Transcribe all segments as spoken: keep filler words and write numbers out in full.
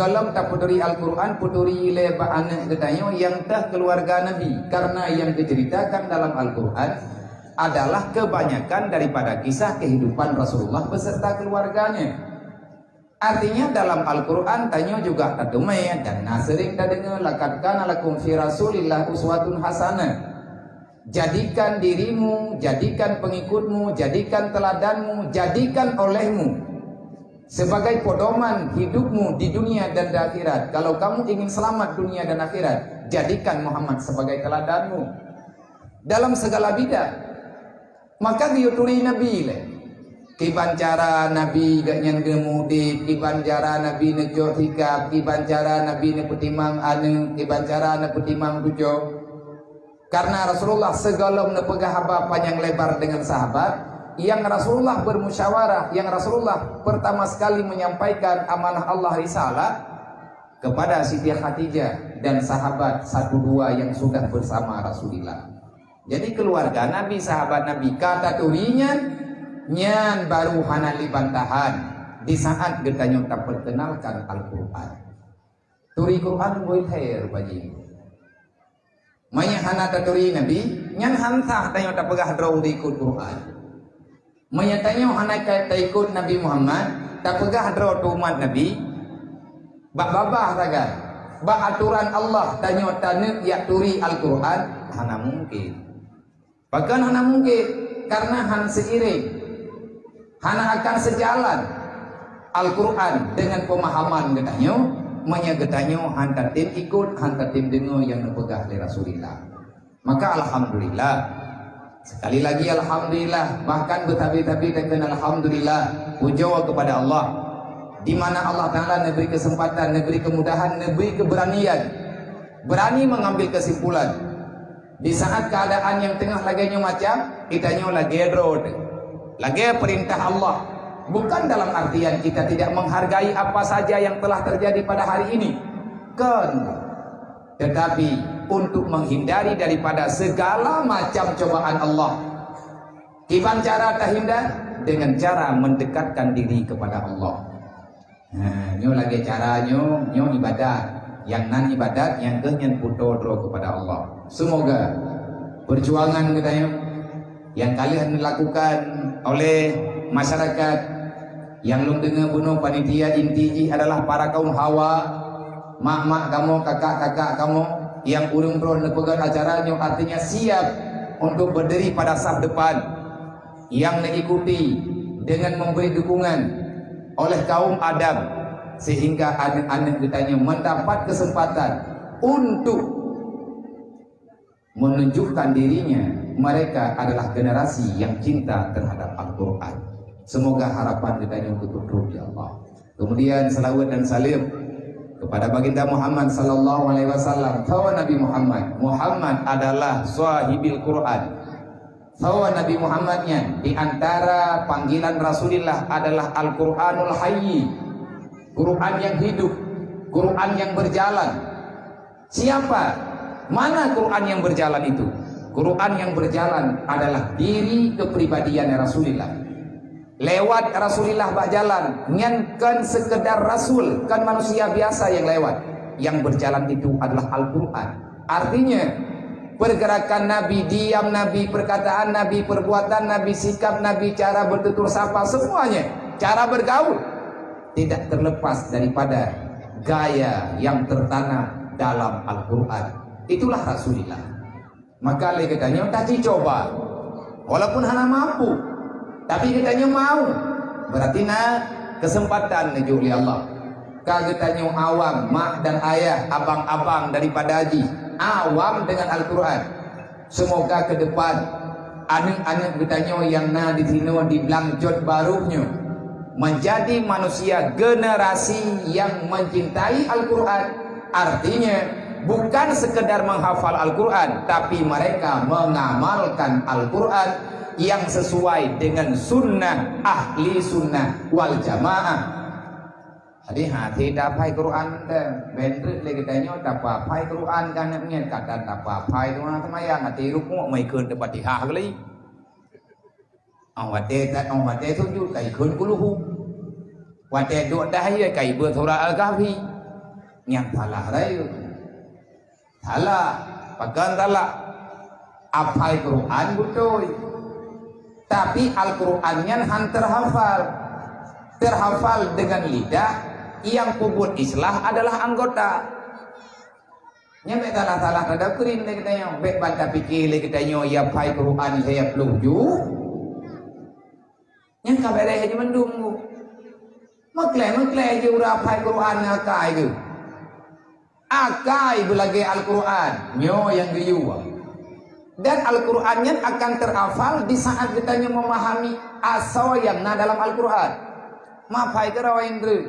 Dalam taputuri Al-Quran, puturi lé bak aneuk geutanyoe nyang teuh keluarga Nabi, karena yang diceritakan dalam Al-Quran adalah kebanyakan daripada kisah kehidupan Rasulullah beserta keluarganya. Artinya, dalam Al-Quran tanyoe juga tateumé dan na sering tadeungoe, "Laqad kana lakum fi Rasulillah uswatun hasanah." Jadikan dirimu, jadikan pengikutmu, jadikan teladanmu, jadikan olehmu sebagai pedoman hidupmu di dunia dan di akhirat. Kalau kamu ingin selamat dunia dan akhirat, jadikan Muhammad sebagai teladanmu dalam segala bidang. Maka geuyue turi Nabi lé. Kiban cara Nabi geuh nyan geumudik, kiban cara Nabi neucok sikap, kiban cara Nabi neupeutimang aneuk, kiban cara neupeutimang cucoe. Karena Rasulullah sigohlom neupeugah haba panyang lebar dengan sahabat, yang Rasulullah bermusyawarah, yang Rasulullah pertama sekali menyampaikan amanah Allah risalah kepada Siti Khadijah dan sahabat satu dua yang sudah bersama Rasulullah. Jadi keluarga Nabi, sahabat Nabi, ka taturi nyan, nyan baru hana lé bantahan di saat geutanyoe taperkenalkan Al-Quran. Turi Quran boh lhèe rupa jih. Meunyoe hana taturi Nabi, nyan han sah tanyoe tapeugah droe teuikot Quran. Meunyoe tanyoe hana ka taikot Nabi Muhammad, tapeugah droe teuh umat Nabi, bak babah sagai, bak atoran Allah tanyoe taneuk jak turi Al-Quran, hana mungken. Pakon hana mungken? Karena han seiring, hana akan sejalan Al-Quran dengan pemahaman geutanyoe, meunyoe geutanyoe han tatem ikot, han tatem deungoe nyang neupeugah lé Rasulullah. Maka alhamdulillah. Sekali lagi alhamdulillah, bahkan beutabi-tabi takheun alhamdulillah, pujoe kepada Allah. Di mana Allah Taala neubri kesempatan, neubri kemudahan, neubri keberanian, berani mengambil kesimpulan. Di saat keadaan nyang teungoh lagèe nyoe macam, geutanyoe lagèe droe teuh, lagèe perintah Allah. Bukan dalam artian kita tidak menghargai apa saja yang telah terjadi pada hari ini. Kon. Tetapi untuk menghindari daripada segala macam cobaan Allah, kiban cara tahindar, dengan cara mendekatkan diri kepada Allah. Ha, nyoe lagèe cara nyoe, nyoe ibadat. Nyang nan ibadat, nyang keuh nyan putôh droe kepada Allah. Semoga perjuangan geutanyoe nyang ka lheueh dilakukan oleh masyarakat nyang lôn deungoe bunoe panitia inti jih adalah para kaum hawa, mak-mak kamoe, kakak-kakak kamoe, nyang ureueng droe neupeugöt acara nyoe artinya siap untuk berdiri pada saf depan, yang diikuti dengan memberi dukungan oleh kaum Adam, sehingga aneuk-aneuk geutanyoe mendapat kesempatan untuk menunjukkan dirinya, mereka adalah generasi yang cinta terhadap Al-Quran. Semoga harapan geutanyoe keututrok, ya Allah. Kemudian, salawat dan salam kepada Baginda Muhammad sallallahu alaihi wasallam. Bahwa Nabi Muhammad, Muhammad adalah sahibil Quran. Bahwa Nabi Muhammad nyan di antara panggilan Rasulullah adalah Al-Quranul Hayy, Quran yang hidup, Quran yang berjalan. Siapa? Mana Quran yang berjalan itu? Quran yang berjalan adalah diri kepribadian Rasulullah. Lewat Rasulullah bak jalan, nyan kon sekedar rasul, kon manusia biasa yang lewat. Yang berjalan itu adalah Al-Quran. Artinya, pergerakan Nabi, diam Nabi, perkataan Nabi, perbuatan Nabi, sikap Nabi, cara bertutur sapa, semuanya, cara bergaul, tidak terlepas daripada gaya yang tertanam dalam Al-Quran. Itulah Rasulullah. Maka lé geutanyoe taji coba, walaupun hana mampu, tapi geutanyoe mau, berarti na kesempatan neujok lé Allah. Ka geutanyoe awam, mak dan ayah, abang-abang daripada jih, awam dengan Al-Quran. Semoga ke depan aneuk-aneuk geutanyoe nyang na di sinoe di Blang Jot Barôh nyoe menjadi manusia generasi yang mencintai Al-Quran. Artinya, bukan sekedar menghafal Al-Quran, tapi mereka mengamalkan Al-Quran yang sesuai dengan sunnah ahli sunnah wal jamaah. Jadi, hase taphai Quran teuh, ben treuk lé geutanyoe taphai Quran ka aneuk miet, kadang taphai doa seumayang, até rukuk meuikheun Fatihah kali. Óh watèe ta-, óh watèe sujud ka ikheun Qul Hu. Watèe duek tahiyat ka ibeuet surat Al-Kahfi. Nyan salah rayeuk. Salah. Pakon salah? Aphai Quran beutôi. Tapi Al-Quran nyan han terhafal. Terhafal dengan lidah, yang peubuet islah adalah anggota. Nyan bèk salah-salah tadakrin lé geutanyoe. Bèk ban tapike lé geutanyoe, ya aphai Quran lhèe ploh ju. Nyan ka bèrèh jih mandum tu. Meuklèh-meuklèh jih ureueng aphai Quran ngon akai geuh. Akai beulagèe Al-Quran, nyoe nyang geuyue. Dan Al-Quran nyan akan terhafal di saat geutanyoe memahami asoe nyang na dalam Al-Quran. Mapai keurawa indri.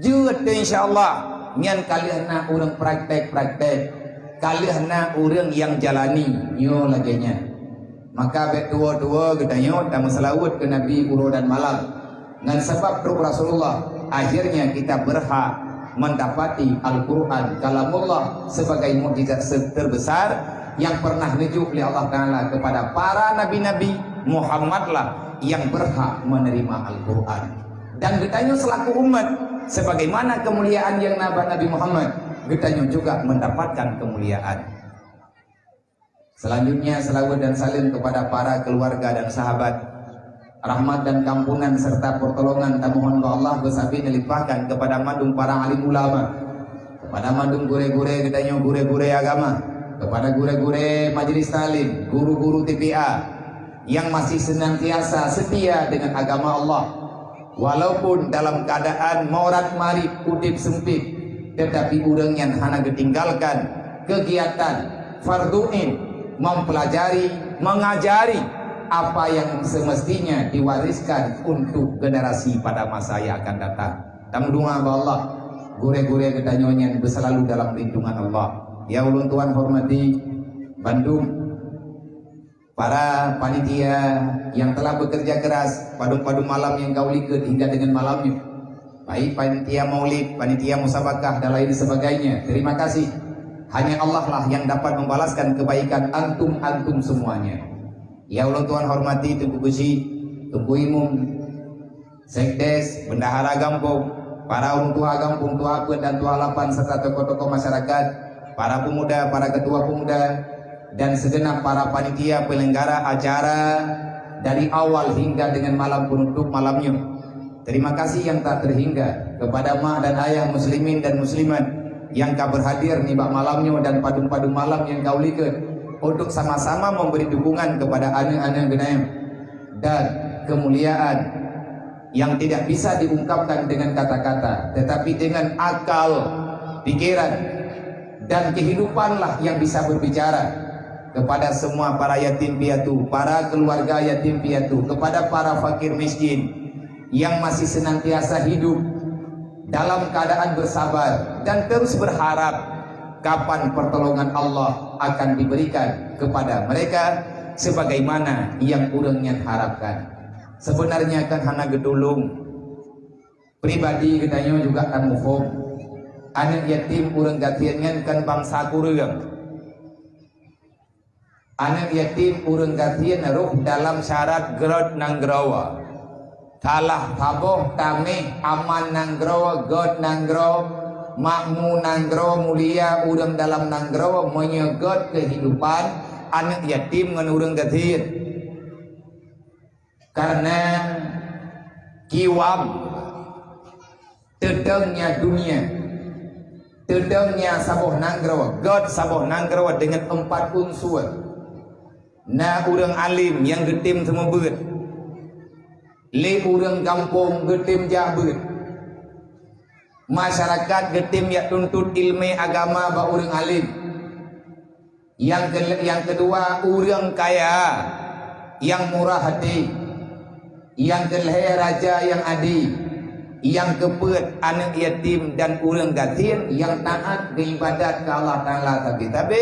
Jeuet teuh, insya Allah. Nyan ka lheueh na ureueng praktek-praktek. Ka lheueh na ureueng nyang jalani. Nyoe lagèe nyan. Maka bèk tuwo-tuwo geutanyoe tameuseulaweuet keu Nabi uroe dan malam. Ngon sabab trok Rasulullah, akhirnya kita berhak mendapati Al-Quran kalamullah sebagai mukjizat se-, terbesar yang pernah neujok lé Allah Taala kepada para nabi-nabi. Muhammadlah yang berhak menerima Al-Quran. Dan geutanyoe selaku umat, sebagaimana kemuliaan yang na bak Nabi Muhammad, geutanyoe juga mendapatkan kemuliaan. Selanjutnya, selawat dan salam kepada para keluarga dan sahabat. Rahmat dan kampunan serta pertolongan tamohon bak Allah beusabe neulimpahkan kepada mandum para alim ulama, kepada mandum gurèe-gurèe geutanyoe, gurèe-gurèe agama, kepada gurèe-gurèe majelis taklim, guru-guru T P A yang masih senantiasa setia dengan agama Allah. Walaupun dalam keadaan morat marit, udép sempit, tetapi ureueng nyan hana geutinggalkan kegiatan fardhu ain, mempelajari, mengajari apa yang semestinya diwariskan untuk generasi pada masa yang akan datang. Tameudoa bak Allah, gurèe-gurèe geutanyoe nyan beuselalu dalam lindungan Allah. Ya ulôn tuan hormati bandum para panitia yang telah bekerja keras, padum-padum malam nyang ka u likot hingga dengan malam nyoe. Baik panitia maulid, panitia musabakah, dan lain sebagainya. Terima kasih. Hanya Allah lah yang dapat membalaskan kebaikan antum-antum semuanya. Ya ulôn tuan hormati Teungku Geuchik, Teungku Imum, Sekdes, bendahara gampông, para ureueng tuha gampông, tuha peuet dan tuha lapan, serta tokoh-tokoh masyarakat, para pemuda, para ketua pemuda, dan segenap para panitia penyelenggara acara dari awal hingga dengan malam penutup malam nyoe. Terima kasih yang tak terhingga kepada mak dan ayah muslimin dan muslimat nyang ka berhadir nibak malam nyoe dan padum-padum malam nyang ka u likot untuk sama-sama memberi dukungan kepada aneuk-aneuk geutanyoe. Dan kemuliaan yang tidak bisa diungkapkan dengan kata-kata, tetapi dengan akal, pikiran, dan kehidupanlah yang bisa berbicara kepada semua para yatim piatu, para keluarga yatim piatu, kepada para fakir miskin yang masih senantiasa hidup dalam keadaan bersabar dan terus berharap kapan pertolongan Allah akan diberikan kepada mereka sebagaimana yang ureueng nyan harapkan. Sebenarnya kan hana geutulông. Pribadi geutanyoe juga kan muphom. Aneuk yatim ureueng gasien nyan kan bansa kureueng. Aneuk yatim ureueng gasien rôh dalam syarat gèt nanggroe. Salah saboh taméh aman nanggroe, gèt nanggroe, makmu nanggroe, mulia ureueng dalam nanggroe, meunyoe gèt keuhidupan aneuk yatim ngon ureueng gasien. Karena kiwam, teudong nyan dunia, teudong nyan saboh nanggroe, gèt saboh nanggroe deungon empat unsur. Na ureueng alim nyang geutem seumeubeuet, lé ureueng gampông geutem jak beuet, masyarakat geutem jak tuntot ileumèe agama bak ureueng alim. Nyang ke-, nyang keudua, ureueng kaya nyang murah até. Nyang keulhèe, raja nyang adé. Nyang keupeuet, aneuk yatim dan ureueng gasien nyang taát geuibadat keu Allah Taala sabe-sabe,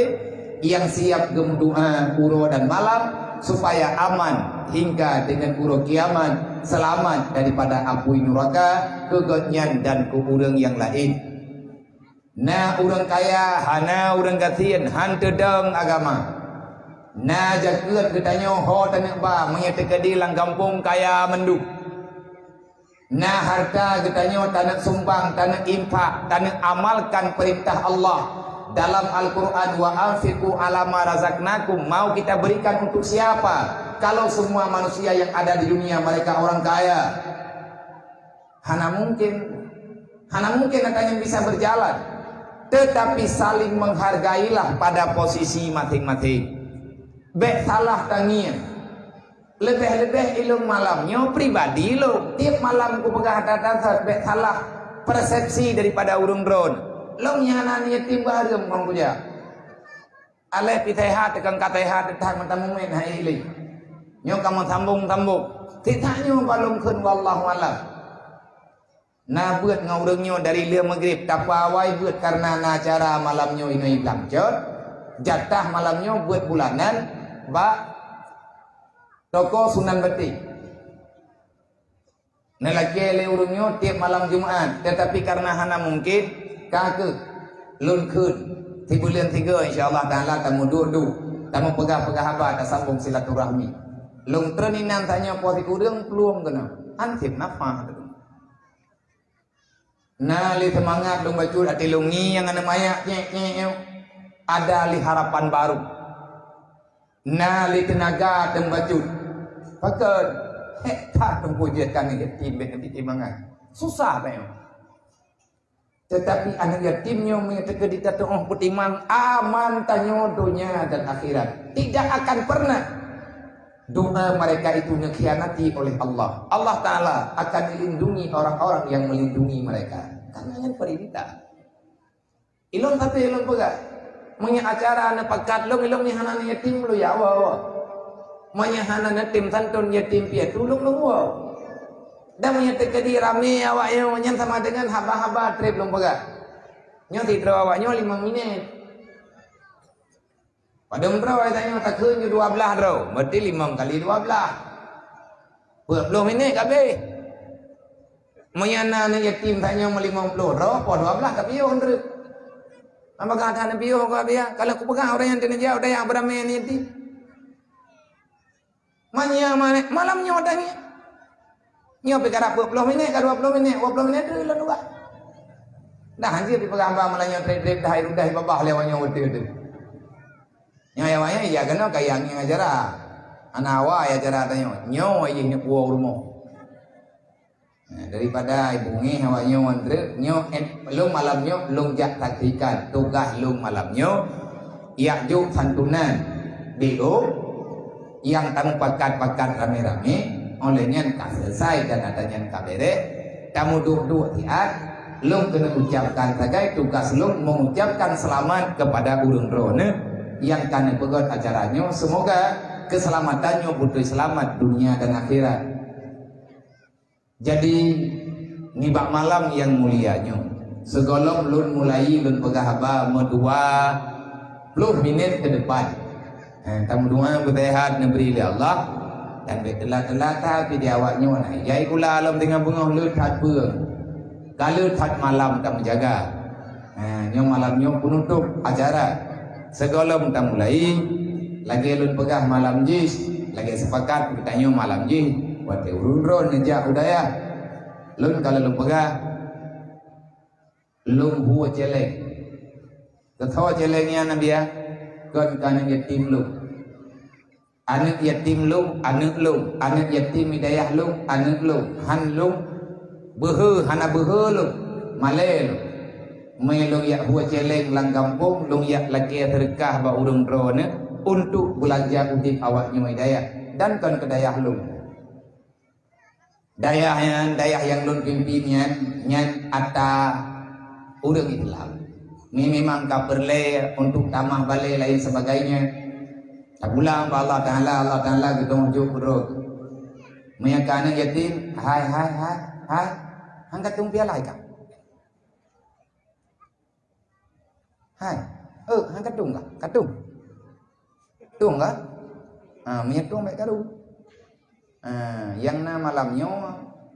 nyang siap geumeudoa uroe dan malam supaya aman hingga deungon uroe kiamat, seulamat daripada apui nuraka keu gobnyan dan keu ureueng nyang laén. Na ureueng kaya, hana ureueng gasien, han teudong agama. Na jakeuet geutanyoe ho taneuk ba, meunyoe teukeudi lam gampông kaya mandum. Na harta geutanyoe taneuk sumbang, taneuk infak, taneuk amalkan peurintah Allah dalam Al-Quran, "Wa anfiqu ala ma razaqnakum." Mau kita berikan untuk siapa? Kalau semua manusia yang ada di dunia mereka orang kaya, hana mungkin. Hana mungkin akan yang bisa berjalan. Tetapi saling menghargailah pada posisi masing-masing. Bèk salah tangieng. Leubeh-leubeh ilôn malam nyoe pribadi lôn. Tiep malam kupeugah that-that, bèk salah persepsi daripada ureuëng droen. Lôn nyang hana yatim bareuem ngon kujak. Aléh pi sehat, teukang ka sehat, that mata mumet hai lé. Nyoe kamoe sambong-sambong. Sisat nyoe balong kheun wallahu alam. Na beuet ngon ureuëng nyoe dari lheueh maghrib, tapeuawai beuet kareuna na acara malam nyoe inoe i Blang Cot. Jatah malam nyoe beuet bulanan bak toko Sunan Beti. Neulakée lé ureuëng nyoe tiep malam Jumat, teutapi kareuna hana mungken, ka keuh lôn kheun sibuleuen sigoe, insya Allah Taala tameuduek-duek, tameupeugah-peugah haba, tasambong silaturahmi. Lôn treun inan tanyoe poh sikureueng plueng keunoe, han sép nafah. Na lé seumangat lôn bacut até lôn ngieng aneuk manyak nyek-nyek nyoe. Ada lé harapan baru. Na lé teunaga teumbacut. Pakon? Hék that teungku jeuet ka aneuk yatim bèk neubiet mangat. Susah tanyoe. Tetapi aneuk yatim nyoe meunyoe teukeudi tateuoh peutimang aman tanyoe donya dan akhirat. Tidak akan pernah doa mereka itu dikhianati oleh Allah. Allah Taala akan melindungi orang-orang yang melindungi mereka. Karena nyan perintah. Ilôn tapi ilôn peugah, meunyoe acara neupakat lôn, ilôn nyoe hana yatim lôn ya Allah. Meunyoe hana neutem santun yatim piatu lôn lôn woe. Dan meunyoe teukeudi ramé awak nyoe nyan sama dengan haba-haba trép lôn peugah. Nyoe sidroe awak nyoe limong minét. Padum droe tanyoe takheun ju dua blaih droe, berarti limong kali dua blaih. Peuet ploh minét ka abéh. Meunyoe na aneuk yatim tanyoe meulimong ploh droe, poh dua blaih ka piôh treuk. Maka that neupiôh ka abéh, kalau kupeugah ureuëng nyang teuneujak u dayah beuramé aneuk yatim. Manyang ma-, malam nyoe dah ngieng. Nyoe pi karab peuet ploh minét, ka dua ploh minét, dua ploh minét tu lôn ubat. Dah hanjeuet pi peugah hamba malam nyoe trép-trép dah hai rudah babah lé awak nyoe beutôi tu. Nyoe awak nyoe iya keunoe kaya ngieng acara. Hana awai acara tanyoe. Nyoe jih neupuwoe u rumoh. Nah, daripada ibu ngeh awak nyoe ngon treuk, nyoe, eh, lôn malam nyoe lôn jak saksikan tugaih lôn malam nyoe, jak jok santunan B O nyang tameupakat-pakat ramé-ramé, óh lheueh nyan ka selesai dan ata nyan ka bèrèh, tameuduek-duek siat, lôn keuneuk ucapkan sagai tugaih lôn mengucapkan selamat kepada ureuëng droeneuh nyang ka neupeugöt acara nyoe. Semoga keselamatan nyoe beutôi selamat dunia dan akhirat. Jadi, nibak malam nyang mulia nyoe, sigohlom lôn mulai lôn peugah haba meudua ploh minét keu depan. Eh, tameudoá beuseuhat neubri lé Allah, dan bèk teulat-teulat that pi di awak nyoe na. Jai kula lom teungoh beungoh leuet that peue. Ka leuet that malam tameujaga. Ha, nyoe malam nyoe peunutôp acara. Sigohlom tamulai, lagèe lôn peugah malam jih, lagèe seupakat geutanyoe malam jih, watèe ureuëng droeneuh neujak u dayah. Lôn ka lôn peugah, lôn hue cèlèng. Keu soe cèlèng nyan, Nabi, ya? Kon keu aneuk yatim lôn. Aneuk yatim lôn, aneuk lôn, aneuk yatim i dayah lôn, aneuk lôn, han lôn, beuhe hana beuhe lôn, malèe lôn. Mè lôn jak hue cèlèng lam gampông, lôn jak lakèe seudeukah bak ureuëng droeneuh untuk beulanja udép awak nyoe i dayah, dan kon keu dayah lôn. Dayah nyan, dayah nyang lôn pimpin nyan, nyan ata ureuëng Islam. Ni memang ka peureulèe untuk tamah balè lain sebagainya. Tapulang bak Allah Taala, Allah Taala geuteumeujok keudroe. Meunyoe ka aneuk yatim, hai, hai, hai, hai, han ka tueng piala ikah. Hai. Eh, han ka tueng kah? Ka tueng. Tueng kah? Ha, meunyoe tueng bèk karu. Ha, nyang na malam nyoe,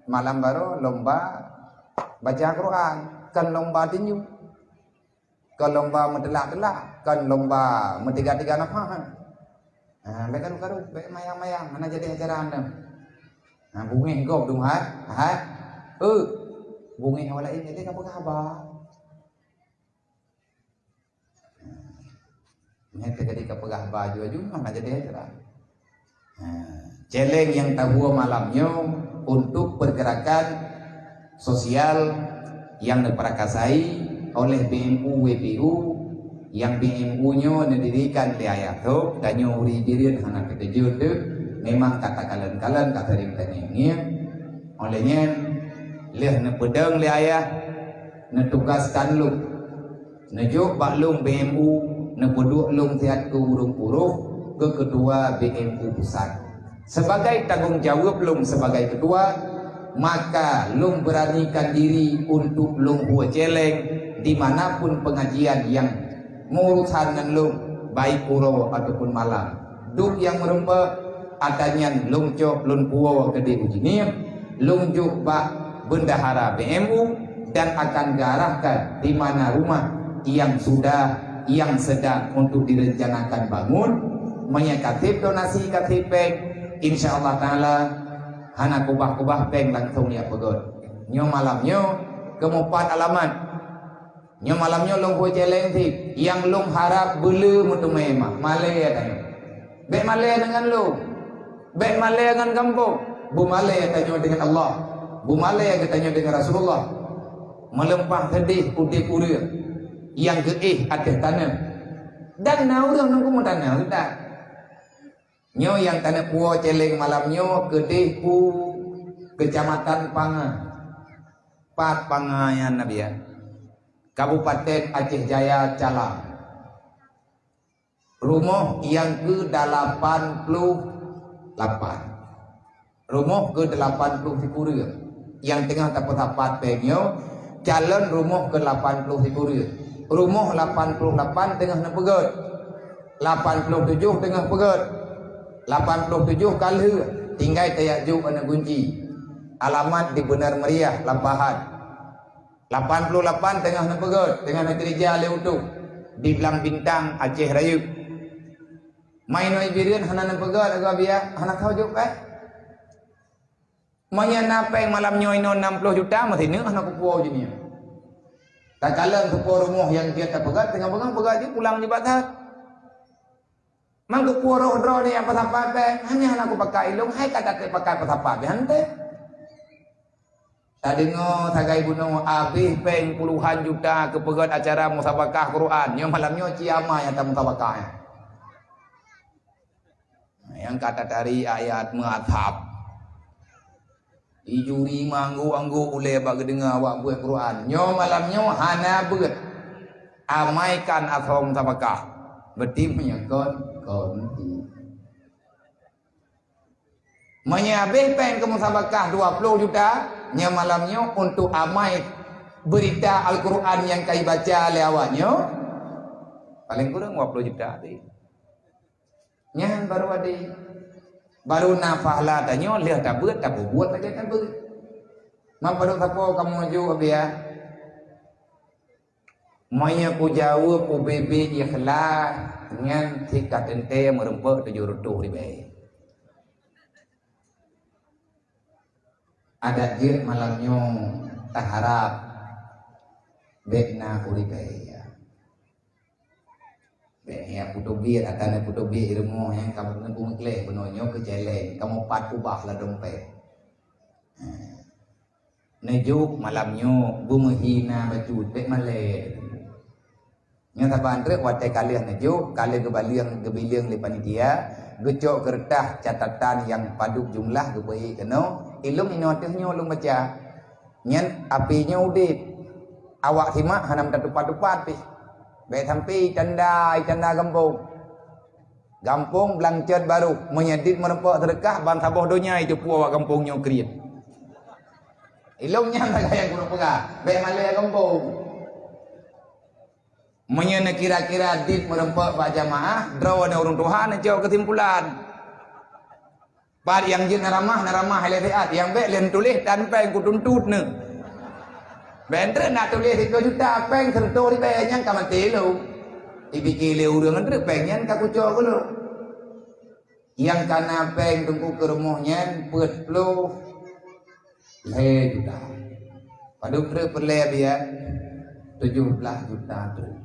malam baroe lomba baca Quran, kon lomba tinju. Kon lomba meuteulak-teulak, kon lomba meutiga-tiga nafah. Ha, bèk karu-karu, bèk mayang-mayang, hana jadi acara anda. Ha, bungéh gob dum hai, hai. Eh, bungéh awak laén jadi ka peugah haba. Nyan teuka di ka peugah haba aju-aju, mah na jadi acara. Ha, challenge nyang tawoe malam nyoe untuk pergerakan sosial nyang diperakasai oleh B M U W P U, nyang B M U nyoe neudirikan lé ayah tôb, tanyoe ureuëng Bireuen hana teukeujot teuh, memang ka takalon-kalon, ka sering tangieng-ngieng. Oleh nyan, lheueh neupeudong lé ayah, neutugaskan lôn. Neujok bak lôn B M U, neupeuduek lôn siat keu ureuëng uroh keu keutua B M U pusat. Sebagai tanggong jaweueb lôn sebagai keutua, maka lôn beuranikan diri untuk lôn woe challenge di mana pun pengajian nyang meurusan ngon lôn, baik uroe ataupun malam. Duek nyang meureumpok, ata nyan lôn cok lôn puwoe keudeh u Jeunieb, lôn jok bak bendahara B M U dan akan geuarahkan di mana rumah yang sudah, yang sedang untuk direncanakan bangun. Meunyoe ka sép donasi, ka sép péng, insya Allah Taala hana kubah-kubah péng langsung ya peugöt. Nyoe malam nyoe keumeupat alamat. Nyoe malam nyoe lôn woe challenge cit, nyang lôn harab beuleu meuteumé mah, malée tanyoe. Bék malée deungon lôn. Bék malée ngon gampông. Beumalée tanyoe deungon Allah. Beumalée geutanyoe deungon Rasulullah. Meuleumpah seudeh udeb ureuëng nyang geuéh ateueh tanoh. Dan na ureuëng nunggu meutanyoe geutak. Nyoe nyang tanyoe puwoe challenge malam nyoe keudeh u Keucamatan Panga. Pat Panga nyan Nabi ya. Kabupaten Aceh Jaya, Calang. Rumoh nyang keu delapan puluh lapan. Rumoh keu delapan puluh sikureueng. Nyang teungoh tapeusapat péng nyoe, calon rumoh keu lapan puluh sikureueng. Rumoh lapan puluh lapan teungoh neupeugöt. Lapan puluh tujoh teungoh peugöt. Lapan puluh tujoh ka lheueh, tinggai tajak jok aneuk gunci. Alamat di Beunar Meriah, Lampahan. Lapan puluh lapan teungoh neupeugöt, teungoh neukeurija lé utôh di Blang Bintang, Aceh Rayeuk. Meunyoe Bireuen hana neupeugöt, lagoe biya hana tho jok péng. Meunyoe na péng malam nyoe inoe enam puluh juta, meusineuk hana kupuwoe jih nyoe. Takalon kupuwoe rumoh nyang jeuet tapeugöt, teungoh peugöt, peugöt jih pulang nibak that. Mang kupuwoe roh droeneuh nyang peusapat péng, hana, hana kupakai ilong, hai ka taté pakai peusapat, bihan teh. Tadeungoe sagai bunoe habéh péng puluhan juta keupeugöt acara musabakah Quran. Nyoe malam nyoe ci amai nyang tamusabakah nyan. Nyang ka tatari ayat meuathab. Di juri meuanggô-anggô ulée bak geudeungoe awak beuet Quran. Nyoe malam nyoe hana beuet. Amaikan asoe musabakah. Beuti meunyoe kon, kon. Meunyoe habéh péng keu musabakah dua puluh juta, nyoe malam nyoe untuk amai beurita Al-Quran nyang ka ibaca lé awak nyoe, paleng kureueng dua puluh juta tadi. Nyan baru ade. Baru na pahala tanyoe lheueh tabeuet, tapeubuet lagée tabeuet. Mang padub sapo kamoe jok, Abiya? Meunyoe kujaweueb ubé-bé ikhlas, nyan cit ka teuntée meurumpok tujoh reutôh ribée. Adak jeuet malam nyoe taharab bék na uribée. Bék ya putôh biet, ata na putôh biet rumoh nyan ka meukleh bunoe nyoe keu celeng, kamoe pat ubah lam dompet. Neujok malam nyoe beumeuhina bacut, bék malée. Nyoe saban treuk watée ka lheueh neujok, ka lheueh geubalieng, geubileung lé panitia, geucok keureutah catatan nyang padub jumlah geupeuék keunoe, ilong inoe teuh nyoe lôn baca. Nyan api nyoe udeb. Awak simak hana meutatupat-tupat pih. Bék sampai tanda, tanda gampông. Gampông Blang Cot Barô, meunyoe dit meurumpok seudeukah, ban saboh donya jiteupeue awak gampông nyoe kriet. Ilong nyan sagai nyang kureueng peugah, bék malée gampông. Meunyoe neukira-kira dit meurumpok bak jamaah, droeneuh ureuëng tuha neucok keusimpulan. Pat nyang jeuet na ramah, na ramah ilée siat, nyang bék lé neutuléh tan péng kutuntot neuh. Bék treuk na tuléh siplôh juta péng seureutôh ribée nyang ka maté lom. Ipike lé ureuëng treuk péng nyan ka kucok keu lôn. Nyang ka na péng teungku keu rumoh nyan peuet ploh lhée juta. Padub treuk peureulée biaya? Tujoh blaih juta treuk.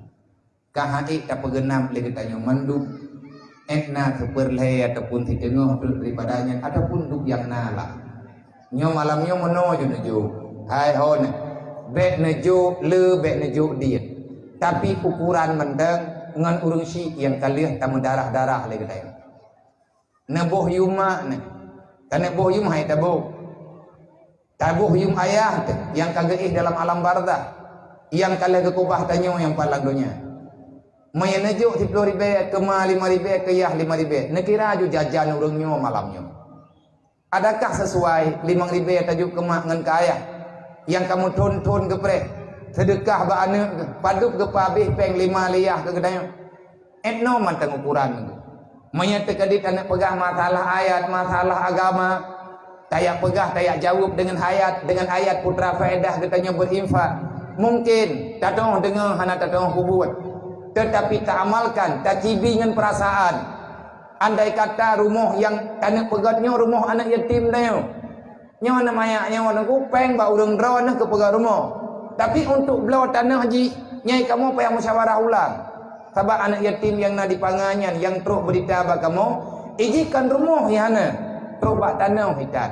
Ka han ék tapeugeunap lé geutanyoe mandum. Ék na seupeurlhée ataupun siteungoh treuk daripada nyan, ataupun duek nyang na lah. Nyoe malam nyoe meunoe ju neujok. Hai ho nyoe, bék neujok le, bék neujok diet. Tapi ukuran mantong ngon ureuëng syiek nyang ka lheueh tameudarah-darah lé geutanyoe. Neuboh yum mak nyoe. Ka neuboh yum hai taboh. Taboh yum ayah teuh nyang ka geuéh dalam alam barzah, nyang ka lheueh geukubah tanyoe nyang palan donya. Meunyoe neujok siploh ribée, keu ma lima ribée, keu yah lima ribée, neukira ju jajan ureuëng nyoe malam nyoe. Adakah sesuai limong ribée tajok keu mak ngon keu ayah nyang ka meuthon-thon geupreh, seudeukah bak aneuëk geuh, padub geupeuhabéh péng lima lé yah keu geutanyoe? Étnoe mantong ukuran nyoe. Meunyoe teukeudi taneuk peugah masalah ayat, masalah agama, tajak peugah, tajak jaweueb deungon ayat, deungon ayat putra faedah geutanyoe beurinfak. Mungkin tatoh deungoe hana tatoh peubuet, teutapi taamalkan, tacibi ngon peurasaan. Andai kata rumoh nyang taneuk peugét nyoe rumoh aneuëk yatim tanyoe, nyoe na manyak nyoe na kupéng bak ureuëng droeneuh keu peugét rumoh. Tapi untuk bloe tanoh jih, nyan kamoe payah musyawarah ulang. Sabab aneuëk yatim nyang na di pangan nyan nyang trok beurita bak kamoe, ijih kon rumoh nyang hana, trok bak tanoh itan.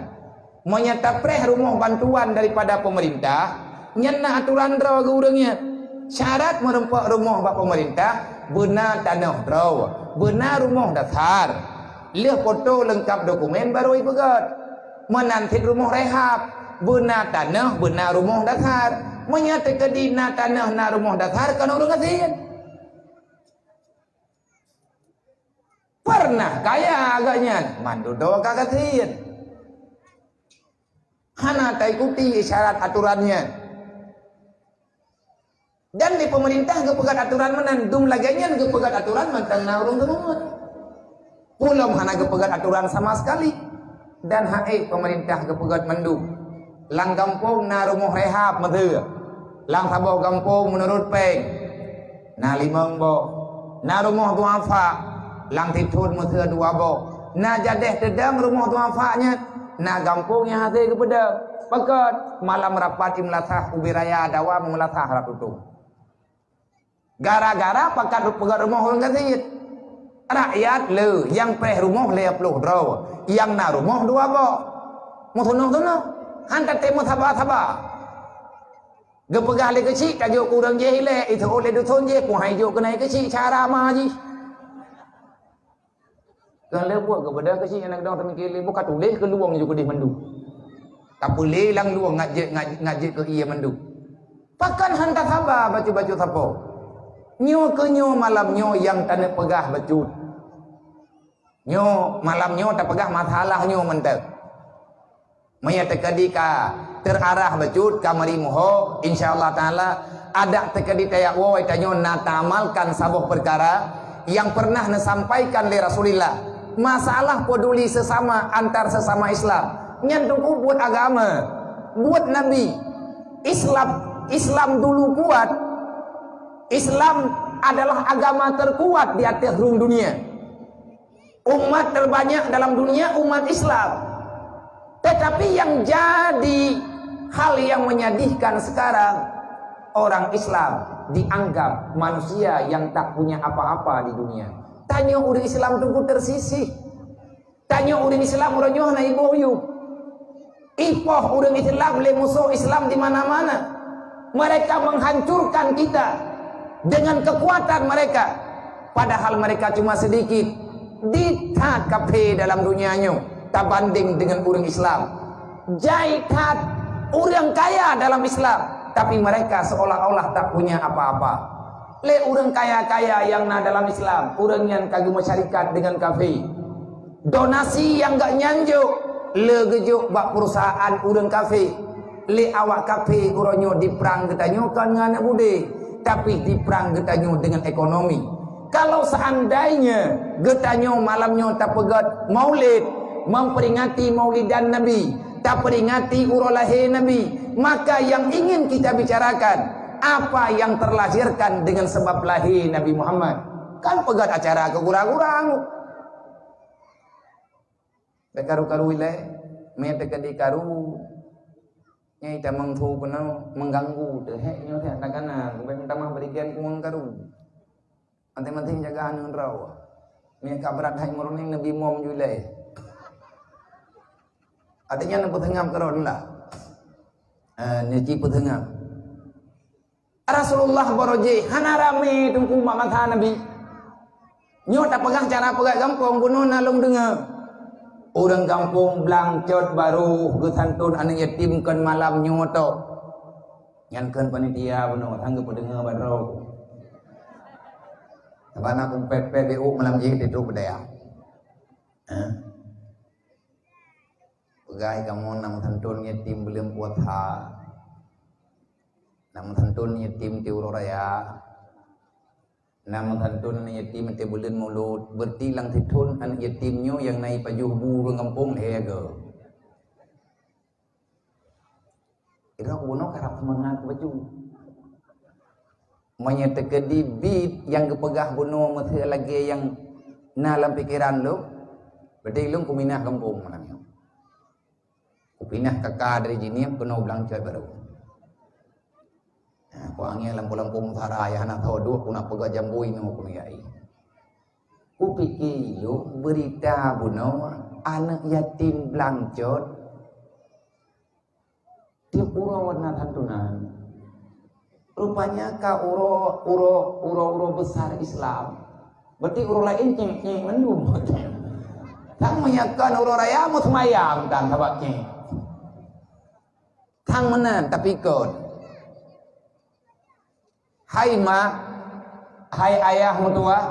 Meunyoe tapreh rumoh bantuan daripada peumeurintah, nyan na aturan droe geu ureuëng nyan. Syarat meureumpok rumoh bak peumeurintah, beuna tanoh droe, beuna rumoh dasar. Lheueh foto leungkap dokumen barô ipeugét. Meunan cit rumoh rehab, beuna tanoh, beuna rumoh dasar. Meunyoe teukeudi na tanoh, na rumoh dasar, kon ureuëng gasien. Pernah kaya agak nyan, mandum doa ka gasien. Hana taikuti isyarat aturan nyan. Dan di peumeurintah geupeugét aturan meunan, dum lagée nyan geupeugét aturan mantong na ureuëng geumeungon. Pulom hana geupeugét aturan sama sekali. Dan han ék peumeurintah geupeugét mandum. Lam gampông na rumoh rehab meuteue. Lam saboh gampông meunurot péng na limong boh. Na rumoh duafa, lam sithon meuteue dua boh. Na jadeh teudong rumoh duafa nyan, na gampông nyang hase geupeudong. Pakon malam rapat imeulasah ubé raya dawa meumeulasah rab tutong. Gara-gara pakat peugét rumoh ureuëng gasien. Rakyat le nyang preh rumoh lhée ploh droe, nyang na rumoh dua boh. Meutunoh-tunoh, han tatem meusaba-saba. Geupeugah lé keuchik tajok keu ureuëng jéh ilée, iteuôt lé duthon jéh, peue hai jok keunoe keuchik cara ma jih. Keu lheueh buet geubeudôh keuchik nyang keudong teumikir lé buka tuléh keu luwong ju keudeh mandum. Tapeulé lam luwong ngat jeuet, ngat, ngat jeuet keu ié mandum. Pakon han tasaba bacut-bacut sapo? Nyoe keu nyoe malam nyoe nyang taneuk peugah bacut. Nyoe malam nyoe tapeugah masalah nyoe mantong. Meunyoe teukeudi ka teurarah bacut, ka meuri muho, insya Allah Taala, adak teukeudi tajak woe tanyoe na taamalkan saboh peukara nyang pernah neusampaikan lé Rasulullah. Masalah peduli sesama antar sesama Islam. Nyan teungku buet agama, buet Nabi. Islam, Islam dulu kuat. Islam adalah agama terkuat di atas rung dunia. Umat terbanyak dalam dunia umat Islam. Tetapi yang jadi hal yang menyedihkan sekarang, orang Islam dianggap manusia yang tak punya apa-apa di dunia. Tanyoe ureuëng Islam teungku tersisih. Tanyoe ureuëng Islam uroe nyoe hana iboh yub. Ipoh ureuëng Islam lé musoh Islam di mana-mana. Mereka menghancurkan kita dengan kekuatan mereka, padahal mereka cuma sedikit. Di that kaphé dalam dunia nyoe tabanding dengan ureuëng Islam. Jai that ureuëng kaya dalam Islam, tapi mereka seolah-olah tak punya apa-apa. Lé ureuëng kaya-kaya nyang na dalam Islam, ureuëng nyan ka geumeusyarikat dengan kaphé. Donasi nyang gak nyan jok, le geujok bak perusahaan ureuëng kaphé. Lé awak kaphé uroe nyoe diprang geutanyoe kon ngon aneuk budé, tapi diprang geutanyoe dengan ekonomi. Kalau seandainya geutanyoe malam nyoe tapeugét maulid, memperingati maulidan Nabi, taperingati uroe lahé Nabi, maka yang ingin kita bicarakan, apa yang terlahirkan dengan sebab lahé Nabi Muhammad. Kan peugét acara keu gura-gura. Bèk karu-karu ilée, mé teukeudi karu. Nyai tamong su keunoe mengganggu teuh, hék nyoe teuh takana, leubeh meutamah berikan kuang karu. Maté-maté jaga aneuk droe. Mie ka brat hai meureunéng neubi mom julai. Artinya neupeuseungab keudroe lah. Eh, neuci peuseungab. Rasulullah baroe jih hana ramé teungku mak masa Nabi. Nyoe tapeugah cara peugah gampông bunoe na lôn deungoe. Ureuëng gampông blang cot barô geusantôn aneuk yatim kon malam nyoe tok. Nyan kheun panitia bunoe, sang geupeudeungoe bak droe. Sabab na kumpét-pét di uk malam jih di trok budaya. Hah? Peugah kamoe na meusantôn yatim buleuen puasa. Na meusantôn yatim ti uroe raya. Na meusantôn yatim ti buleuen mulod. Berarti lam sithôn aneuk yatim nyoe nyang na ipajoh bu ureuëng gampông lhèe go. Irok bunoe karab seumangat bacut. Meunyoe teukeudi bit nyang geupeugah bunoe meuseu lagèe nyang na lam pikeran lôn, berarti lôn kuminah gampông malam nyoe. Kupinah kaka dari Jeunieb keunoe Blang Cot barô. Nah, ku angén lampu-lampu musara nyang hana tho duek, ku na peugah jambui nyoe ku migai. Kupike lôn beurita bunoe aneuk yatim Blang Cot tiep uroe na santunan. Rupanya ka uroe, uroe, uroe-uroe besar Islam. Berarti uroe laén cék-cék mandum. Sang meunyoe kon uroe raya meuseumayang tan sabab cék. Sang meunan tapi kon. Hai mak, hai ayah meutuwah,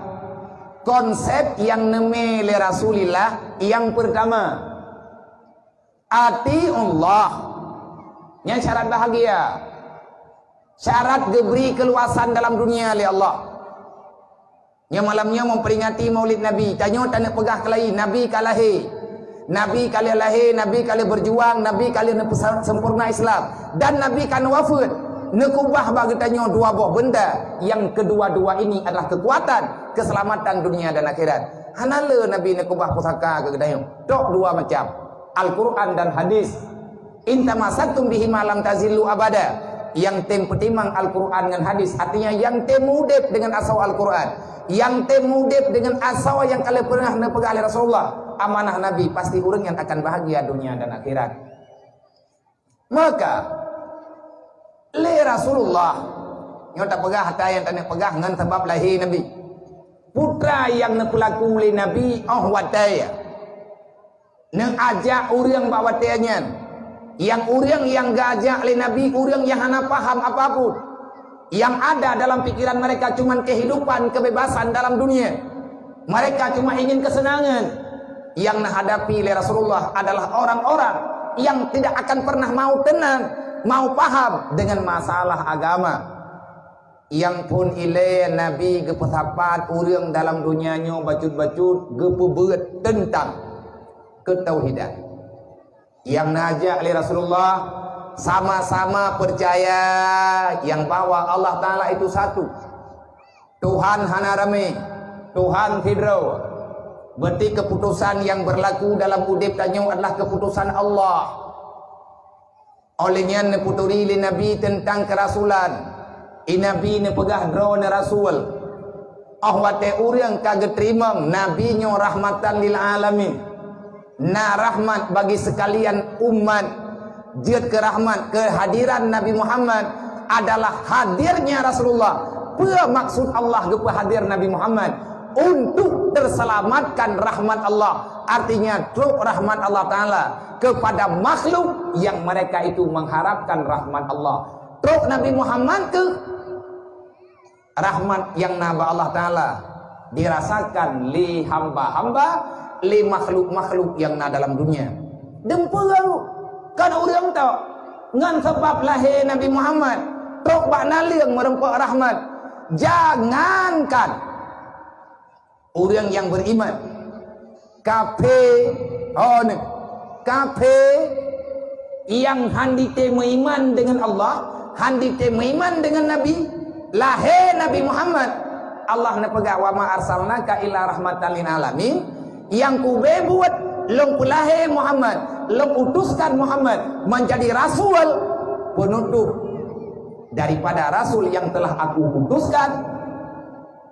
konsep nyang neumé lé Rasulullah nyang peurtama, atiullah. Nyan syarat bahagia. Syarat geubri keuluasan dalam dunia lé Allah. Nyoe malam nyoe memperingati Maulid Nabi. Tanyoe taneuk peugah keulayi, Nabi ka lahé. Nabi ka lheueh lahé, Nabi ka lheueh berjuang, Nabi ka lheueh neupeusa-, sempurna Islam. Dan Nabi ka neuwafeuet. Neukubah bak geutanyoe dua boh benda. Yang kedua-dua ini adalah kekuatan, keselamatan dunia dan akhirat. Hana le Nabi neukubah pusaka keu geutanyoe. Tok dua macam. Al-Quran dan hadis. "In tamassaktum bihi ma lam tazillu abada." Nyang tem peutimang Al-Quran ngon hadis, artinya nyang tem udeb deungon asoe Al-Quran, nyang tem udeb deungon asoe nyang ka lheueh peureunoh neupeugah lé Rasulullah, amanah Nabi, pasti ureuëng nyan akan bahagia dunia dan akhirat. Maka, lé Rasulullah, nyoe tapeugah ata nyang taneuk peugah ngon sabab lahé Nabi. Putra nyang neupeulaku lé Nabi óh watée neuajak ureuëng bak watée nyan. Nyang ureuëng nyang geuajak lé Nabi, ureuëng nyang hana paham apapun. Yang ada dalam pikiran mereka cuman kehidupan, kebebasan dalam dunia. Mereka cuma ingin kesenangan. Yang neuhadapi lé Rasulullah adalah orang-orang yang tidak akan pernah mau tenang, mau paham dengan masalah agama. Nyang phon ilée Nabi geupeusapat ureuëng dalam dunia nyoe bacut-bacut geupeubeuet teuntang keutauhidan. Nyang neuajak lé Rasulullah sama-sama peucaya nyang bahwa Allah Taala itu satu. Tuhan hana ramé, Tuhan sidroe. Berarti keputusan yang berlaku dalam udeb tanyoe adalah keputusan Allah. Óh lheueh nyan neupeuturi lé Nabi teuntang keurasulan. I Nabi neupeugah droeneuh rasul. Óh watée ureuëng ka geuteurimong Nabi nyoe rahmatan lil alamin, na rahmat bagi seukalian umat, jeuet keu rahmat, keuhadiran Nabi Muhammad adalah hadirnya Rasulullah. Peue maksud Allah geupeuhadir Nabi Muhammad? Untuk terselamatkan rahmat Allah. Artinya, trok rahmat Allah Taala kepada makhluk yang mereka itu mengharapkan rahmat Allah. Trok Nabi Muhammad keuh rahmat nyang na bak Allah Taala dirasakan lé hamba-hamba, lé makhluk-makhluk nyang na dalam dunia. Dum peue kon ureuëng tok, ngon sabab lahé Nabi Muhammad, trok bak naleueng meureumpok rahmat. Jangankan ureuëng nyang beriman, kafé, oh, ni, kafé nyang hán dité meuiman deungon Allah, hán dité meuiman deungon Nabi, lahé Nabi Muhammad, Allah neupeugah, "Wa ma arsalnaka illa rahmatan lil alamin." Nyang kubé buet, lôn peulahé Muhammad, lôn utuskan Muhammad menjadi rasul penutup daripada rasul yang telah Aku utuskan,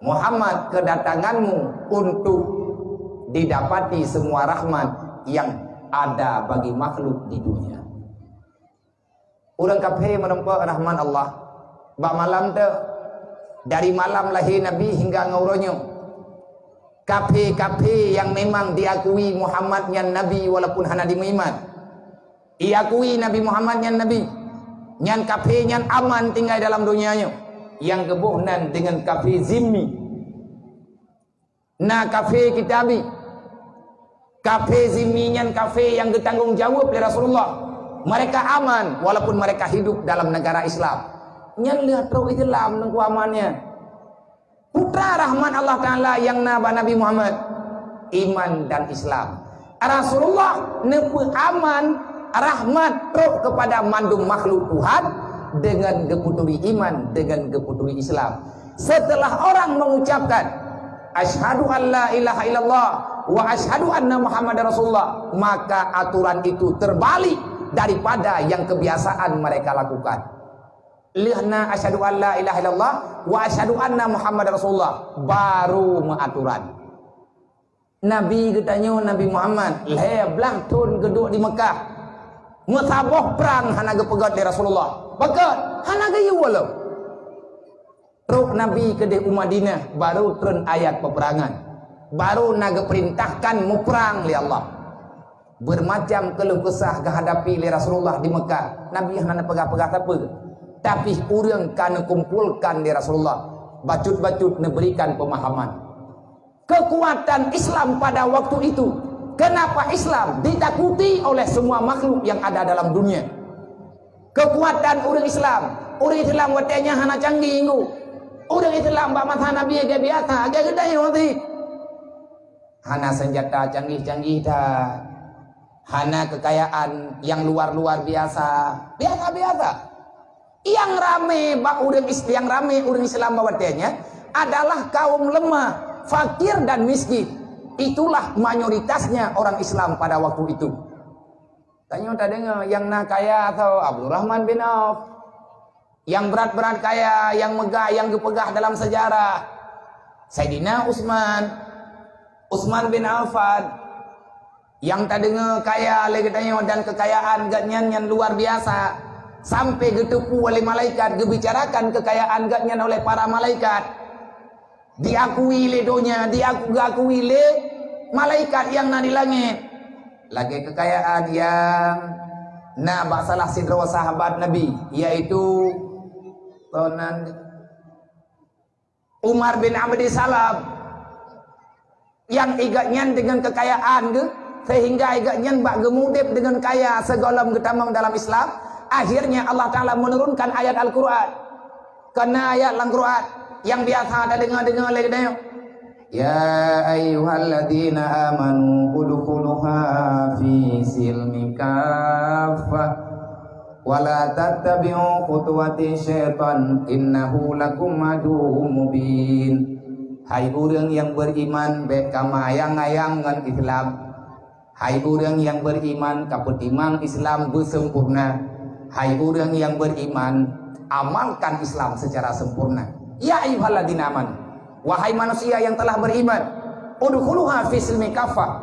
Muhammad, kedatanganmu untuk didapati semua rahmat yang ada bagi makhluk di dunia. Ureuëng kafé meurumpok rahmat Allah. Bak malam tu, dari malam lahé Nabi hingga ngon uroe nyoe, kafé-kafé yang memang diakui Muhammad nyan nabi walaupun hana jimeuiman, iakui Nabi Muhammad nyan nabi, nyan kafé nyan aman tinggai dalam donya nyoe. Nyang geuboh nan deungon kafé zimmi. Na kafé kitabi. Kafé zimmi nyan kafé nyang geutanggong jaweueb lé Rasulullah. Mereka aman walaupun mereka hidup dalam negara Islam. Nyan lheueh trok Islam teungku aman nyan. Putra rahmat Allah Taala nyang na bak Nabi Muhammad, iman dan Islam. Rasulullah neupeuaman rahmat trok kepada mandum makhluk Tuhan dengan geuputuri iman, dengan geuputuri Islam. Setelah orang mengucapkan, "Asyhadu an la ilaha illallah wa asyhadu anna Muhammadar Rasulullah," maka aturan itu terbalik daripada yang kebiasaan mereka lakukan. Lheueh na asyhadu an la ilaha illallah wa asyhadu anna Muhammadar Rasulullah, baru meuaturan. Nabi geutanyoe, Nabi Muhammad, lhée blaih thon geuduek di Mekah. Meusaboh prang hana geupeugét lé Rasulullah. Pakon? Hana geuyue lom. Trok Nabi keudeh u Madinah, baru treun ayat peperangan. Baru na geupeurintahkan muprang lé Allah. Bermacam keluh kesah geuhadapi lé Rasulullah di Mekah. Nabi hana neupeugah-peugah sapeue. Tapi ureuëng ka neukumpolkan lé Rasulullah, bacut-bacut neuberikan pemahaman. Kekuatan Islam pada waktu itu, kenapa Islam ditakuti oleh semua makhluk yang ada dalam dunia? Kekuatan ureuëng Islam, ureuëng Islam watée nyan hana canggih ngu. Ureuëng Islam bak masa Nabi agak biasa, agak geutanyoe sih. Hana senjata canggih-canggih that. Hana kekayaan yang luar-luar biasa. Biasa-biasa. Yang ramé bak ureuëng Is-, yang ramé ureuëng Islam bak watée nyan adalah kaum lemah, fakir dan miskin. Itulah mayoritasnya orang Islam pada waktu itu. Tanyoe tadeungoe nyang na kaya atau Abdurrahman bin Auf. Nyang brat-brat kaya, nyang meugah, nyang geupeugah dalam sejarah, Saidina Utsman, Utsman bin Affan, nyang tadeungoe kaya lé geutanyoe dan kekayaan geuhnyan nyan luar biasa, sampai geuteupeue oleh malaikat, geubicarakan kekayaan geuhnyan oleh para malaikat. Diakui lé donya, diaku-, diakui lé malaikat nyang na di langét. Lagée kekayaan nyang na bak salah sidroe sahabat Nabi, yaitu tonan Umar bin Abdi Salam, nyang igeuhnyan deungon kekayaan geuh, sehingga igeuhnyan bak geumudeb deungon kaya sigohlom geutamong dalam Islam. Akhirnya Allah Taala menurunkan ayat Al-Quran. Kana ayat lam Quran nyang biasa tadeungoe-deungoe lé geutanyoe, "Ya ayyuhalladzina amanu udkhuluha fi silmi kaffah, wa la tattabi'u khutuwati syaitan, innahu lakum aduwwum mubin." Hai ureuëng nyang beriman, bék kamu ayang-ayang ngon Islam. Hai ureuëng nyang beriman, kapeutimang Islam beusempurna. Hai ureuëng nyang beriman, amalkan Islam secara sempurna. Ya ayyuhalladzina amanu, wahai manusia yang telah beriman, udkhuluha fi silmi kafah.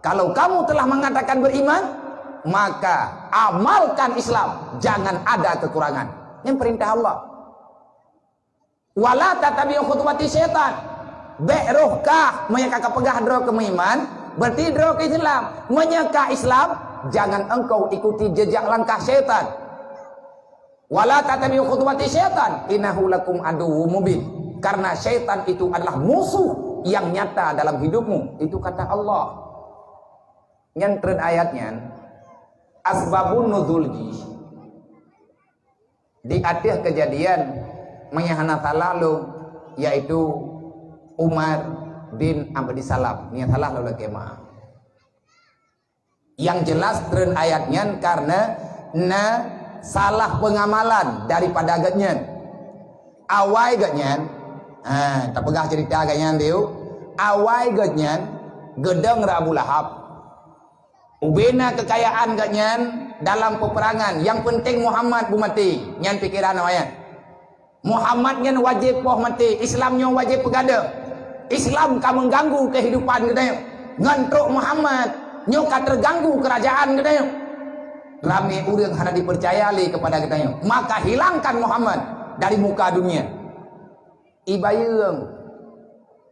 Kalau kamu telah mengatakan beriman, maka amalkan Islam, jangan ada kekurangan. Ini perintah Allah. Wala tattabi'u khutuwati syaitan. Bék roh kah, meunyoe ka kapeugah droe keu meuiman, berarti droe keu Islam. Meunyoe ka Islam, jangan engkau ikuti jejak langkah syaitan. Wala tattabi'u khutuwati syaitan, innahu lakum aduwwum mubin. Karena syaitan itu adalah musuh yang nyata dalam hidupmu. Itu kata Allah. Nyan treun ayat nyan, asbabun nuzul jih. Di ateueh keujadian meunyoe hana salah lôn, yaitu Umar bin Abdisalam. Meunyoe salah lôn lakée meu'ah. Nyang jeulaih treun ayat nyan kareuna na salah peungamalan daripada geuhnyan. Awai geuhnyan, ha, tapeugah ceurita geuhnyan diyeu. Awai geuhnyan geudong rot Abu Lahab. Ubena keukayaan geuhnyan, dalam peperangan, nyang penting Muhammad beumaté. Nyan pikeran awaknyan. Muhammad nyan wajéb poh maté, Islam nyoe wajéb peugadôh. Islam ka mengganggu kehidupan geutanyoe. Ngon trok Muhammad, nyoe ka terganggu kerajaan geutanyoe. Ramé ureuëng hana dipercaya lé kepada geutanyoe. Maka hilangkan Muhammad dari muka dunia. Ibayeueng.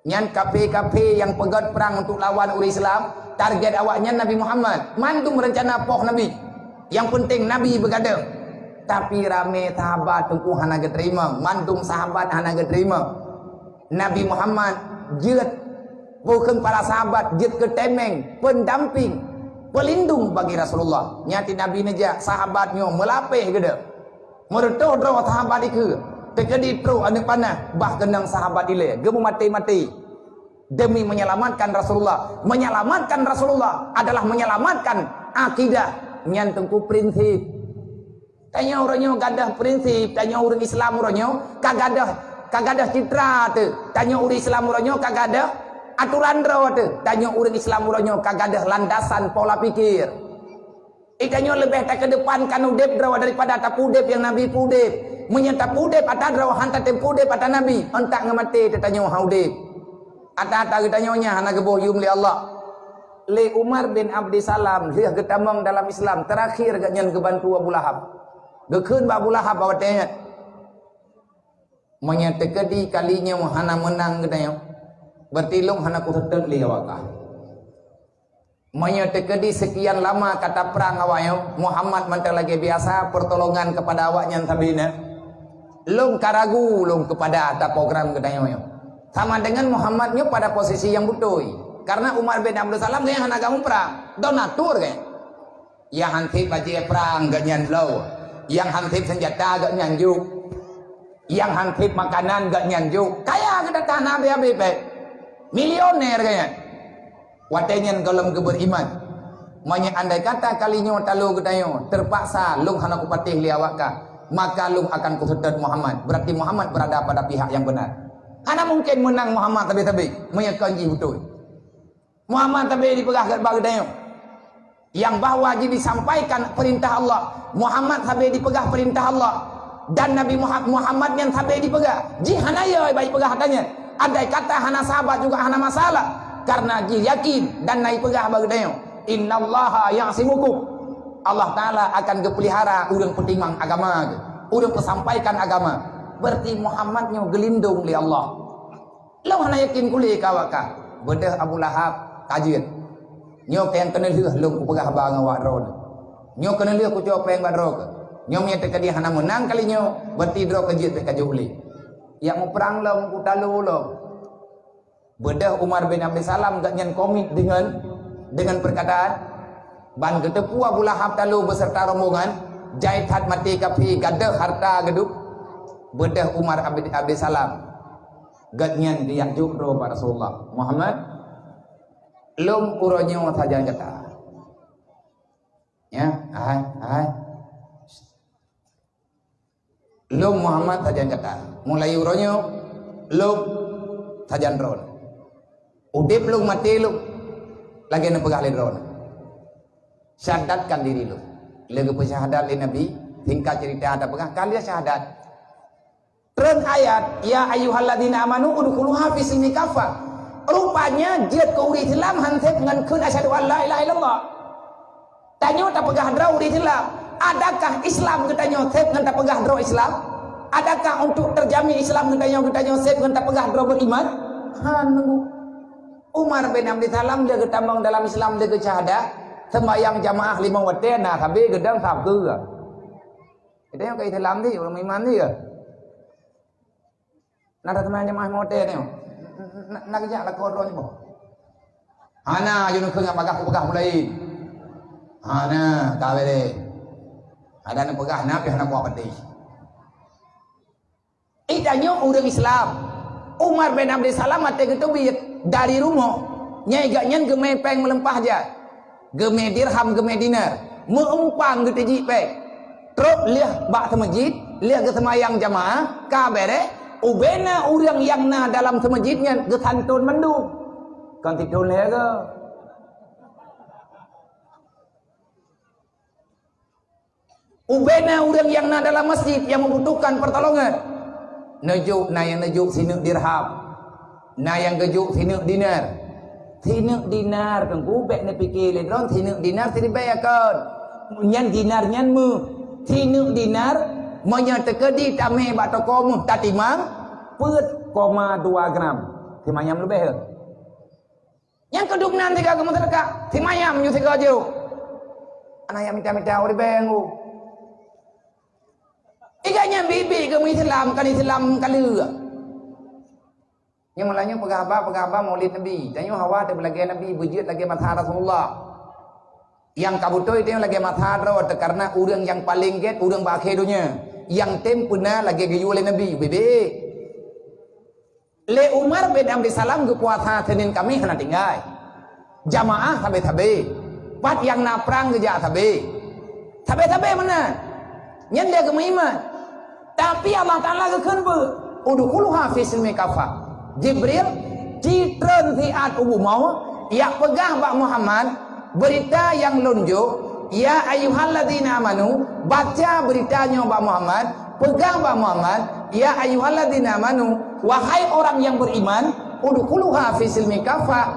Nyan kafé-kafé nyang peugét prang untuk lawan ureuëng Islam, target awaknyan Nabi Muhammad. Mandum reuncana poh Nabi. Nyang penting Nabi beugadôh. Tapi ramé sahabat teungku hana geuteurimong, mandum sahabat hana geuteurimong. Nabi Muhammad jeuet bukon para sahabat jeuet keu tameng, pendamping, pelindung bagi Rasulullah. Nyan di Nabi neujak sahabat nyoe meulapeh geude. Meureutoh droe sahabat dikeue, teukeudi trok aneuëk panah, bah keunong sahabat ilée geumeumaté-maté demi menyelamatkan Rasulullah. Menyelamatkan Rasulullah adalah menyelamatkan akidah. Nyan teungku prinsip. Tanyoe uroe nyoe gadôh prinsip, tanyoe ureuëng Islam uroe nyoe ka gadôh, ka gadôh citra teuh. Tanyoe ureuëng Islam uroe nyoe ka gadôh aturan droe teuh. Tanyoe ureuëng Islam uroe nyoe ka gadôh landasan pola pikir. Geutanyoe leubeh takeudepankan udeb droe daripada tapeudeb nyang Nabi peudeb. Meunyoe tapeudeb atra droe han tatem peudeb atra Nabi, euntak ngon maté teuh tanyoe han udeb. Ata-ata geutanyoe nyan hana geuboh yum lé Allah. Lé Umar bin Abdissalam lheueh geutamong dalam Islam, terakhir geuhnyan geubantu Abu Lahab. Geukheun bak Abu Lahab bak watée nyan, "Meunyoe teukeudi kali nyoe hana meunang geutanyoe, berarti lôn hana kuseutôt lé awak kah." Meunyoe teukeudi seukian lama ka taprang awaknyoe, Muhammad mantong lagée biasa, pertolongan kepada awaknyan sabe na, lôn ka ragu lôn kepada ata program geutanyoe nyoe. Sama dengan Muhammad nyoe pada posisi nyang beutôi. Karena Umar bin Abdul Salam geuhnyan hana gak muprang, donatur geuhnyan. Nyang han sép bajée prang geuhnyan bloe, nyang han sép seunjata geuhnyan jok, nyang han sép makanan geuhnyan jok. Kaya geutanyoe hana habéh-habéh péng. Milioner geuhnyan. Watée nyan gohlom geubeuriman, "Meunyoe andai kata kali nyoe talo geutanyoe, teupaksa lôn hana kupatéh lé awak kah, maka lôn akan kuseutôt Muhammad." Berarti Muhammad berada pada pihak yang benar. Hana mungkin meunang Muhammad sabe-sabe, meunyoe kon jih beutôi. Muhammad sabe dipeugah bak geutanyoe. Nyang bahwa jih disampaikan peurintah Allah, Muhammad sabe dipeugah peurintah Allah, dan Nabi Muha-, Muhammad nyan sabe dipeugah. Jih hana yo bak jipeugah ata nyan. Andai kata hana sahabat juga hana masalah, karena jih yakin dan na jipeugah bak geutanyoe, "Innallaha ya'simukum." Allah Taala akan geupeulihara ureuëng peutimang agama geuh, ureuëng peusampaikan agama. Berarti Muhammad nyoe geulindong lé Allah. Lôn hana yakin kulé ka awak kah. Beudôh Abu Lahab ka jeuet. "Nyoe keuh nyang keuneulheueh lôn kupeugah haba ngon awak droeneuh. Nyoe keuneulheueh kucok péng bak droe keuh. Nyoe meunyoe teukeudi hana meunang kali nyoe, berarti droe keuh jeuet bék ka jok lé. Jak muprang lom, kutalo lom." Beudôh Umar bin Abdul Salam geuhnyan komit deungon, deungon perkataan, ban geuteupeue Abu Lahab talo beserta rombongan, jai that maté kafé gadôh harta geuduek. Beudôh Umar Abdul, Abdul Salam. Geuhnyan geujak jok droe bak Rasulullah, "Muhammad, lôn uroe nyoe sajan gata." Ya, hai, hai. "Lôn Muhammad sajan gata. Mulai uroe nyoe, lôn sajan droeneuh. Udeb lôn, maté lôn, lagée neupeugah lé droeneuh. Syahadatkan diri lôn." Lé geupeusyahadat lé Nabi, singkat cerita tapeugah, ka lheueh syahadat. Treun ayat, "Ya ayyuhalladzina amanu udkhuluha fis silmi kaffah." Rupanya jeuet keu ureuëng Islam han sép ngon kheun asyhadu an la ilaha illallah. Tanyoe tapeugah droe ureuëng Islam. Adakah Islam geutanyoe sép ngon tapeugah droe Islam? Adakah untuk terjamin Islam geutanyoe, geutanyoe sép ngon tapeugah droe beriman? Han nunggu. Umar bin Abdul Salam dia geutamong dalam Islam dia geucahada, sembahyang jamaah lima watée na sabe geudong sab keue. Kita nyang ka Islam ni, ureuëng iman ni ya. Na that teuma jamaah mote nyoe. Na, na geujak lakoe droe nyoe. Hana, jeuet keu nyang bagah peugah mulai. Hana, ka bere. Ada neupeugah na pih hana kuat pedih. Ih, tanyoe ureuëng Islam. Umar bin Abdul Salam watée geuteubiet dari rumoh, nyai gak nyan geumé péng meuleumpah jai. Geumé dirham, geumé dinar, meuumpang geuteujik péng. Trok lheueh bak seumeujid, lheueh geuseumayang jamaah, ka bere, ubena ureuëng nyang na dalam seumeujid nyan geusanton mandum. Kon siton lé go. Ubena ureuëng nyang na dalam masjid nyang membutuhkan pertolongan. Neujok, na nyang neujok sineuk dirham. Na nyang geujok sineuk dinar. Sineuk dinar, Teungku, bék neupike lé droe, sineuk dinar siribèe kon. Nyan dinar nyan meuh. Sineuk dinar, meunyoe teukeudi tamé bak toko meuh tatimang, peuet koma dua gram. Simayam leubeh. Nyang keudum nan siga geumeuseudekah, simayam nyoe siga jok. Ana nyang mita-mita ureuëng beng u. Iga nyan bibi geumeu Islam, kan Islam kaleue. Nyang malam nyoe peugah haba, peugah haba Maulid Nabi. Tanyoe hawa teuh lagèe Nabi, beujeuet lagèe masa Rasulullah. Nyang ka beutôi tanyoe lagèe masa droe teuh, karena ureuëng nyang paleng gét, ureuëng bak akhé donya. Nyang tem peuna lagèe geuyue lé Nabi, bibik. Lé Umar bin Abdul Salam geupuasa Senin Kamis hana tinggai. Jamaah sabe-sabe. Pat nyang na prang geujak sabe. Sabe-sabe meunan. Nyan dia geumeuiman. Tapi Allah Taala geukheun beu, "Udkhuluha fi silmi kafah." Jibril, citron siat u bumoe, yak peugah bak Muhammad, Beurita nyang lôn jok, "Ya ayyuhalladzina amanu," baca beurita nyoe bak Muhammad, peugah bak Muhammad, "Ya ayyuhalladzina amanu, wahai orang yang beriman, udkhuluha fi silmi kafah,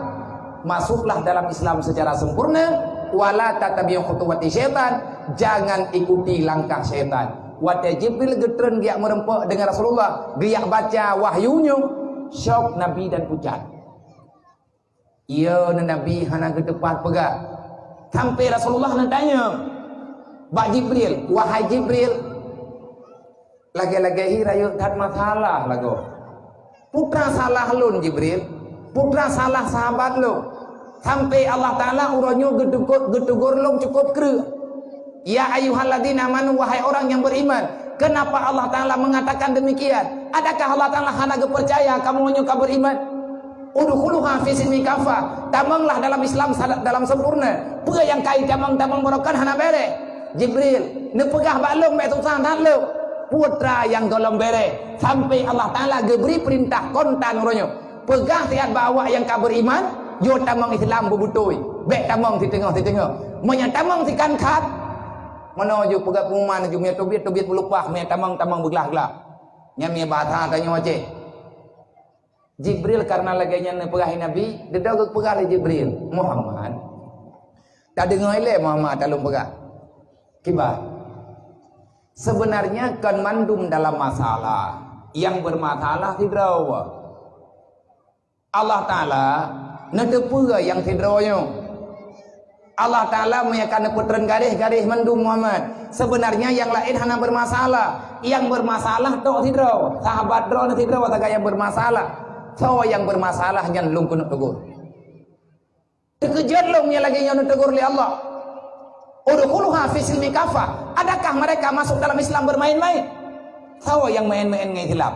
masuklah dalam Islam secara sempurna, wala tattabi'u khutuwati syaitan, jangan ikuti langkah syaitan." Watèe Jibril geutreun geujak meureumpok deungon Rasulullah, geujak baca wahyu nyoe, syok Nabi dan pucat. Iya, Nabi hana geuteupat peugah. Sampai Rasulullah neutanyong bak Jibril, "Wahai Jibril, lagèe-lagèe hi rayeuk that masalah lagoe. Peue teuma salah lôn, Jibril? Peue teuma salah sahabat lôn? Sampai Allah Taala uroe nyoe geuteugor, geuteugor lôn cukup kreueh." "Ya ayyuhalladzina amanu, wahai orang yang beriman." Kenapa Allah Taala mengatakan demikian? Adakah Allah Taala hana geupercaya kamoe nyoe ka beriman? "Udkhuluha fi silmi kafah." Tamonglah dalam Islam sa-, dalam sempurna. Peue nyang ka itamong-tamong baroe kan hana bèrèh. Jibril, neupeugah bak lôn, bèk susah that lôn. Peue teuma nyang gohlom bèrèh. Sampai Allah Taala geubri peurintah kontan uroe nyoe. Peugah siat bak awak nyang ka beriman, "Yo tamong Islam beubeutôi. Bèk tamong siteungoh-siteungoh. Meunyoe tamong sikan khat, meunoe ju peugah pengumuman ju, meunyoe teubiet, teubiet beuleupah, meunyoe tamong, tamong beuglah-glah." Nyan meunyoe bahasa tanyoe Aceh. Jibril karena lagèe nyan neupeugah Nabi, dudoe geupeugah lé Jibril, "Muhammad, tadeungoe lé Muhammad, talôn peugah. Kiban, sebenarnya kon mandum dalam masalah. Nyang bermasalah sidroe. Allah Taala neuteupeue nyang sidroe nyoe. Allah Taala meunyo ka neupeutreun garéh-garéh mandum, Muhammad. Sebenarnya nyang laén hana bermasalah. Nyang bermasalah tok sidroe, sahabat droeneuh sidroe sagai nyang bermasalah. Soe nyang bermasalah nyan lôn keuneuk teugor." Teukeujot lôn nyang lagèe nyoe neuteugor lé Allah. "Udkhuluha fi silmi kafah." Adakah mereka masuk dalam Islam bermain-main? Soe nyang main-main ngon Islam?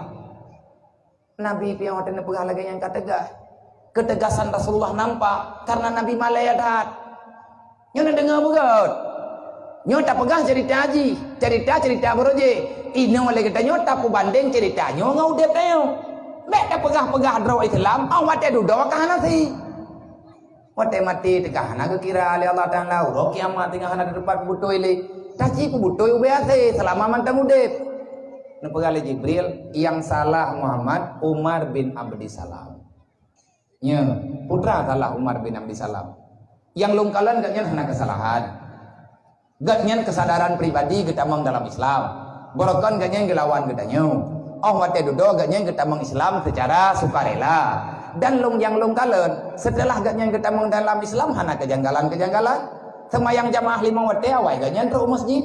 Nabi piôh watèe neupeugah lagèe nyang ka teugas. Keutegasan Rasulullah nampak karena Nabi malèe that. Nyoe neudeungoe beugöt. Nyoe tapeugah cerita jih, cerita-cerita beurojée. Inoe lé geutanyoe tapeubandeng cerita nyoe ngon udeb tanyoe. Bèk tapeugah-peugah droe Islam, 'oh watèe dudoe ka hana sie. Watèe maté teuka hana geukira lé Allah Taala, uroe kiamat teungoh hana teupat peubeutôi lé. Taci peubeutôi ubé asé seulama mantong udeb. Neupeugah lé Jibril, "Nyang salah Muhammad, Umar bin Abdisalam." Nyoe, peue teuma salah Umar bin Abdisalam. Nyang lôn kalon gobnyan hana keusalahan. Gobnyan keusadaran pribadi geutamong dalam Islam. Barokon gobnyan geulawan geutanyoe. 'Oh watèe dudoe gobnyan geutamong Islam seucara sukarela. Dan lôn nyang lôn kalon, seuteulah gobnyan geutamong dalam Islam hana keujanggalan-keujanggalan. Seumayang jamaah limong watèe awai gobnyan trok u masjid.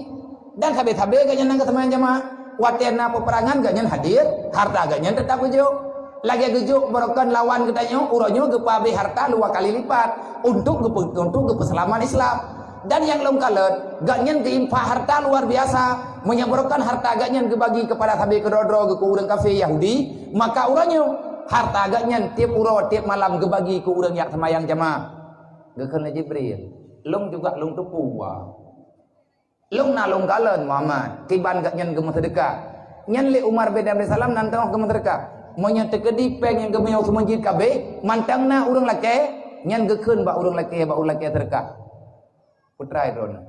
Dan sabe-sabe gobnyan na geuseumayang jamaah. Watèe na peupeurangan gobnyan hadir, hareuta gobnyan teutap geujok. Lagèe geujok barokon lawan geutanyoe, uroe nyoe geupeuabéh hareuta dua kali lipat untuk geupeu-, untuk geupeuseulamat Islam. Dan nyang lôn kalon, gobnyan geuinfak hareuta luar biasa. Meunyoe barokon hareuta gobnyan geubagi keupada sabe keudroe-droe geuh keu ureuëng kafé Yahudi, maka uroe nyoe hareuta gobnyan tieb uroe, tieb malam geubagi keu ureuëng nyang seumayang jamaah. Geukheun lé Jibril, "Lôn juga lôn teupeue." Lôn na lôn kalon Muhammad, kiban gobnyan geumeuseudeukah. Nyan lé Umar bin Abdul Salam nan teungoh geumeuseudeukah. Meunyoe teukeudi péng nyang geumeunyoe seumeujid kabéh, mantong na ureuëng lakèe, nyan geukheun bak ureuëng lakèe, bak ureuëng lakèe seudeukah. Peue teuma droeneuh.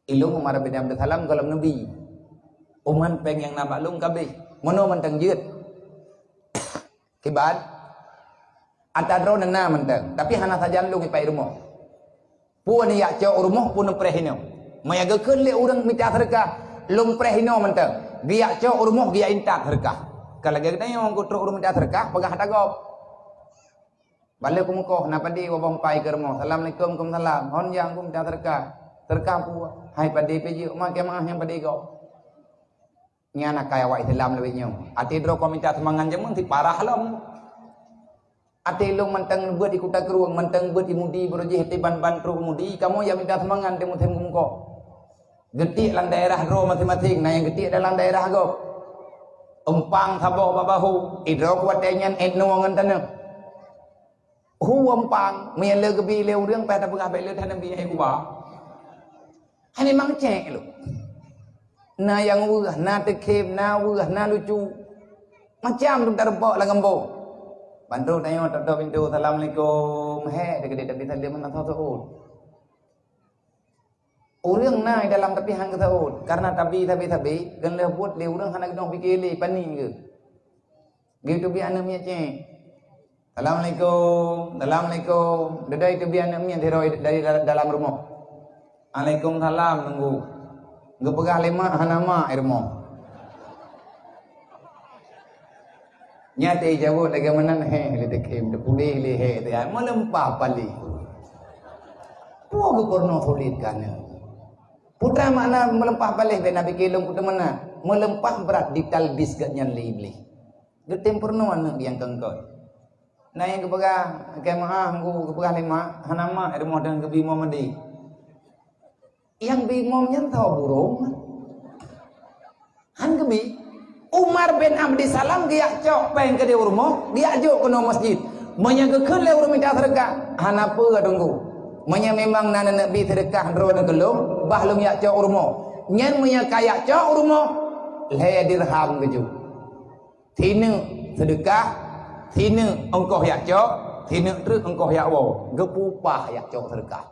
Ilôn Umar bin Abdul Salam gohlom neubi. Uman péng nyang na bak lôn ka abéh. Meunoe mantong jeuet. Kiban, ata droe na mantong, tapi hana sajan lôn ipai rumoh. Peue neujak cok u rumoh, peue neupreh inoe. Meunyo geukheun lé ureuëng mita seudeukah, lôn preh inoe mantong. Geujak cok u rumoh, geujak intat seudeukah. Ka lagée geutanyoe, ku trok ureuëng mita seudeukah, peugah ata gob. Bale kumeukoh, na padé waboh meupai keu rumoh. "Assalamualaikum." "Waalaikumsalam." "Hon jak ku mita seudeukah." "Seudeukah peue?" "Hai padé pih jeuet, ma keu maah nyang padé gob." Nyan akai awak Islam lawét nyoe. Até droe kon mita seumangan jameun siparah lom. Até lôn mantong neubeuet di Kuta Krueng, mantong beuet di Mudi, baroe jih até ban-ban trok Mudi, kamoe jak mita seumangan di musém geumeukoh. Geutiek lam daerah droe maséng-maséng, na nyang geutiek dalam daerah gob. Eumpang saboh bak bahô, idroe kuwatée nyan étnoe ngon tanoh. Hu eumpang, meunyo le geubi lé ureuëng, payah tapeugah bék le that neubi hai kuba. Hai memang cek lôn. Na nyang weueh, na teukhém, na weueh, na lucu. Macam tu tareubok lam geumbong. Bandum tanyoe tok-tok pintoe, "Assalamualaikum." Hék, teukeudeh tabi saleuem meunan tho seuôt. Ureuëng na di dalam tapi han geusaôt, karena tabi sabe-sabe, gen lheueh buet lé ureuëng hana geudong pike lé, pani geuh. Geuteubiet aneuëk miet cek. "Assalamualaikum, assalamualaikum." Dedai teubiet aneuëk miet sidroe dari dal-, dalam rumoh. "Waalaikumsalam, Teungku." Geupeugah lé mak, "Hana mak i rumoh." Nyan teujaweub lagée meunan, "Héh, lé teukhém, teupuléh lé héh teuh, meuleumpah paléh." Peue geupeurunoe sulet keu aneuëk? Peue makna meuleumpah paléh, bék na pike lôn kuteumana. Meuleumpah brat ditalbis geuhnyan lé Iblih. Geutem peurunoe aneuëk nyang keu-keu. Na nyang geupeugah, "Keu maah, Teungku," geupeugah lé mak, "Hana mak i rumoh dan geubi mom meudi." Nyang bi mom nyan tho burông. Han geubi. Umar bin Abdissalam geujak cok péng keudeh u rumoh, geujak jok keunoe masjid. Meunyo geukheun lé ureuëng mita seudeukah, "Hana peue, Teungku. Meunyo memang na neuneuk bi seudeukah droeneuh keu lôn, bah lôn jak cok u rumoh." Nyan meunyo ka jak cok u rumoh, lhée dirham geujok. Sineuk seudeukah, sineuk ongkoh jak cok, sineuk treuk ongkoh jak woe. Geupeu upah jak cok seudeukah.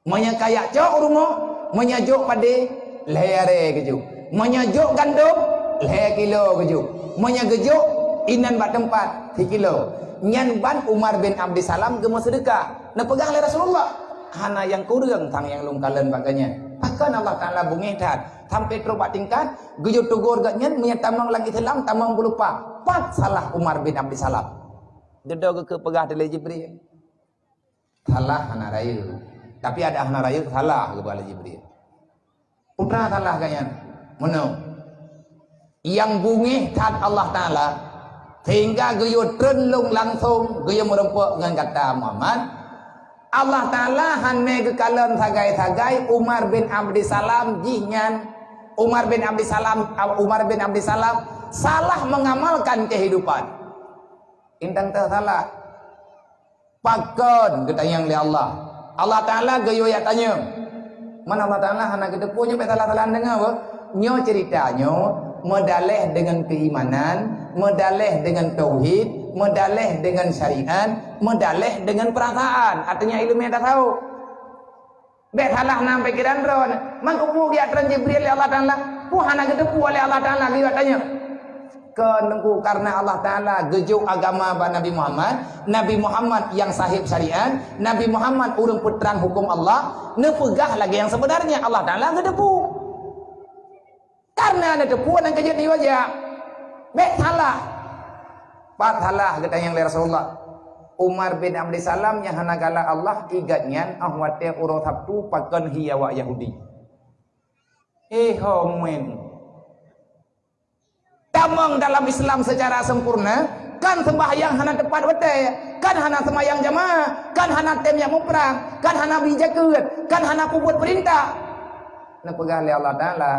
Meunyo ka jak cok u rumoh, meunyo jok padé, lhée arée geujok. Meunyo jok gandom, lhée kilo geujok. Meunyo geujok inan bak teumpat, sikilo. Nyan ban Umar bin Abdissalam geumeuseudeukah. Neupeugah lé Rasulullah, "Hana nyang kureueng sang nyang lôn kalon bak geuhnyan." Pakon Allah Taala beungéh that, sampai trok bak tingkat geujok teugor geuhnyan, meunyo tamong lam Islam, tamong beulupa. Pat salah Umar bin Abdissalam? Dudoe geukheun peugah lé Jibril. Salah hana rayeuk. Tapi adak hana rayeuk salah, geuba lé Jibril. Peue salah geuhnyan? Meunoe. Nyang beungéh that Allah Taala, sehingga geuyue treun lôn langsong, geuyue meurumpok ngon gata Muhammad. Allah Taala han mé geukalon sagai-sagai Umar bin Abdissalam jihnyan. Umar bin Abdissalam, Umar bin Abdissalam salah mengamalkan kehidupan. Intan teuh salah. Pakon geutanyong lé Allah? Allah Taala geuyue jak tanyong. Man Allah Taala hana geuteupeue nyoe, bék salah-salah deungoe, beuh. Nyoe ceurita nyoe meudaleh deungon keuimanan, meudaleh deungon tauhid, meudaleh deungon syariat, meudaleh deungon peurasaan. Artinya ileumé tasawuf. Bék salah nam pikeran droeneuh. Man peue geujak treun Jibril lé Allah Taala? Peue hana geuteupeue lé Allah Taala geuyue tanyong? Keu Teungku, karena Allah Taala geujok agama bak Nabi Muhammad, Nabi Muhammad nyang sahib syariat, Nabi Muhammad ureuëng peutrang huköm Allah, neupeugah lagée nyang seubeunarnya, Allah Taala geuteupeue. Karena neuteupeue nyang keujeuet di wajah. Bék salah. Pat salah geutanyong lé Rasulullah. Umar bin Abdissalam nyang hana galak Allah, igat nyan óh watée uroe Sabtu pakon hi awak Yahudi. Eh, ho muen. Tamong dalam Islam secara sempurna, kan sembahyang hana teupat watée, kan hana seumayang jamaah, kan hana tem nyang muprang, kan hana bi jakeuet, kan hana peubuet peurintah. Neupeugah lé Allah Taala,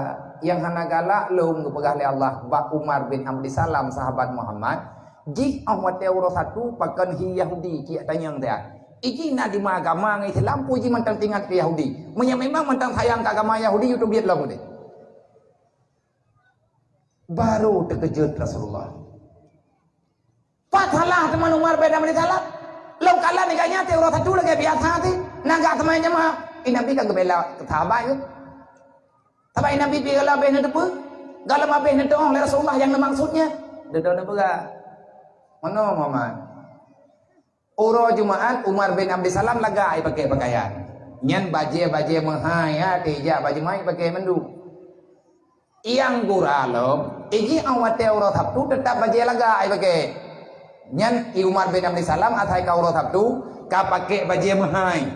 nyang hana galak lôn geupeugah lé Allah bak Umar bin Abdissalam, sahabat Muhammad, jih óh watée uroe Sabtu pakon hi Yahudi, ciek tanyong teuh. Iji na dima agama ngon Islam, peue jih mantong teuingat keu Yahudi. Meunyo memang mantong sayang keu agama Yahudi, yue teubiet lom udeh. Baru teukeujot Rasulullah. Pat salah teuma Umar bin Abdul Salam. Lôn kalon igat nyan teuh uroe Sabtu lagée biasa teuh. Na geuseumayang jamaah. Nabi ka geubela sahabat geuh. Saban Nabi pih galak abéh neuteupeue, galak abéh neuteu'oh lé Rasulullah nyang neumaksud nyan. Dudoe neupeugah, "Meunoe Muhammad, uroe Jumaat Umar bin Abdussalam lagak ipaké pakaian. Nyan bajée-bajée meuhai, até ijak bak jeumaáh ipaké mandum. Nyang gura lom, ijih 'oh watée uroe Sabtu teutap bajée lagak ipaké. Nyan i Umar bin Abdussalam asai ka uroe Sabtu ka paké bajée meuhai."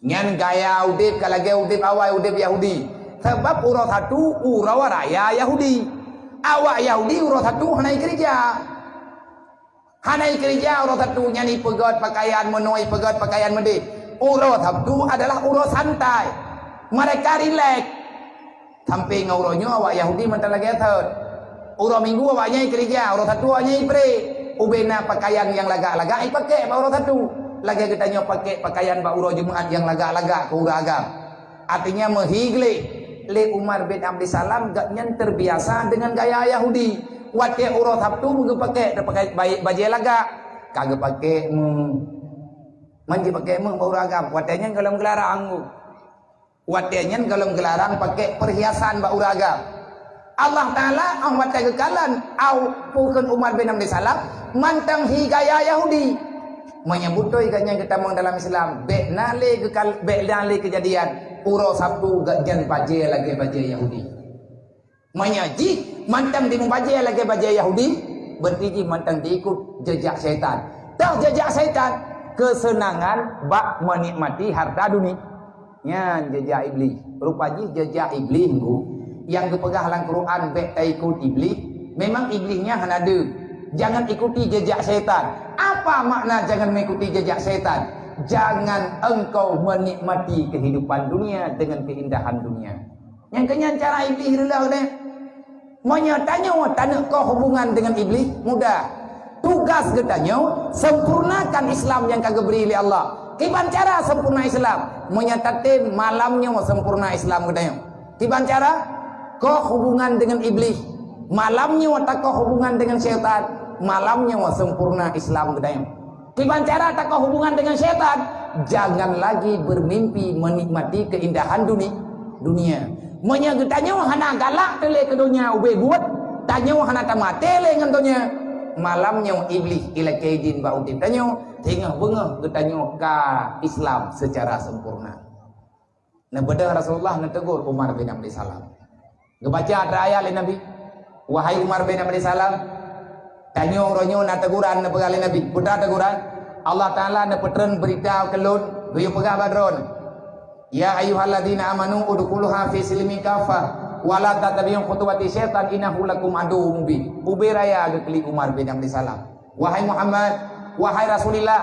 Nyan gaya udeb ka lagée udeb awai udeb Yahudi. Sabab uroe Sabtu uroe raya Yahudi. Awak Yahudi uroe Sabtu hana ikeurija. Hana ikeurija uroe Sabtu, nyan ipeugét pakaian meunoe, ipeugét pakaian meudeh. Uroe Sabtu adalah uroe santai. Mereka rilek. Sampai ngon uroe nyoe awak Yahudi mantong lagée thot. Uroe Minggu awaknyan ikeurija, uroe Sabtu awaknyan ipré. Ubena pakaian nyang lagak-lagak ipaké bak uroe Sabtu. Lagée geutanyoe paké pakaian bak uroe Jumaat nyang lagak-lagak keu ureuëng agam. Artinya meuhi gleh. Lé Umar bin Abdussalam gobnyan terbiasa dengan gaya Yahudi. Watée uroe Sabtu geupaké, geupaké bajée lagak. Ka geupaké meuh. Man jipaké meuh bak ureuëng agam. Watée nyan golom geularang. Watée nyan golom geularang paké perhiasan bak ureuëng agam. Allah Taala 'oh watée geukalon, 'oh peue kheun Umar bin Abdussalam, mantong hi gaya Yahudi. Meunyoe beutôi gobnyan geutamong dalam Islam, bék na lé geukal-, bék na lé keujadian uroe Sabtu gobnyan bajée lagée bajée Yahudi. Meunyoe jih mantong jimeubajée lagée bajée Yahudi, berarti jih mantong jiikot jeujak syaitan. Toh jeujak syaitan, keuseunangan bak meunikmati harta dunia. Nyan jeujak Iblih. Rupa jih jeujak Iblih, Teungku. Nyang geupeugah lam Quran bék taikot Iblih, memang Iblih nyan hana deuh. Jangan ikuti jejak syaitan. Apa makna jangan mengikuti jejak syaitan? Jangan engkau menikmati kehidupan dunia dengan keindahan dunia. Nyang keunyan cara Iblih reuloh deh. Meunyoe tanyoe taneuk koh hubungan dengan Iblih, mudah. Tugas geutanyoe sempurnakan Islam nyang ka geubri lé Allah. Kiban cara sempurna Islam? Meunyoe tatem malam nyoe sempurna Islam geutanyoe. Kiban cara? Koh hubungan dengan Iblih. Malam nyoe takoh hubungan dengan syaitan. Malam nyoe sempurna Islam geutanyoe. Kiban cara takoh hubungan dengan syaitan? Jangan lagi bermimpi menikmati keindahan duni-, dunia. Meunyoe geutanyoe hana galak teuh lé keu donya ubé buet, tanyoe hana tamaté lé ngon donya, malam nyoe Iblih ilakée idin bak udeb tanyoe, singoh beungoh geutanyoe ka Islam secara sempurna. Neubeudôh Rasulullah neutegur Umar bin Abdul Salam. Geubaca atra ayat lé Nabi, "Wahai Umar bin Abdul Salam, tanyoe uroe nyoe na teguran," neupeugah lé Nabi. Peue teguran? "Allah Taala neupeutreun beurita keu lôn, geuyue peugah bak droeneuh, 'Ya ayyuhalladzina amanu udkhuluha fi silmi kaffah wa la tattabi'u khutuwati syaitan innahu lakum aduwwum mubin.'" Ubé raya geuklik Umar bin Abdul Salam. "Wahai Muhammad, wahai Rasulillah,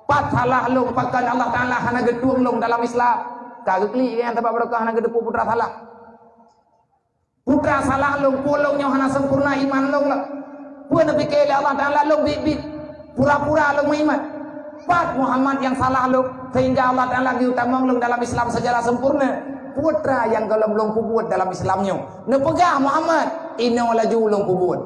pat salah lôn pakon Allah Taala hana geutueng lôn dalam Islam?" Ka geuklik nyang teubak barokah hana geuteupeue peue teuma salah. Peue teuma salah lôn, peue lôn nyoe hana sempurna iman lôn lom. Peue neupike lé Allah Taala lôn biet-biet, pura-pura lôn meuiman. Pat Muhammad nyang salah lôn, sehingga Allah Taala geuyue tamong lôn dalam Islam secara sempurna. Peue teuma nyang gohlom lôn peubuet dalam Islam nyoe? Neupeugah Muhammad, inoe laju lôn peubuet.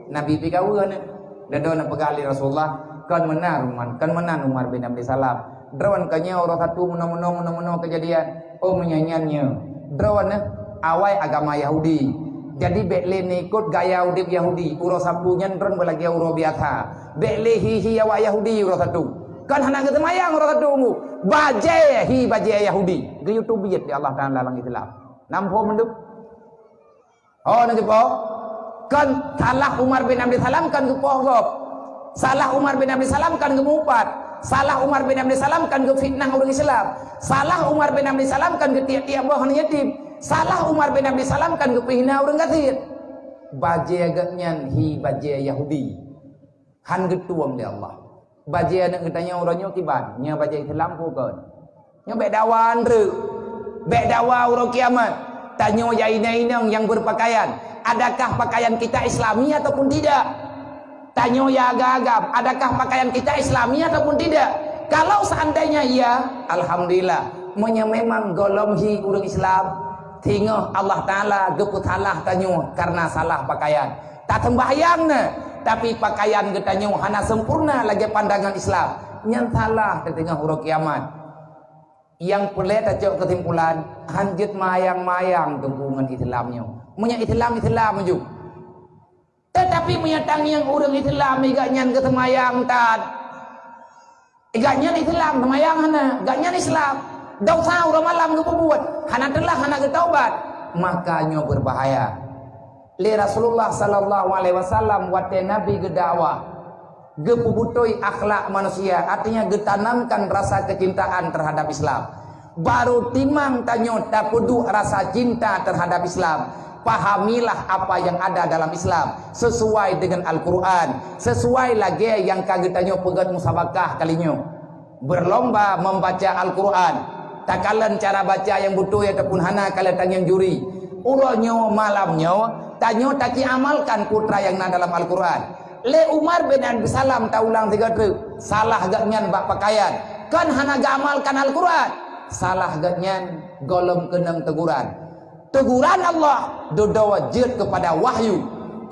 Nabi pih ka weueh nyan. Dudoe neupeugah lé Rasulullah, "Kon meunan Umar, kon meunan Umar bin Abdul Salam. Droeneuh ka nyoe uroe Sabtu meunoe-meunoe, meunoe-meunoe keujadian." "Oh, meunyoe nyan nyoe, droeneuh awai agama Yahudi. Jadi bék lé neuikot gaya udeb Yahudi. Uroe Sabtu nyan droeneuh beulagée uroe biasa. Bék lé hi-hi awak Yahudi uroe Sabtu. Kon hana geuseumayang uroe Sabtu, bajée hi bajée Yahudi." Geuyue teubiet lé Allah Taala lam Islam. Na muphom mandum? Oh, na geupoh? Kon salah Umar bin Abdul Salam kon geupoh gob. Salah Umar bin Abdul Salam kon geumupat. Salah Umar bin Abdul Salam kon geufitnah ureuëng Islam. Salah Umar bin Abdul Salam kon geutiek-tiek boh aneuk yatim. Salah Umar bin Abdul Salam kon geupeuna ureuëng gasien. Bajée gobnyan hi bajée Yahudi. Han geutueng lé Allah. Bajée aneuk geutanyoe uroe nyoe kiban, nyoe bajée Islam peue kon? Nyoe bék dakwa andreuk. Bék dakwa uroe kiamat. Tanyoe ya inong-inong nyang berpakaian, adakah pakaian kita Islami ataupun tidak? Tanyoe ya agam-agam, adakah pakaian kita Islami ataupun tidak? Kalau seandainya iya, alhamdulillah. Meunyoe memang gohlom hi ureuëng Islam, singoh Allah Taala geupeusalah tanyoe karena salah pakaian. Taseumbahyang na, tapi pakaian geutanyoe hana sempurna lagée pandangan Islam. Nyan salah teuteungoh uroe kiamat. Nyang peureulée tacok keusimpulan, hanjeuet mayang-mayang teungku ngon Islam nyoe. Meunyoe Islam, Islam ju. Teutapi meunyoe tangieng ureuëng Islam, i gobnyan geuseumayang that. I gobnyan Islam, seumayang hana, gobnyan Islam. Desya uroe malam geupeubuet, hana teulah, hana geutaubat, maka nyoe beubahaya. Lé Rasulullah sallallahu alaihi wasallam watée Nabi geudakwah, geupeubutôi akhlak manusia, artinya geutanamkan rasa kecintaan terhadap Islam. Baru timang tanyoe tapeuduek rasa cinta terhadap Islam. Pahamilah apa yang ada dalam Islam sesuai dengan Al-Quran, sesuai lagée nyang ka geutanyoe peugét musabakah kali nyoe. Berlomba membaca Al-Quran. Takalon cara baca nyang beutôi ataupun hana, ka lheueh tangieng juri. Uroe nyoe, malam nyoe, tanyoe taci amalkan peue nyang na dalam Al-Quran. Lé Umar bin Abdul Salam taulang sigoe treuk, salah gobnyan bak pakaian, kon hana geuamalkan Al-Quran. Salah gobnyan gohlom keunong teguran. Teguran Allah dudoe jeuet keupada wahyu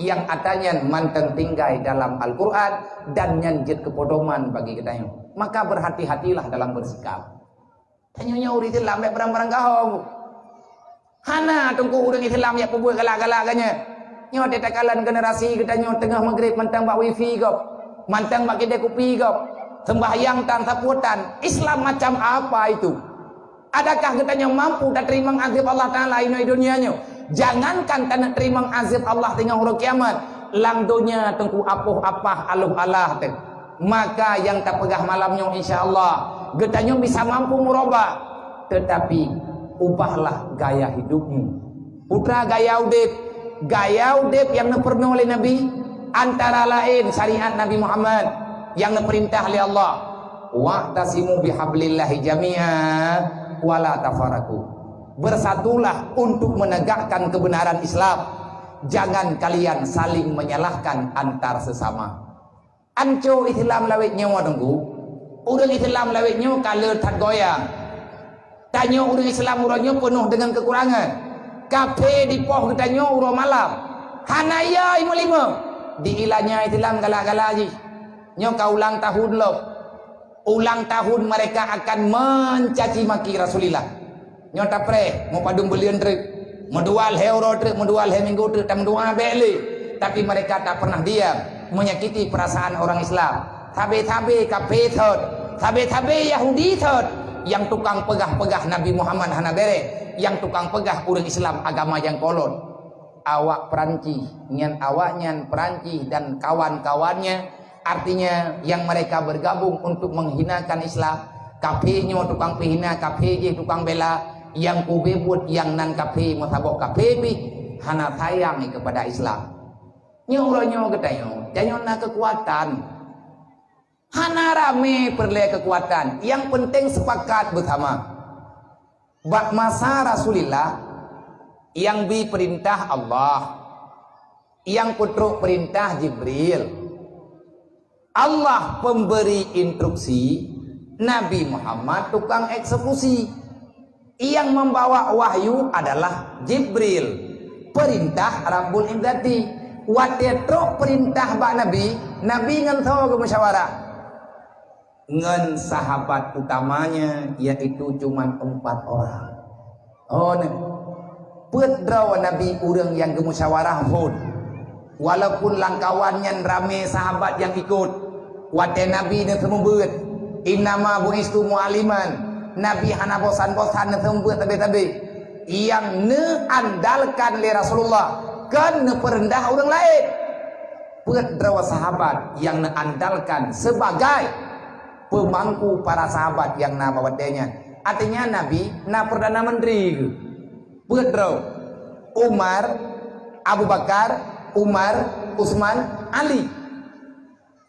nyang atra nyan mantong tinggai dalam Al-Quran dan nyan jeuet keu pedoman bagi geutanyoe. Maka berhati-hatilah dalam bersikap. Tanyoe nyoe ureuëng Islam bék barang-barang gaho. Hana teungku ureuëng Islam nyang peubuet galak-galak geuh nyan. Nyoe teuh takalon generasi geutanyoe teungoh maghrib mantong bak wifi gob, mantong bak kidée kupi gob, sembahyang tan sapeue tan. Islam macam apa itu? Adakah geutanyoe mampu tateurimong azab Allah Taala inoe donya nyoe? Jangankan taneuk teurimong azab Allah teungoh uroe kiamat, lam donya teungku apoh apah aloh alah teuh. Maka nyang tapeugah malam nyoe, insya Allah geutanyoe bisa mampu meurubah, teutapi ubahlah gaya hidupmu. Peue gaya udeb? Gaya udeb nyang neupeurunoe lé Nabi, antara laén syariat Nabi Muhammad nyang neupeurintah lé Allah, "Wa'tasimu bihablillahi jami'a wa la tafarraqu." Bersatulah untuk menegakkan kebenaran Islam. Jangan kalian saling menyalahkan antar sesama. Anco Islam lawét nyoe teungku. Ureuëng Islam lawét nyoe ka le that goyang. Tanyoe ureuëng Islam uroe nyoe peunoh deungon keukurangan. Kaphé dipoh geutanyoe uroe malam. Hana ya imo lima. Di ilanya Islam galak-galak jih. Nyoe ka ulang tahun lom. Ulang tahun mereka akan mencaci maki Rasulillah. Nyoe tapreh, meupadum buleuen treuk, meudua lhée uroe treuk, meudua lhée minggu treuk, tameudoá bék lé. Tapi mereka tak pernah diam menyakiti perasaan orang Islam. Sabe-sabe kaphé thot, sabe-sabe Yahudi thot, nyang tukang peugah-peugah Nabi Muhammad hana béreh, nyang tukang peugah ureuëng Islam agama nyang kolot. Awak Perancis, nyan awaknyan Perancis dan kawan-kawannya, artinya yang mereka bergabung untuk menghinakan Islam. Kaphé nyoe tukang peuhina, kaphé jih tukang bela, nyang kube buet nyang nan kaphé meusaboh kaphé pih hana sayang kepada Islam. Nyoe uroe nyoe geutanyoe, tanyoe na keukuatan. Hana ramé peureulée keukuatan, nyang penting sepakat beusama. Bak masa Rasulillah, nyang bi peurintah Allah, nyang peutrok peurintah Jibril. Allah pemberi instruksi, Nabi Muhammad tukang eksekusi. Nyang membawa wahyu adalah Jibril, peurintah Rabbul Izzati. Watée trok peurintah bak Nabi, Nabi ngon soe geumusyawarah? Ngon sahabat utamanya, yaitu cuman empat orang. Oh, nah. Peuet droe Nabi ureuëng nyang geumusyawarah phon. Walaupun lam kawan nyan ramé sahabat nyang ikot. Watée Nabi neuseumeubeuet, "Innama bu'istu mu'alliman." Nabi hana bosan-bosan neuseumeubeuet sabe-sabe. Nyang neuandalkan lé Rasulullah, kon neupeureundah ureuëng laén. Peuet droe sahabat nyang neuandalkan sebagai peumangku para sahabat nyang na bak watée nyan. Artinya Nabi na Perdana Menteri geuh. Peuet droe, Umar, Abu Bakar, Umar, Utsman, Ali.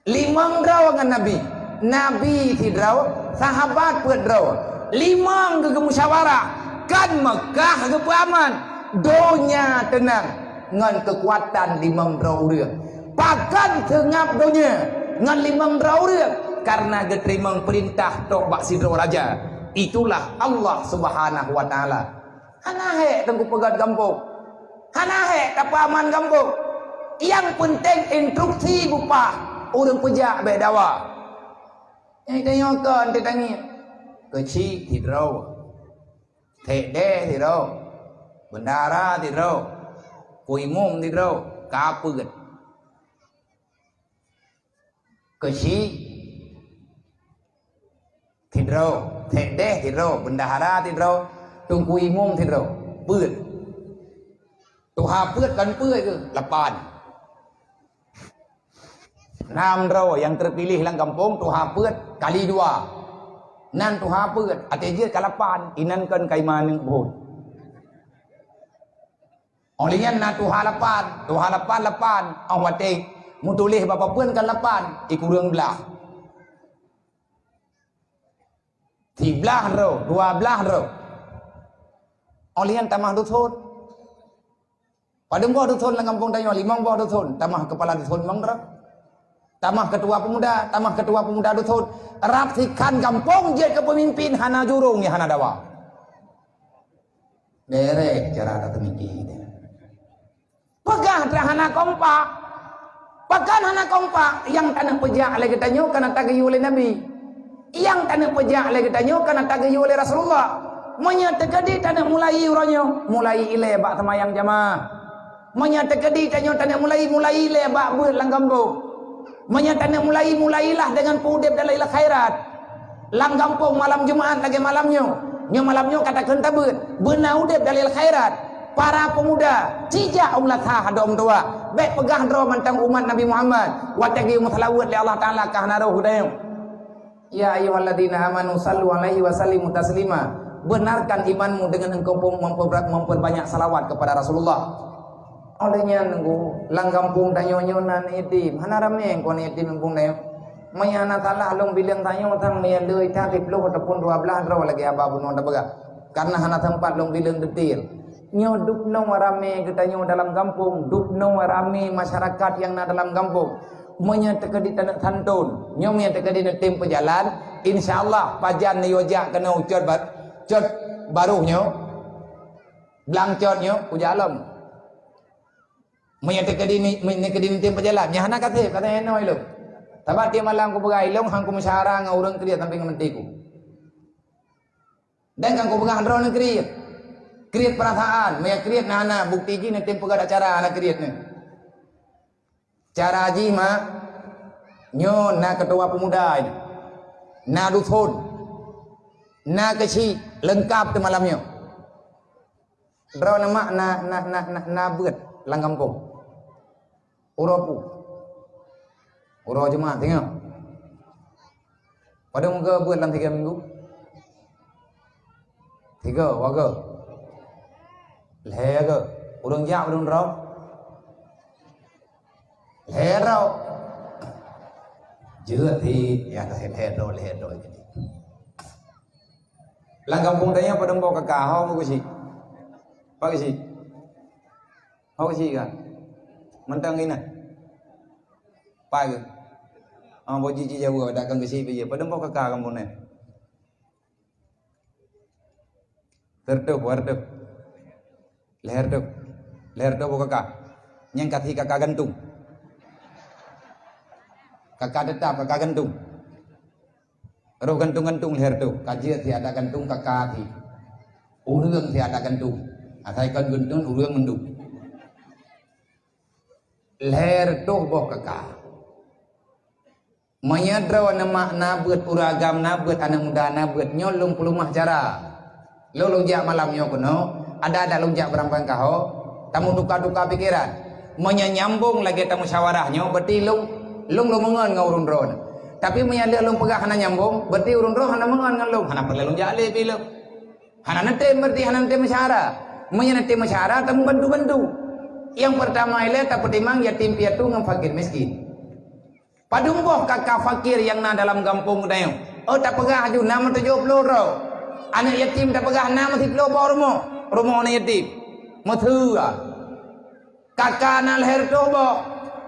Limong droe ngon Nabi. Nabi sidroe, sahabat peuet droe. Limong geumusyawarah, kan Meukah geupeuaman. Donya teunang ngon keukuatan limong droe ureuëng. Pakon seungab donya ngon limong droe ureuëng? Karena geuteurimong peurintah trok bak sidroe raja. Itulah Allah Subhanahu wa Taala. Hana hék teungku peugét gampông. Hana hék tapeuaman gampông. Nyang peunteng instruksi beupah, ureuëng peujak bék dawa. Nyang tanyoe kon teutangieng. Keuchik sidroe, thekdeh sidroe, beundahara sidroe, kuimum sidroe, kapeuet. Keuchik sidroe, thekdeh sidroe, beundahara sidroe, teungku imum sidroe, peuet. Tuha peuet kon peuet keuh, lapan. Nam droe nyang teupiléh lam gampông tuha peuet kali dua. Nan tuha peuet, até jeuet ka lapan, inan kon ka iman neuk buet. Óh lheueh nyan na tuha lapan, tuha lapan, lapan. Óh watée meutuléh bak papeuen kan lapan, ikureueng blaih. Siblaih droe, dua blaih droe. Óh lheueh nyan tamah duthon. Padum boh duthon lam gampông tanyoe, limong boh duthon, tamah keupala duthon limong droe. Tamah keutua peumuda, tamah keutua peumuda duthon. Rab sikhan gampông jeuet keu peumimpin hana jurông nyang hana dawa. Derek cara tateumiki. Peugah dah hana kompak. Pakon hana kompak? Nyang taneuk peujak lé geutanyoe kana tageuyue lé Nabi. Nyang taneuk peujak lé geutanyoe kana tageuyue lé Rasulullah. Meunyoe teukeudi taneuk mulai uroe nyoe, mulai ilée bak seumayang jamaah. Meunyoe teukeudi tanyoe taneuk mulai, mulai ilée bak beuet lam gampông. Meunyoe taneuk mulai, mulailah deungon peuudeb dalil khairat. Lam gampông malam Jumat lagée malam nyoe. Nyoe malam nyoe ka takheun tabeuet. Beuna udeb dalil khairat. Para peumuda, cijak u meunasah dom tuha. Bék peugah droe mantong umat Nabi Muhammad. Watée geumeuseulaweuet lé Allah Taala ka hana roh geutanyoe. Ya ayyuhalladzina amanu sallu alaihi wa sallimu taslima. Benarkan imanmu dengan engkau pem-, memperberat-, memperbanyak salawat kepada Rasulullah. Óh lheueh nyan nunggu, lam gampông tanyoe nyoe na aneuk yatim. Hana ramé kon aneuk yatim gampông tanyoe. Meunyo hana salah lôn bileueng tanyoe sang meunyo le that siploh ataupun dua blaih droe lagée haba bunoe tapeugah. Karena hana sempat lôn bileueng detail. Nyoe dubnoe ramé geutanyoe dalam gampông, dubnoe ramé masyarakat nyang na dalam gampông. Meunyo teukeudi taneuk santôn, nyoe meunyo teukeudi neutem peujalan, insya Allah pajan neuyue jak keunoe cot ba-, cot barôh nyoe, blang cot nyoe, kujak lom. Meunyo teukeudi ni, meunyo teukeudi neutem peujalan, nyan hana kaseb, kata henoe ilong. Sabab tiep malam kupeugah ilong, han kumeusyara ngon ureuëng kriet sampoe ngon meuteku. Dan kan kupeugah droeneuh kriet. Kriet peurasaan, meunyo kriet na hana, bukti jih neutem peugah cara hana kriet nyoe. Cara jih mak, nyoe na keutua peumuda nyoe. Na duthon. Na keuchik, leungkab teuh malam nyoe. Droeneuh mak na, na, na, na, na beuet lam gampông. Uroe peue? Uroe Jumat singoh. Padum keu beuet lam tiga minggu? Tiga, dua keu. Lhée keu. Ureuëng jak padum droe? Lhée droe. Jeuet di, ya, lhée droe, lhée droe. Lam gampông tanyoe padum boh kaka, ho keuchik? Pak keuchik? Ho keuchik ka? Mantong inan. Pai ke? Ah, boh jiji jaweueb, dak kan keuchik pih. Padum boh kaka gampông nyoe? Tertuh, wartuh. Leher tuh. Leher tuh boh kaka. Nyang kasih kaka gantung. Kaka tetap, kaka gantung. Roh gantung-gantung leher tuh, ka jeuet siat gantung kaka ti. Ureuëng siat gantung. Asai kon gantung ureuëng mandum. Leher tuh boh kaka. Meunyoe droeneuh mak na beuet, ureuëng agam na beuet, aneuëk muda na beuet, nyoe lôn peuleumah cara. Lôn, lôn jak malam nyoe keunoe, ada-ada lôn jak beurangkat kaho, tameutuka-tuka pikeran. Meunyoe nyambong lagée tamusyawarah nyoe, berarti lôn, lôn, lôn meungon ngon ureuëng droeneuh. Tapi meunyoe lheueh lôn peugah hana nyambong, berarti ureuëng droeneuh hana meungon ngon lôn, hana peureulée lôn jak lé pih lôn. Hana neutem, berarti hana neutem musyawarah. Meunyoe neutem musyawarah, tameubantu-bantu. Nyang peurtama ilée tapeutimang yatim piatu ngon fakir miskin. Padum boh kaka fakir nyang na dalam gampông geutanyoe? Oh, tapeugah aju na meutujoh ploh droe. Aneuëk yatim tapeugah na meusiploh boh rumoh, rumoh aneuëk yatim. Meuteua. Kaka na lhée reutôh boh,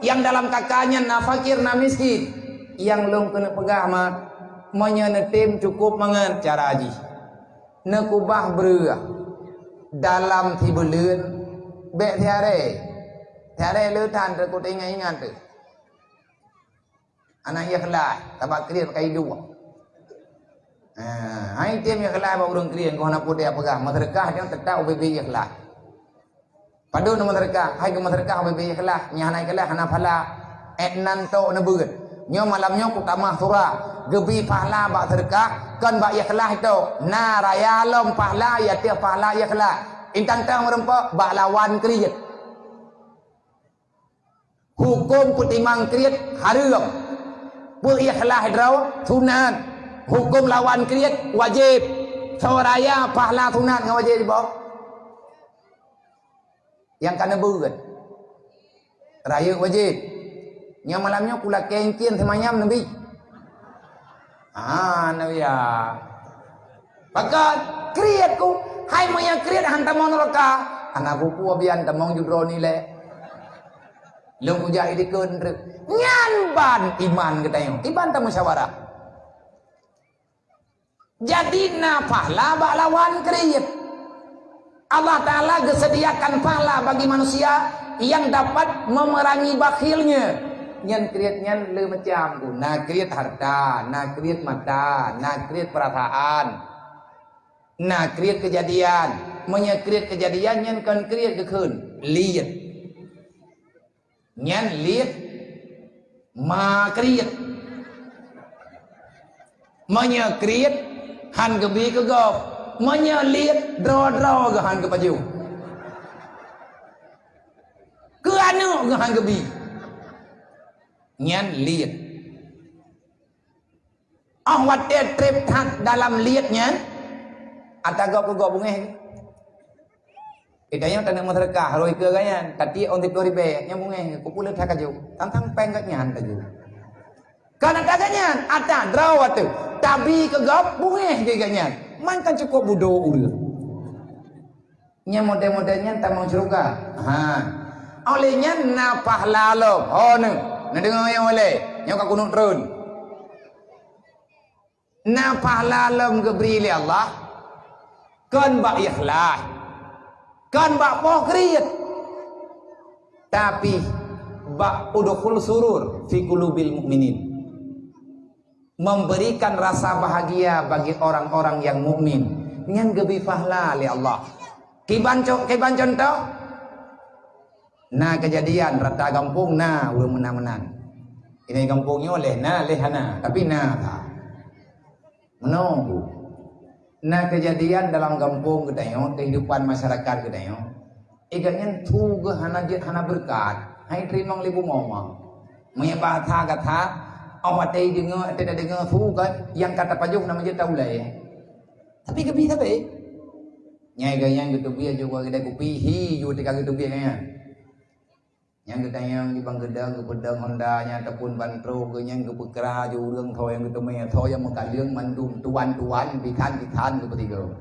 nyang dalam kaka nyan na fakir, na miskin. Nyang lôn keuneuk peugah mak, meunyoe neutem cukôp mangat cara jih. Neukubah breueh dalam sibuleuen, bék siarée. Siarée le that teuk, kuteuingat-ingat teuk. Hana ikhlas, sabab kriet pakai iduek. Ha, Hai tem ikhlas bak ureuëng krieng, keu hana peue teupeugah, meuseudeukah nyoe teutap ubé-bé ikhlas. Padub na meuseudeukah, hai keu meuseudeukah ubé-bé ikhlas, nyang hana ikhlas hana pahala. Ék nan tok neubeuet. Nyoe malam nyoe kutamah surah, geubi pahala bak seudeukah, kon bak ikhlas tok. Na raya lom pahala, yaitu pahala ikhlas. Intan tang meureumpok bak lawan kriet. Huköm peutimang kriet hareuem. Peu ikhlas droe sunat. Huköm lawan kriet wajéb. Soe raya pahala sunat ngon wajéb jiboh? Nyang ka neubeuet. Rayeuk wajéb. Nyang malam nyoe kulakée incien seumanyam neubi. Ah, neubi ya. Pakon kriet ku, hai meunyoe kriet han tamong neuraka. Hana kupeue bian tamong judroe nilai. Lôn kujak idikeue treuk. Nyan ban iman geutanyoe. Iban tamusyawarah. Jadi na pahala bak lawan kriet. Allah Ta'ala geusediakan pahala bagi manusia yang dapat memerangi bakhilnya. Nyan kriet nyan le macam tu. Na kriet harta, na kriet mata, na kriet perasaan. Na kriet kejadian. Meunyoe kriet kejadian nyan kon kriet geukheun, liet. Nyan liet ma kriet. Meunyoe kriet han geubi keu gob. Meunyoe liet droe-droe geuh han geupajoh. Keu aneuk geuh han geubi. Nyan liet. Óh watée treb that dalam liet nyan, ata gob keu gob bungéh. Kita nyang taneuk meuseudeukah, rhoi keu gobnyan, tatiek ôn siplôh ribée, nyan bungéh, kupeuleueh that kaju, tang-tang péng gobnyan laju. Kan ata gobnyan, ata droe watée tabi keu gob bungéh gobnyan. Man kan cukôp budo ureuëng. Nyang model-model nyan tamong syeuruga. Ha. Oleh nyan na pahala lom. Ho neu. Neudeungoe nyang ulée. Nyoe ka kunok treun. Na pahala lom geubri lé Allah. Kon bak ikhlas. Kon bak poh kriet. Tapi bak udkhul surur fi qulubil mukminin. Memberikan rasa bahagia bagi orang-orang yang mukmin, nyan geubri pahala lé Allah. Kiban co-, kiban contoh, na keujadian rata gampông na ureuëng meunan-meunan. Ini gampông nyoe leh na, leh hana, tapi na that. Meunoe bu. Na keujadian dalam gampông geutanyoe, kehidupan masyarakat geutanyoe. Iga nyan su geuh hana jeuet hana beureukat, hai teurimong lé bumoe ma. Meunyoe bahasa gata, óh watée deungoe, watée tadeungoe su geuh nyang ka tapajoh nama jeuet taulée. Tapi geubi sabe. Nyai geuh nyang geuteubiet jeuet bak keudai kupi, hi jeuet tika geuteubiet nyan. Nyang geutanyong di bang geudong geupeudong honda nyan ataupun ban trok geuh nyan geupeukra ju ureuëng tho nyang geuteumé tho nyang meukaleueng mandum tuan-tuan bisan-bisan geupeusigoe.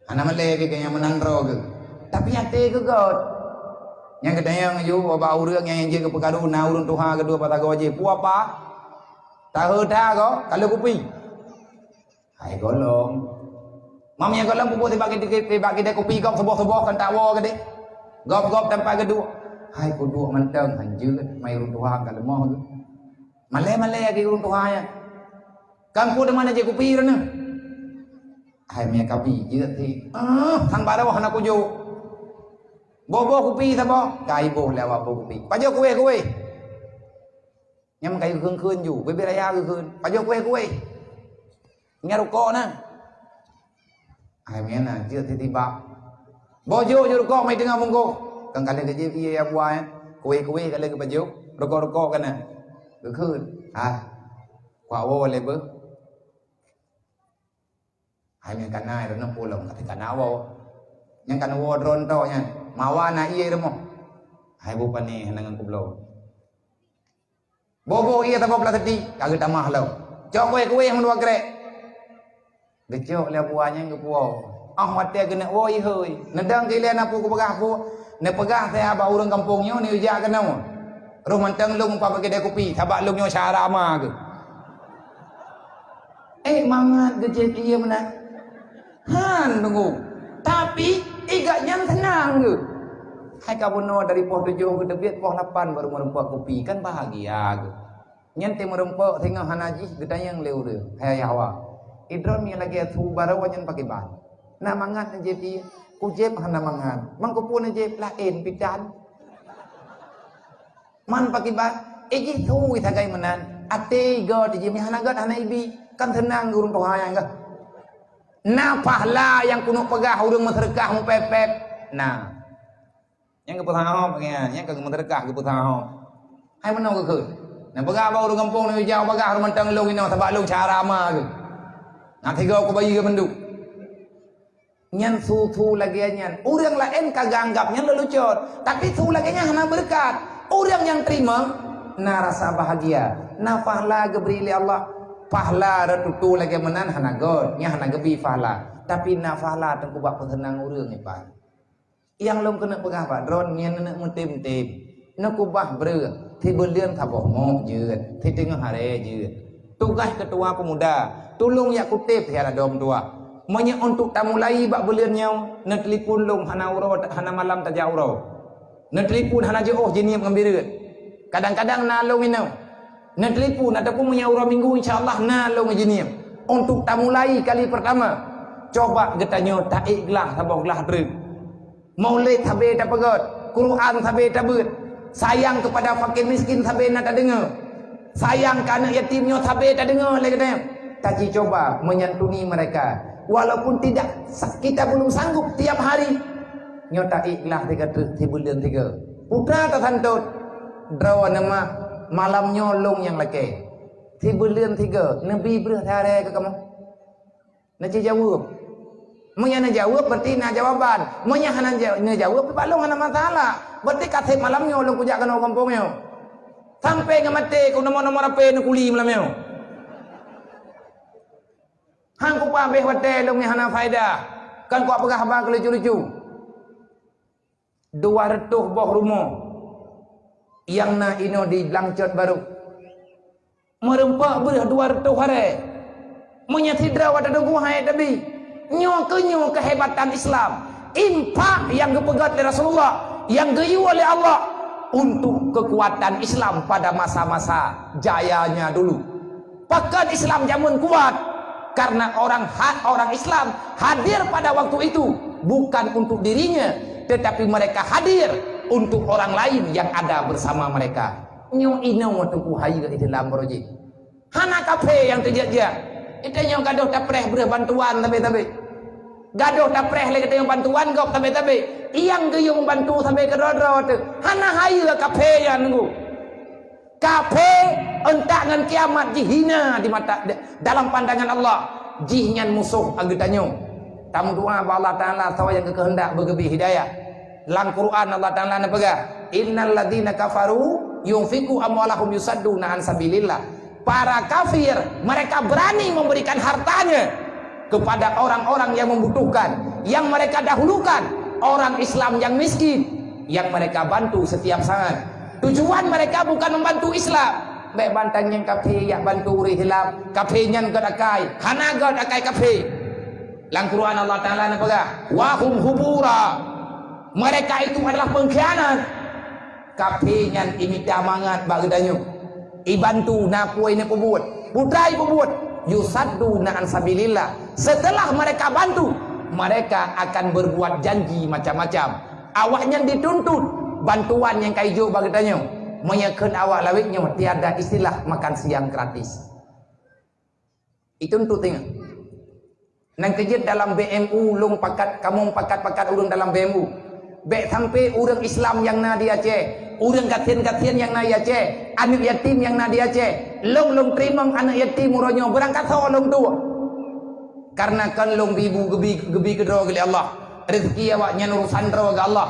Hana malée geuh nyang meunan droe geuh. Tapi até geuh göt. Nyang geutanyong ju bak ureuëng nyang jeuet geupeukaru na ureuëng tuha keudua pasagoe jih. Peue apa? Tahe that goe, ka lheueh kupi. Hai gohlom. Mam nyang gohlom peubuet sibak kidai, sibak kidai kupi gob suboh-suboh kan tak woe keudeh. Gob-gob tampa geuduek. Hai kuduek mantong hanjeuet mai ureuëng tuha ka leumoh geuh. Malée-malée lagée ureuëng tuha nyan. Kan peue teuma na jeuet kupi droeneuh. Hai mie kapi jeuet ti. Ah, sang baroe hana kujok. Boh-boh kupi saboh, ka iboh lé awak boh kupi. Pajoh kueh-kueh. Nyang meukayu kheun-kheun ju, bibit raya geukheun. Pajoh kueh-kueh. Nyan rukok na. Hai mie na jeuet ti tibak. Boh jok ju rukok mai teungoh bungkôh. Kan ka lheueh geujép ié ya buah nyan. Kueh-kueh ka lheueh geupajoh. Rukok-rukok ka na. Geukheun. Ah. Kuak woe lé beuh. Hai nyang kana droeneuh pulang, tapi kana woe. Nyang kana woe droeneuh nyan, mawa na ié rumoh. Hai bu pané hana ngon kubloe. Boh-boh ié saboh plastik, ka geutamah lom. Cok kueh-kueh meudua krek. Geucok lé buah nyan geupuwoe. Ah watée keuneuk woe ihôi. Neudong keu ilée na peue kupeugah peue. Neupeugah saya bak ureuëng gampông nyoe neujak keunoe. Roh mantong lôn meupat bak kidai kupi, sabab lôn nyoe syara ma geuh. Eh, mangat geucet ié meunan. Han deungoe. Tapi, igat nyan seunang geuh. Hai ka bunoe dari poh tujoh geuteubiet, poh lapan baru meureumpok kupi, kan bahagia geuh. Nyan teumeureumpok singoh hana jih geutanyong lé ureuëng, hai Yahwa. Idroe mi lagèe su baroe nyan pakriban. Na mangat na jieb ie, kujép hana mangat. Mangkupun na jieb laén pitan. Man pakriban, iji su sagai meunan. Até igo tiji mi hana gèt hana ibi. Kan seunang ureueng tuha nyan gah. Na pahala nyang keuneuk peugah ureueng meuseudeukah meupèp-pèp. Na. Nyang geupeusahob nyan, nyang ka geumeuseudeukah geupeusahob. Hai meunoe geukheun. Neupeugah bak ureueng gampông neujak bagah rumoh tang lôn inoe sabab lôn cara ma geuh. Ngat sigoe kubayeue mandum. Nyan su-su lagèe nyan. Ureueng laén ka geuanggap nyan leulucon. Tapi su lagèe nyan hana beureukat. Ureueng nyang teurimong na rasa bahagia. Na pahala geubri lé Allah. Pahala rot tutoe lagèe meunan hana gèt. Nyan hana geubi pahala. Tapi na pahala teungku bak peuseunang ureueng ipan. Nyang lôn keuneuk peugah bak droeneuh nyan neuneuk meutem-tem. Neukeubah breueh, sibeuleuen saboh mok jeuet, siteungoh arè jeuet. Tugaih keutua peumuda, tulông jak kutéb siat adoe meutuah. Meunyoe untuk tamulai bak buleuen nyoe, neutelepon lôn hana uroe, hana malam tajak uroe. Neutelepon hana jiôh jiniep ngon bireuen. Kadang-kadang na lôn inoe. Neutelepon ataupun meunyoe uroe minggu, insya Allah na lôn jiniep. Untuk tamulai kali peurtama, coba geutanyoe taék glah saboh glah treuk. Maulid sabe tapeugöt, Quran sabe tabeuet, sayang keupada fakir miskin sabe na tadeungoe, sayang keu aneuk yatim nyoe sabe tadeungoe lé geutanyoe. Taci coba menyantuni mereka, walaupun tidak sa-, kita belum sanggup tiap hari. Nyoe ta ikhlas sigoe treuk sibuleuen sigoe. Putra tasantot, droe neumat, malam nyoe lôn nyang lakée. Sibuleuen sigoe, neubi breueh siarée keu kamoe. Neuci jaweueb. Meunyoe neujaweueb, berarti na jawaban. Meunyoe hana ja-, neujaweueb, bak lôn hana masalah. Berarti ka sép malam nyoe lôn kujak keunoe gampông nyoe. Sampai ngon maté ku nomor-nomor H P neukuli malam nyoe. Han kupeugah watée lôn nyang hana faedah. Kan kupeugah haba keu lucu-lucu. Dua reutôh boh rumoh nyang na inoe di Blangcot Barô. Meureumpok breueh dua reutôh arée. Meunyoe sidroe watée teungku hai tabi. Nyoe keuh nyoe keuhebatan Islam. Infak nyang geupeugét lé Rasulullah, nyang geuyue lé Allah untuk keukuatan Islam pada masa-masa jayanya dulu. Pakon Islam jameun kuat? Karena orang ha-, orang Islam hadir pada waktu itu bukan untuk dirinya, tetapi mereka hadir untuk orang lain yang ada bersama mereka. Nyoe inoe teungku hai Islam beurujih. Hana kafé nyang teujak-jak. Ita nyoe gadôh tapreh breueh bantuan sabe-sabe. Gadôh tapreh lé geutanyoe bantuan gob sabe-sabe. Nyang geuyue membantu sabe keudroe-droe teuh. Hana hai kafé nyan teungku. Kafé euntak ngon kiamat jih hina di mata, dalam pandangan Allah. Jih nyan musoh geutanyoe. Tameudoa bak Allah Taala sawa nyang geukeuheundak beugeubri hidayah. Lam Quran Allah Taala neupeugah, "Innal ladzina kafaru yunfiqu amwalahum yusadduna an sabilillah." Para kafir, mereka berani memberikan hartanya kepada orang-orang yang membutuhkan, yang mereka dahulukan orang Islam yang miskin, yang mereka bantu setiap saat. Tujuan mereka bukan membantu Islam. Bék bantang nyang kafé jak bantu ureuëng Islam, kafé nyan gét akai, hana gét akai kafé. Lam Quran Allah Taala neupeugah, "Wa hum hubura." Mereka itu adalah pengkhianat. Kafé nyan imita mangat bak geutanyoe. Ibantu na peue ineuk peubuet. Putra ipeubuet. Yusadduna an sabilillah. Setelah mereka bantu, mereka akan berbuat janji macam-macam. Awaknyan dituntut bantuan nyang ka ijok bak geutanyoe. Meunyoe kheun awak lawét nyoe tiada istilah makan siang gratis. Itu untuk tengok. Nang keujeuet dalam B M U lôn pakat, kamoe pakat-pakat ureuëng dalam B M U. Bék sampai ureuëng Islam nyang na di Aceh, ureuëng gasien-gasien nyang na di Aceh, aneuk yatim nyang na di Aceh, lôn, lôn teurimong aneuk yatim uroe nyoe beurangkat soe lôn tuek. Karena kon lôn bi bu geubi, geubi keudroe lé Allah. Rezeki awaknyan urusan droe geuh Allah.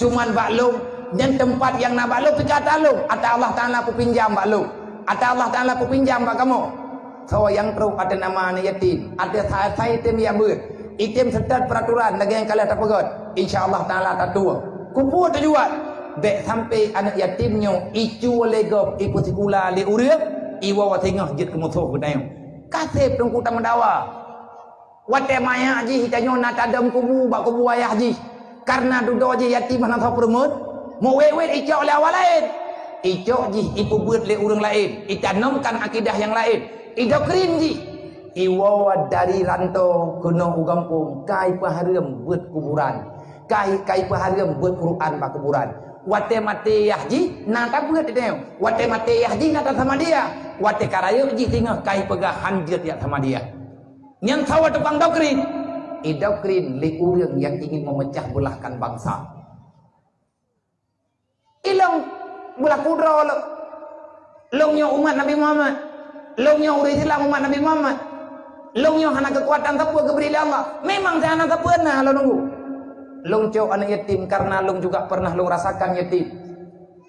Cuman bak lôn, nyan teumpat nyang na bak lôn pih ka ata lôn, ata Allah Taala peupinjam bak lôn. Ata Allah Taala peupinjam bak kamoe. Soe nyang trok ateueh nama aneuk yatim, ateueh sa-, sai item jak beuet. Item seutôt peuraturan lagée nyang ka lheueh tapeugét. Insya Allah Taala tatueng. Keupeue tujuan? Bék sampai aneuk yatim nyoe icue lé gob, ipeusikula lé ureuëng, iwoe singoh jeuet keu musoh geutanyoe. Ka sép teungku tameudawa. Watée manyak jih tanyoe na tadong kubu bak kubu ayah jih. Karena dudoe jih yatim hana soe peureumeun, meuwét-wét icok lé awak laén. Icok jih ipeubuet lé ureuëng laén, itanamkan akidah nyang laén, idoktrin jih. Iwoe dari rantô keunoe u gampông, ka ipeuhareuem beuet kuburan. Ka i-, ka ipeuhareuem beuet Quran bak kuburan. Watée maté yah jih, na tabeuet teuh. Watée maté yah jih, na tasamadiah. Watée ka rayeuk jih singoh, ka ipeugah han jeuet jak samadiah. Nyan saboh tukang doktrin. Idoktrin lé ureuëng nyang ingin memecah belahkan bangsa. Ilong beulaku droe lôn. Lôn nyoe umat Nabi Muhammad. Lôn nyoe ureuëng Islam umat Nabi Muhammad. Lôn nyoe hana keukuatan sapeue geubri lé Allah. Memang saya hana sapeue na lôn nunggu. Lôn cok aneuk yatim karena lôn juga pernah lôn rasakan yatim.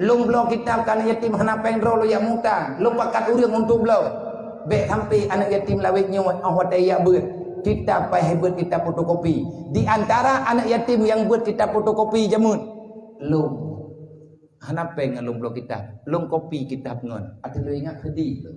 Lôn bloe kitab keu aneuk yatim hana péng droe lôn jak mutang. Lôn pakat ureuëng untuk bloe. Bék sampai aneuk yatim lawét nyoe óh watée jak beuet. Kitab paih beuet kitab fotokopi. Di antara aneuk yatim nyang beuet kitab fotokopi jameun. Lôn. Hana péng ngon lôn bloe kitab. Lôn kopi kitab ngon. Até lôn ingat sedih lôn.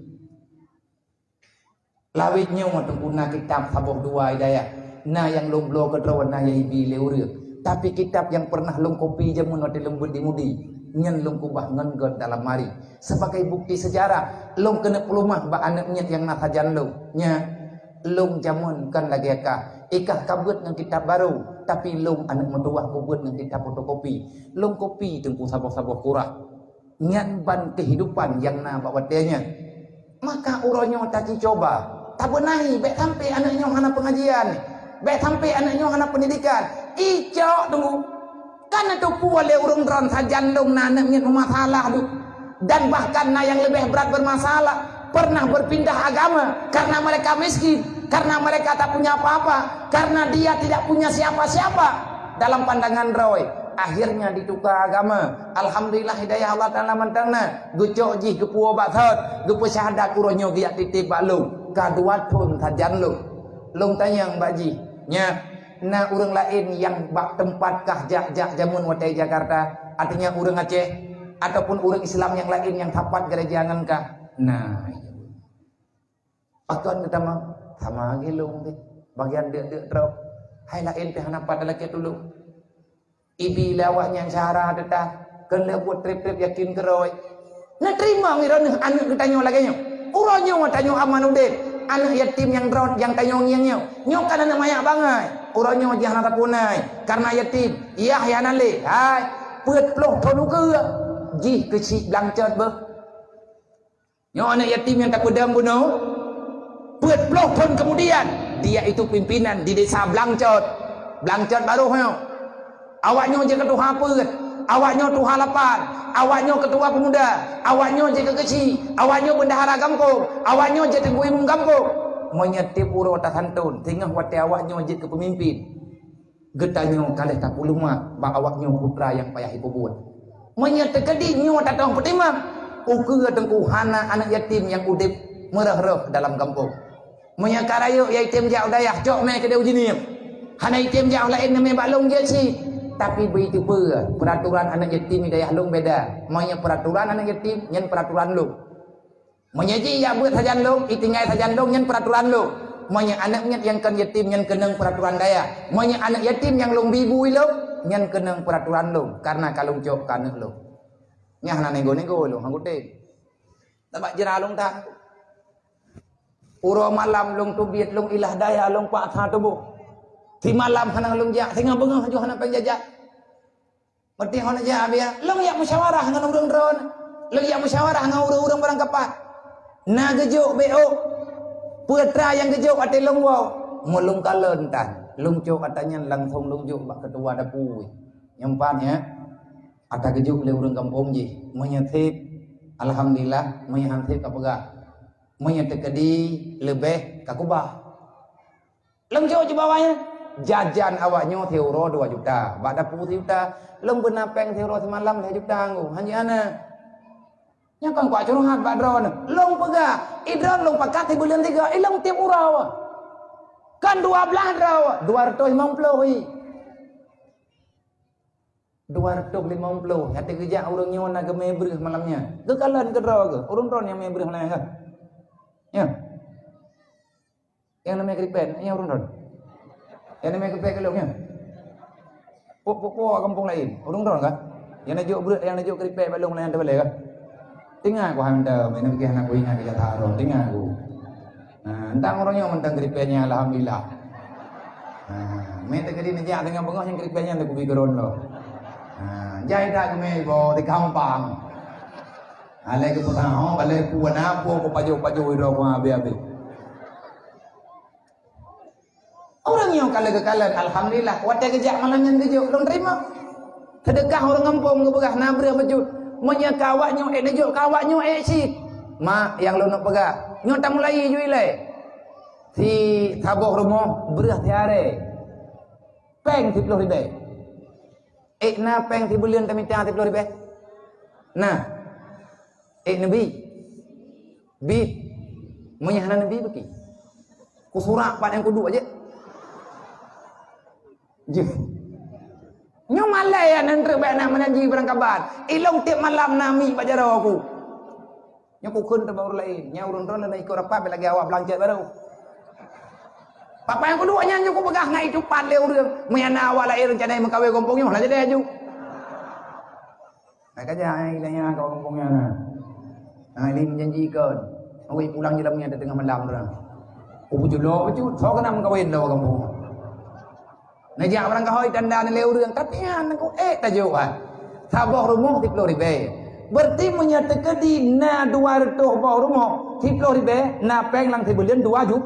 Lawét nyoe teungku na kitab saboh dua hidayah. Na nyang lôn bloe keudroe na nyang ibi lé ureuëng. Tapi kitab nyang pernah lôn kopi jameun watée lôn beuet di Mudi. Nyan lôn kubah ngon göt dalam mari. Sebagai bukti sejarah, lôn keuneuk peulumah bak aneuk miet nyang na sajan lôn. Nya, lôn jameun kon lagée kah. Ikah ka beuet ngon kitab barô, tapi lôn aneuk meutuwah kubeuet ngon kitab fotokopi. Lôn kopi teungku saboh-saboh kurah. Nyan ban keuhidupan nyang na bak watée nyan. Maka uroe nyoe tajicoba, tabeunahi, bék sampai aneuk nyoe hana peungajian, bék sampai aneuk nyoe hana peundidikan. Icok teungku. Kan neuteupeue lé ureuëng droen sajan lôn na aneuk miet meumasalah duek. Dan bahkan na nyang leubeh brat bermasalah, pernah berpindah agama karena mereka miskin, karena mereka tak punya apa-apa, karena dia tidak punya siapa-siapa. Dalam pandangan droe, akhirnya dituka agama. Alhamdulillah hidayah Allah Taala mantong na. Geucok jih geupuwoe bak thon, geupeu syahadat uroe nyoe geujak tieb bak lôn. Ka dua thon sajan lôn. Lôn tanyong bak jih, "Nya, na ureuëng laén nyang bak teumpat kah jak-jak jameun watée Jakarta, artinya ureuëng Aceh, ataupun ureuëng Islam nyang laén nyang sapat gereja ngon kah?" "Na, iya." "Pakon geutamong?" "Sama lagée lôn deh, bagian deuk-deuk droe. Hai laén pih hana pat lakée tulông." Ibi lé awaknyan syedara teuh, keuneuk buet treb-treb yakin keudroe. Neuteurimong droeneuh aneuk geutanyoe lagée nyoe. Uroe nyoe tanyoe aman udeb, aneuk yatim nyang droe nyang tanyoe ngieng nyoe. Nyoe kan aneuk manyak bangai. Uroe nyoe jih hana sapeue na, karena yatim. Yah hana lé, hai, peuet ploh thon ukeue jih keuchik blancot beuh. Nyoe aneuk yatim nyang tapeudong bunoe, peuet ploh thon kemudian, dia itu pimpinan di desa Blancot. Blancot barôh nyoe. Awaknyoe jeuet keu tuha peuet, awaknyoe tuha lapan, awaknyoe keutua pemuda, awaknyoe jeuet keu keuchik, awaknyoe bendahara gampông, awaknyoe jeuet keu imum gampông. Meunyoe tieb uroe tasantôn, singoh watée awaknyoe jeuet keu peumimpin. Geutanyoe ka lheueh tapeuleumah bak awaknyoe putra nyang payah jipeubuet. Meunyoe teukeudi nyoe tatong peutimang, ukeue teungku hana aneuk yatim nyang udeb meurôh-rôh dalam gampông. Meunyoe ka rayeuk ya item jak u dayah, cok mé keudeh u Jeunieb. Hana item jak u laén neumé bak lôn jeuet cit. Tapi beu iteupeue, peuraturan aneuk yatim di dayah lôn beda. Meunyoe peuraturan aneuk yatim, nyan peuraturan lôn. Meunyoe jih jak beuet sajan lôn, itinggai sajan lôn, nyan peuraturan lôn. Meunyoe aneuk miet nyang kon yatim, nyan keunong peuraturan dayah. Meunyoe aneuk yatim nyang lôn bi bui lôn, nyan keunong peuraturan lôn, kareuna ka lôn cok keu aneuk lôn. Nyan hana nego-nego lôn, han kutem. Sabab jra lôn that. Uroe malam lôn teubiet, lôn ilah daya, lôn paksa tuboh. Simalam hana lôn jak, singoh beungoh ju hana péng jajan. Meuteuh hana jak biya, lôn jak musyawarah ngon ureuëng droe. Lôn jak musyawarah ngon ureuëng-ureuëng barangkapat. Na geujok B O. Peue atra nyang geujok até lôn woe. Meulôn kalon tan, lôn cok atra nyan langsong lôn jok bak keutua dapu. Nyang pat nyan, atra geujok lé ureuëng gampông jih. Meunyoe sép, alhamdulillah, meunyoe han sép ka peugah. Meunyoe teukeudi leubeh ka kubah. Lôn jok jibawa nyan, jajan awaknyoe siuroe dua juta, bak dapu sijuta. Lôn beuna péng siuroe simalam lhée juta nggu, han jeuet hana. Nyan kon kuat curhat bak droeneuh. Lôn peugah, i droeneuh lôn pakat sibuleuen sigoe, i lôn tieb uroe. Kan dua blaih droe, dua reutôh limong ploh i. Dua reutôh limong ploh, nyang teugeujak ureuëng nyoe na geumé breueh malam nyan. Geukalon keudroe geuh, ureuëng droe nyang mé breueh malam nyan geuh. Nyan. Nyang namanya Kripen, nyang ureuëng droe. Nyang namanya Kripen keu lôn nyan. Pok-pok-pok gampông laén, ureuëng droe kah? Nyang neujok breueh, nyang neujok Kripen bak lôn malam nyan teubalée kah? Teungoh ku hantom, nyang pike hana kuingat keu jata droe, teungoh ku. Nah. Tang uroe nyoe mantong kripen nyan, alhamdulillah. Ha, mé teukeudi neujak singoh beungoh nyang kripen nyan teukubi keuron lom. Ha, jai that geumé iboh di gampang. Alai geupeusaho, balai pu na pu, pu pajoh-pajoh idroe ku habéh-habéh. Ureueng nyoe ka lheueh geukalon, alhamdulillah, watée geujak malam nyan geujok, lôn teurimong. Seudeukah ureueng gampông geupeugah na breueh bacut. Meunyoe ka awak nyoe ék neujok, ka awak nyoe ék cit. Mak, nyang lôn neuk peugah, nyoe tamulai ju ilée. Si saboh rumoh breueh siarée. Péng siploh ribée. Ék na péng sibuleuen tamita siploh ribée? Na. Ék neubi? Bi. Meunyoe hana neubi, beuki. Kusurak pat nyang kuduek jeuet. Jeuet. Nyoe malée ya, nan treuk bék na meunan jih barangkaban. Ilong tieb malam na mi bak jaroe ku. Nyoe kukheun teuma ureueng laén. Nyan ureueng droe lôn ikot rapat, bék lagée awak blancet barô. Papa nyang kuduek nyan nyoe kupeugah ngai tupat lé ureueng. Meunyoe na awak laén reuncana meukawen gampông nyoe, lah jadi aju. Hai ka jai, hai lanya ka gampông nyan na. Hai lé meujanji kon. Awai pulang jeulam nyan teungoh malam ureueng. Kupeujulok bacut, soe keunan meukawen lé gampông. Neujak barangkahoe tanda neulée ureueng, tapi han ku ék tajok han. Saboh rumoh siploh ribée. Berarti meunyoe teukeudi na dua reutôh boh rumoh, siploh ribée, na péng lam sibuleuen dua ju-,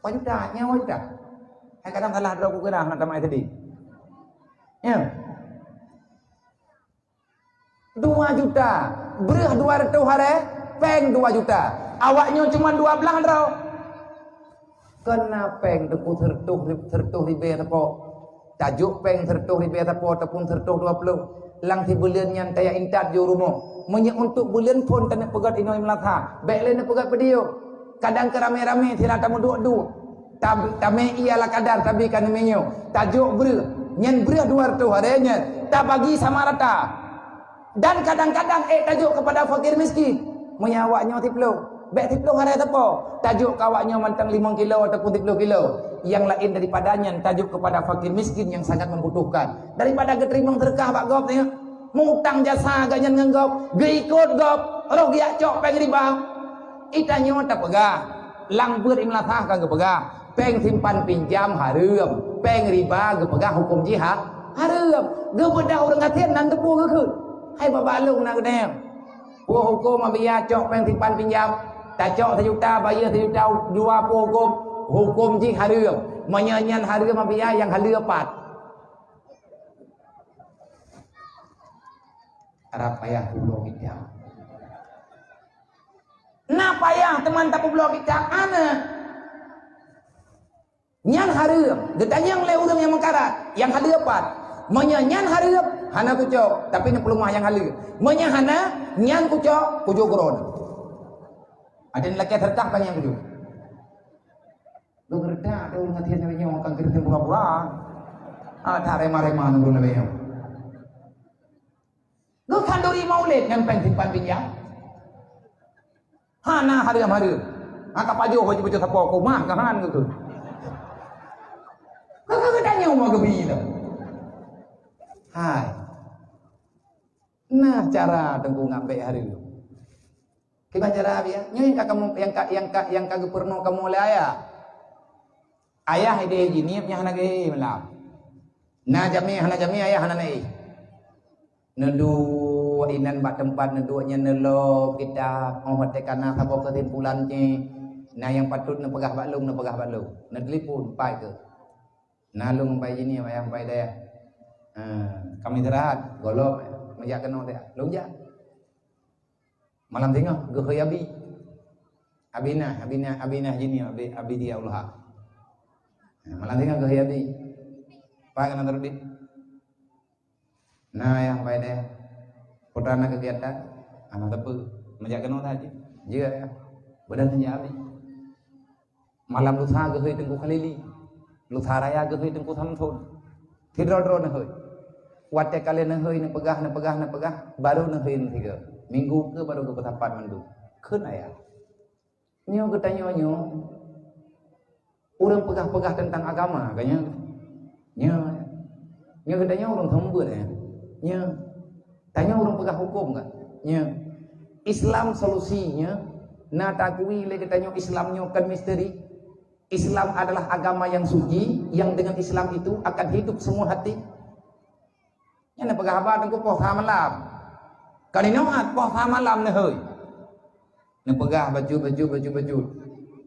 dua juta, nyawa juta. Hai kadang salah droe ku keunah na tamai sedih. Ya. Dua juta, breueh dua reutôh harée, péng dua juta. Awak nyoe cuma dua blaih droe. Kon na péng teungku seureutôh, seureutôh ribée teupok. Tajok péng seureutôh ribée teupok ataupun seureutôh dua ploh. Lam sibuleuen nyan tajak intat ju rumoh. Meunyoe untuk buleuen phon taneuk peugét inoe meulasa, bék lé neupeugét peudiyok. Kadang keu ramé-ramé sira tameuduek-duek. Ta-, tamé ia la kadar tabi ka neumeunyoe. Tajok breueh. Nyan breueh dua reutôh harée nyan. Tabagi sama rata. Dan kadang-kadang ék tajok keupada fakir miskin. Meunyoe awak nyoe siploh, bék siploh harée teupok. Tajok keu awak nyoe mantong limong kilo ataupun siploh kilo. Nyang laén daripada nyan tajok keupada fakir miskin nyang sangat membutuhkan. Daripada geuteurimong seudeukah bak gob nyoe, meuutang jasa geuh nyan ngon gob, geuikot gob, roh geujak cok péng riba. Itanyoe tapeugah, lam beuet Imam Syaf'i ka geupeugah, péng simpan pinjam hareuem, péng riba geupeugah huköm jih ha-, hareuem. Geubeudah ureuëng gasien nan teupeu geukheun. Hai babah lôn na geutanyoe. Peue huköm apabila cok péng simpan pinjam? Tacok seujuta, bayeue seujuta, jua peue huköm? Huköm jih hareuem. Meunyoe nyan hareuem apabila nyang haleue pat. Rab payah publoe kitab. Na payah teuma tapeubloe kitab, hana. Nyan hareuem, geutanyong lé ureuëng nyang meukarat, nyang haleue pat. Meunyoe nyan hareuem, hana kucok, tapi neupeuleumah nyang haleue. Meunyoe hana, nyan kucok, kujok keudroe. Adak lakée seudeukah ka nyang kujok. Geuredak dong ngon hati nyoe nyang ka geuredak pura-pura. Ah, tak rema-rema nurun lagée nyoe. Geukhanduri maulid ngon péng simpan pinjam. Hana hareuem-hareuem. Maka pajoh baju-baju sapo kumah ka han geuh. Ka geutanyoe ma geubi lom. Hai. Nah cara teungku ngambek hareuem. Kiban cara biya? Nyoe nyang ka kamu, nyang ka, nyang ka, nyang ka geupeurunoe kamu lé ayah. Ayah ideh jinieb nyang hana geuhé malam. Na jamé hana jamé ayah hana naéh. Neuduek inan bak teumpat neuduek nyan neulok kitab, oh watée ka na saboh keusimpulan jih. Na nyang patut neupeugah bak lôn, neupeugah bak lôn. Neutelepon, pai keuh. Na lôn pai jinieb, ayah pai dayah. Ha, kami istirahat, golom, meujak keunoe teuh. Lôn jak. Malam singoh geuhôi abi. Abi nah, abi nah, abi nah jinieb, abi, abi dia ulah. Nah, malam singoh geuhôi abi. Pai keunan teurudi. Nah, ayah pai deh. Putra na kegiatan, anak teupeu. Meujak keunoe teuh jih. Jeuet ya. Badan sinja abi. Malam lusa geuhôi Teungku Khalili. Lusa raya geuhôi Teungku Samson. Sidroe-droe neuhôi. Watée ka lheueh neuhôi, neupeugah, neupeugah, neupeugah, baru neuhôi sigoe. Minggu keu baru geupeusapat mandum. Kheun ayah. Nyoe geutanyoe nyoe ureuëng peugah-peugah teuntang agama ka nyoe. Nyoe. Nyoe geutanyoe ureuëng seumeubeuet ya. Nyoe. Tanyoe ureuëng peugah huköm ka. Nyoe. Islam solusinya Na takui lé geutanyoe Islam nyoe kon misteri. Islam adalah agama yang suci, yang dengan Islam itu akan hidup semua hati. Nyan na peugah haba Teungku poh sa malam. Kali nyoe poh sa malam neuhôi. Neupeugah bacut, bacut, bacut, bacut.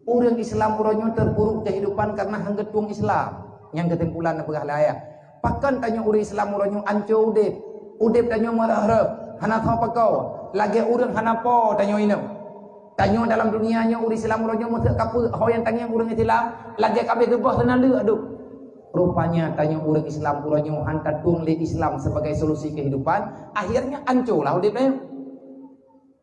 Ureuëng Islam uroe nyoe terpuruk kehidupan karena han geutueng Islam. Nyang keusimpulan neupeugah lé ayah. Pakon tanyoe ureuëng Islam uroe nyoe anco udeb. Udeb tanyoe meureuh-reuh, hana soe pakon. Lagée ureuëng hana po tanyoe inong. Tanyoe dalam dunia nyoe ureuëng Islam uroe nyoe meuseuek kapeue, ho nyang tangieng ureuëng Islam, lagée kabeh geuboh teunaleuek duek. Rupanya tanyoe ureuëng Islam uroe nyoe han tatueng lé Islam sebagai solusi kehidupan, akhirnya anco lah udeb tanyoe.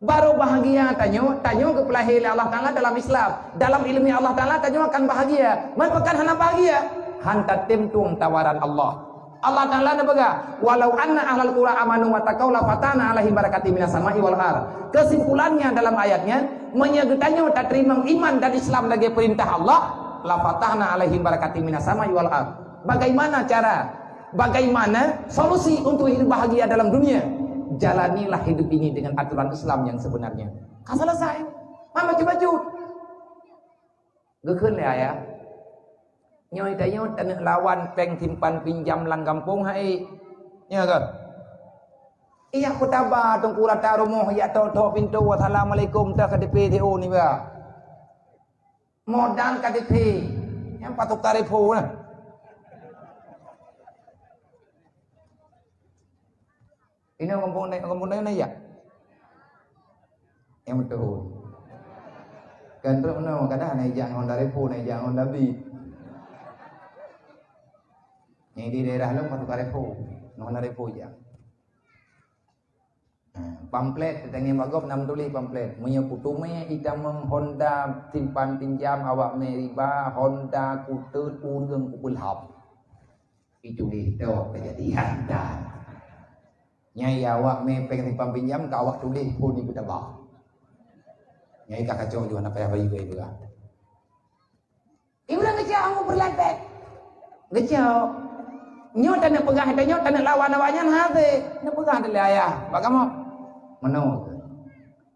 Baru bahagia tanyoe, tanyoe geupeulahé lé Allah Taala dalam Islam. Dalam iéleumé Allah Taala tanyoe akan bahagia. Meunyoe pakon hana bahagia, han tatem tueng tawaran Allah. Allah Taala neupeugah, "Walau anna ahlal qura amanu wattaqau lafatahna 'alaihim barakatim minas sama'i wal ard." Kesimpulannya dalam ayat nyan, meunyoe geutanyoe tateurimong iman dan Islam lagée peurintah Allah, lafatahna 'alaihim barakatim minas sama'i wal ard. Bagaimana cara, bagaimana solusi untuk hidup bahagia dalam dunia? Jalanilah hidup ini dengan aturan Islam yang sebenarnya. Ka selesai. Man bacut-bacut. Geukheun lé ayah, "Nyoe tanyoe taneuk lawan péng simpan pinjam lam gampông hai." Nyoe ka. Ijak peutaba Teungku rata rumoh, ijak tok-tok pintoe, "Assalamualaikum," teuh ka dipé siôn iba. Modal ka dipé. Nyang patukar repo nah. Inoe gampông na, gampông na, na ijak? Nyang beutôi. Kan trok meunoe, kadang na ijak ngon Honda Revo, na ijak ngon Honda Beat. Nyang di daerah lôn patukar Revo, ngon Honda Revo ijak. Nah, pamflet, teutangieng bak gob na meutuléh pamflet. Meunyoe kuteumé itamong Honda simpan pinjam awak mé riba, Honda kuteut ureuëng kupeulhab. Itu deh, tok kejadian dah. Nyai awak mé péng simpan pinjam, ka awak tuléh phon ibu tabah. Nyai ka kacok jua, na payah bayeue beurah. Ibu dah kacok, kamu berlebih. Kacok. Nyoe taneuk peugah, taneuk, taneuk lawan awak nyan hase. Neupeugah lé ayah bak kamoe. Meunoe.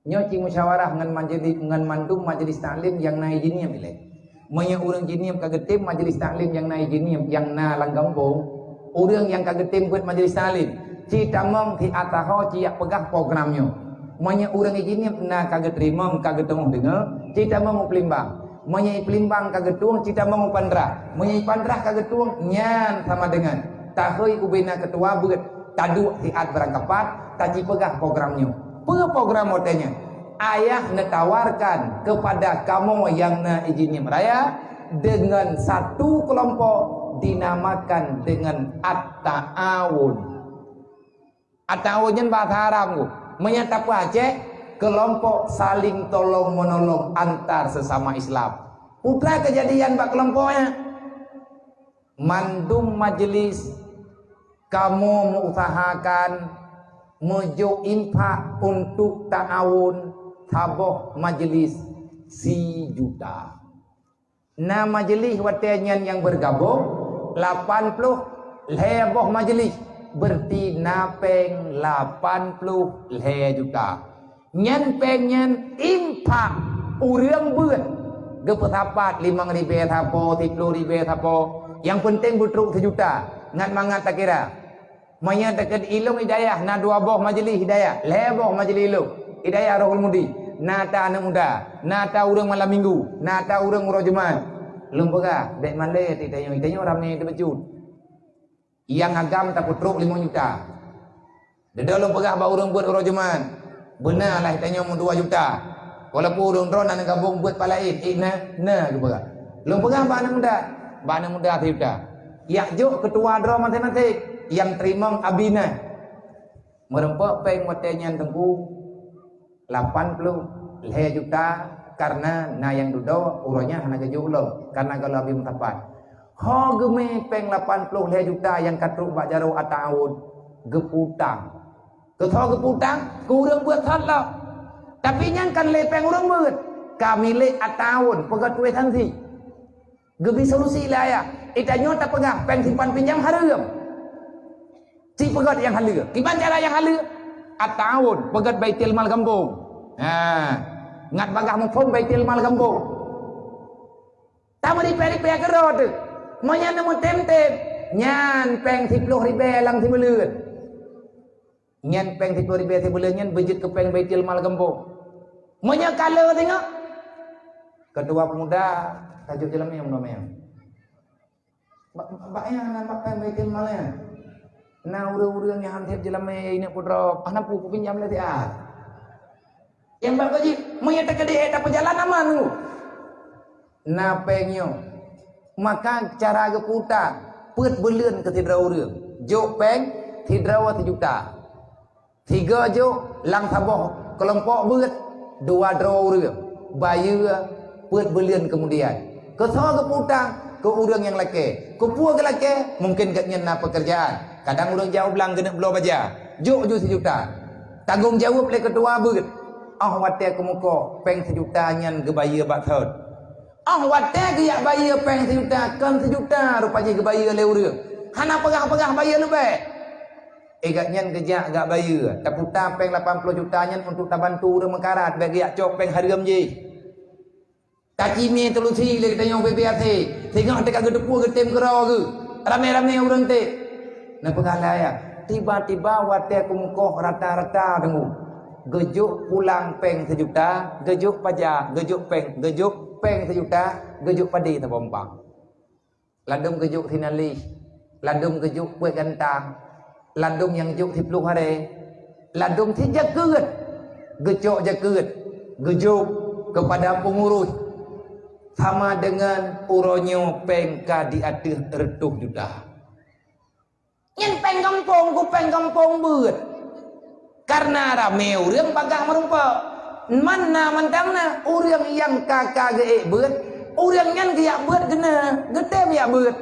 Nyoe ci musyawarah ngon majeulis, ngon mandum majeulis taklim nyang na i Jeunieb ilée. Meunyoe ureuëng Jeunieb ka geutem majeulis taklim nyang na i Jeunieb, nyang na lam gampông, ureuëng nyang ka geutem buet majeulis taklim, ci tamong siat saho ci jak peugah program nyoe. Meunyoe ureuëng i Jeunieb na ka geuteurimong ka geuteungoh deungoe, ci tamong u Palembang. Meunyoe i Palembang ka geutueng, ci tamong u Pantrah. Meunyoe i Pantrah ka geutueng, nyan sama deungon tahôi ubena keutua beuet, taduek siat beurangkapat, taci peugah program nyoe. Peue program watée nyan? Ayah neutawarkan keupada kamoe nyang na i Jeunieb Raya deungon satu keulompok dinamakan deungon At-Ta'awun. At-Ta'awun nyan bahasa Arab tu. Meunyoe tapeuaceh, keulompok saling tolong-meunolong antar sesama Islam. Peue teuma keujadian bak keulompok nyan? Mandum majeulis kamoe meuusahakan meujok infak untuk ta'awun saboh majeulis sijuta. Na majeulis watée nyan nyang beugabong lapan ploh lhée boh majeulis, beureuti na péng lapan ploh lhée juta. Nyan péng nyan infak ureuëng beuet, geupeusapat limong ribée sapo, siploh ribée sapo, nyang peunteng beutrok sijuta, ngat mangat takira. Meunyoe teukeud ilong hidayah na dua boh majeulis hidayah, lhée boh majeulis ilong hidayah Rohul Mudi, na ta aneuëk muda, na ta ureuëng malam minggu, na ta ureuëng uroe Jumat. Lôn peugah, bék malée ti tanyoe, tanyoe ramé teuh bacut. Nyang agam tapeutrok limong juta. Deudok lôn peugah bak ureuëng beuet uroe Jumat, beuna lah tanyoe meudua juta. Walaupun ureuëng droe na neugabong beuet palaén, eh na, na geupeugah. Lôn peugah bak aneuëk muda, bak aneuëk muda sijuta. Jak jok keutua droe maséng-maséng, nyang teurimong abi na. Meureumpok péng watée nyan teungku lapan ploh lhée juta, kareuna na nyang dudoe uroe nyan hana geujok lom, kareuna gohlom abi meusapat. Ho geumé péng lapan ploh lhée juta nyang ka trok bak jaroe At-Ta'awun, geupeu utang. Keu soe geupeu utang? Keu ureuëng beuet sot lom. Tapi nyan kon lé péng ureuëng beuet, ka milék At-Ta'awun, peugét tulésan sie. Geubri solusi lé ayah, i tanyoe tapeugah péng simpan pinjam hareuem. Ci peugét nyang haleue. Kiban cara nyang haleue? At-Ta'awun, peugét Baitul Mal gampông. Ha. Ngat bagaih muphom Baitul Mal gampông. Tameuripèe-ripèe keudroe teuh. Meunyan neumeutem-tem, nyan péng siploh ribèe lam sibuleuen. Nyan péng siploh ribèe sibuleuen nyan beujeuet keu péng Baitul Mal gampông. Meunyoe ka le singoh, keutua peumuda tajok jeulamèe meunyoe. Bak, bak nyang na bak péng Baitul Mal nyan. Na ureueng-ureueng nyang han sép jeulamèe ineuk putroe, ah, na peue kupinjam lé siat. Nyang bak keuji, meunyoe teukeudeh ék tapeujalan aman nyoe. Na péng nyoe. Maka cara geupeu utang, peuet buleuen keu sidroe ureueng. Jok péng sidroe sijuta. Sigoe jok lam saboh keulompok beuet, dua droe ureueng. Bayeue peuet buleuen keumudian. Keu soe geupeu utang? Keu ureueng nyang lakèe. Keu peue geulakèe? Mungken gobnyan na peukeurjaan. Kadang ureueng jak u blang geuneuk bloe baja. Jok ju sijuta. Tanggong jaweueb lé keutua beuet. Óh watèe keumeukoh péng sijuta nyan geubayeue bak thon. Óh watèe geujak bayeue péng sijuta, kon sijuta rupa jih geubayeue lé ureueng. Hana peugah-peugah bayeue leubeh. Eh, gobnyan geujak gak bayeue, taputa péng lapan ploh juta nyan untuk tabantu ureueng meukarat, bèk geujak cok péng hareuem jih. Tacimé teulusi lé geutanyoe B B R C, singoh teuka geuteupeue geutem keudroe geuh, ramé-ramé ureueng tém. Neupeugah lé ayah, tiba-tiba watèe keumeukoh rata-rata teungoh, geujok pulang péng sijuta, geujok paja, geujok péng, geujok péng sijuta, geujok padé saboh umpang. Ladôm geujok sinalih, ladôm geujok peuet gantang, ladôm nyang jok siploh haré, ladôm sijakeuet, geucok jakeuet, geujok keupada peungurus, sama deungon uroe nyoe péng ka di ateueh reutôh juta. Nyan péng gampông, ku péng gampông beuet. Kareuna ramé ureueng bagaih meurumpok. Man na mantong na ureueng nyang ka-ka geuék beuet, ureueng nyan geujak beuet geuna, geutem jak beuet.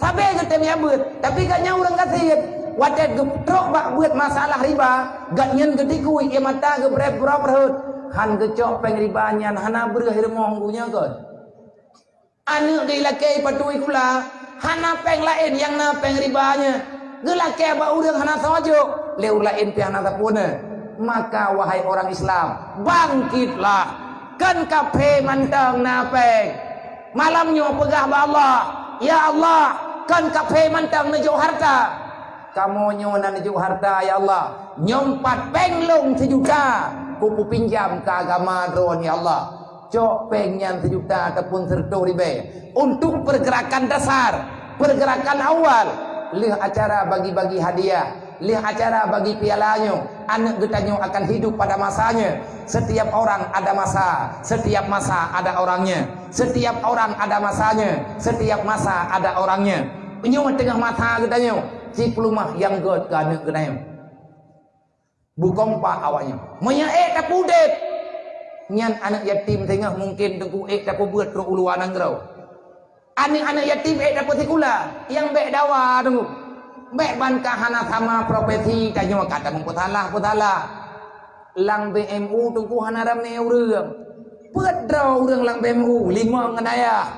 Sabé geutem jak beuet, tapi gobnyan ureueng gasien. Watèe geutrok bak beuet masalah riba, gobnyan geutikui, ié mata geubrep-brop rhot. Han geucok péng riba nyan hana breueh rumoh geuh nyoe kon. Aneuk geuh ilakèe ipatui kula, hana péng laén nyang na péng riba nyan. Geulakèe bak ureueng hana soe jok, lé ureueng laén pih hana sapeue na. Maka, wahai orang Islam, bangkitlah! Kon kafé mantong na péng. Malam nyoe peugah bak Allah, "Ya Allah, kon kafé mantong neujok hareuta." Kamoe nyoe na neujok hareuta, ya Allah. Nyoe pat péng lôn sijuta, kupinjam keu agama Droeneuh, ya Allah. Cok péng nyan sijuta ataupun sireutôh ribèe untuk pergerakan dasar, pergerakan awal. Lheueh acara bagi-bagi hadiah, lheueh acara bagi piala nyoe, aneuk geutanyoe akan hidup pada masanya. Setiap orang ada masa, setiap masa ada orangnya. Setiap orang ada masanya, setiap masa ada orangnya. Nyoe teungoh masa geutanyoe, cit peuleumah nyang göt keu aneuk geutanyoe. Beukompak awaknyan. Meunyoe ék tapeudép, nyan aneuk yatim teungoh mungken teungku ék tapeubuet rot u luwa nanggroe. Aneuk-aneuk yatim ék tapeusikula, nyang bèk dawa teungku. Bèk ban ka hana sama profesi tanyoe ka tameupeusalah-peusalah. Lam B M U teungku hana ramé ureueng. Peuet droe ureueng lam B M U, limong ngon ayah.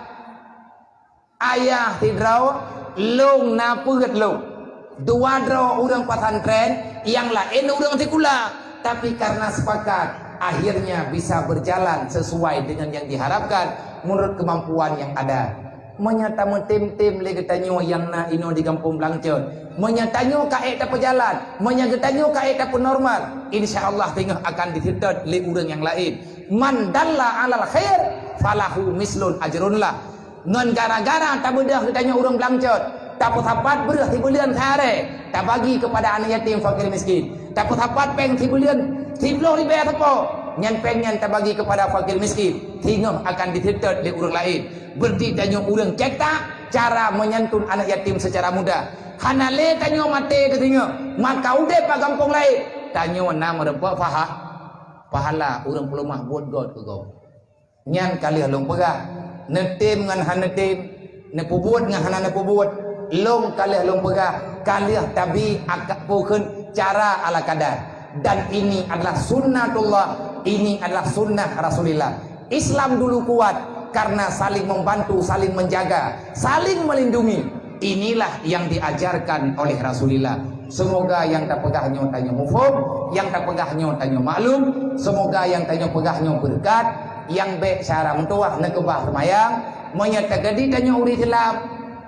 Ayah sidroe, lôn na peuet lôn. Dua droe ureueng pesantren, nyang laén ureueng sikula. Tapi karena sepakat, akhirnya bisa berjalan sesuai dengan yang diharapkan menurut kemampuan yang ada. Meunyoe tameutem-tem lé geutanyoe nyang na inoe di Gampông Blancot, meunyoe tanyoe ka ék tapeujalan, meunyoe geutanyoe ka ék tapeunormal, insya Allah teungoh akan diseutôt lé ureueng nyang laén. "Man dalla alal khair, falahu mislun ajrun lah." Ngon gara-gara tabeudôh geutanyoe ureueng Blancot, tapeusapat breueh sibuleuen seuharé, tabagi keupada aneuk yatim fakir miskin. Tapeusapat péng sibuleuen siploh ribèe sapo, nyan péng nyan tabagi keupada fakir miskin, singoh akan diseutôt lé ureueng laén. Beureuti tanyoe ureueng cetak cara menyantun aneuk yatim secara mudah. Hana lé tanyoe maté teuh singoh, maka udép bak gampông laén, tanyoe na meurumpok paha-, pahala ureueng peuleumah buet göt keu gob. Nyan ka lheueh lôn peugah, neutem ngon hana neutem, neupeubuet ngon hana neupeubuet, lôn ka lheueh lôn peugah, ka lheueh tabi akak peukheun cara ala kadar. Dan ini adalah sunnatullah, ini adalah sunnah Rasulillah. Islam dulu kuat karena saling membantu, saling menjaga, saling melindungi. Inilah yang diajarkan oleh Rasulillah. Seumoga nyang tapeugah nyoe tanyoe muphom, nyang tapeugah nyoe tanyoe maklum. Seumoga nyang tanyoe peugah nyoe beureukat, nyang bék syara meutuwah neukeubah seumayang. Meunyoe teukeudi tanyoe ureuëng Islam,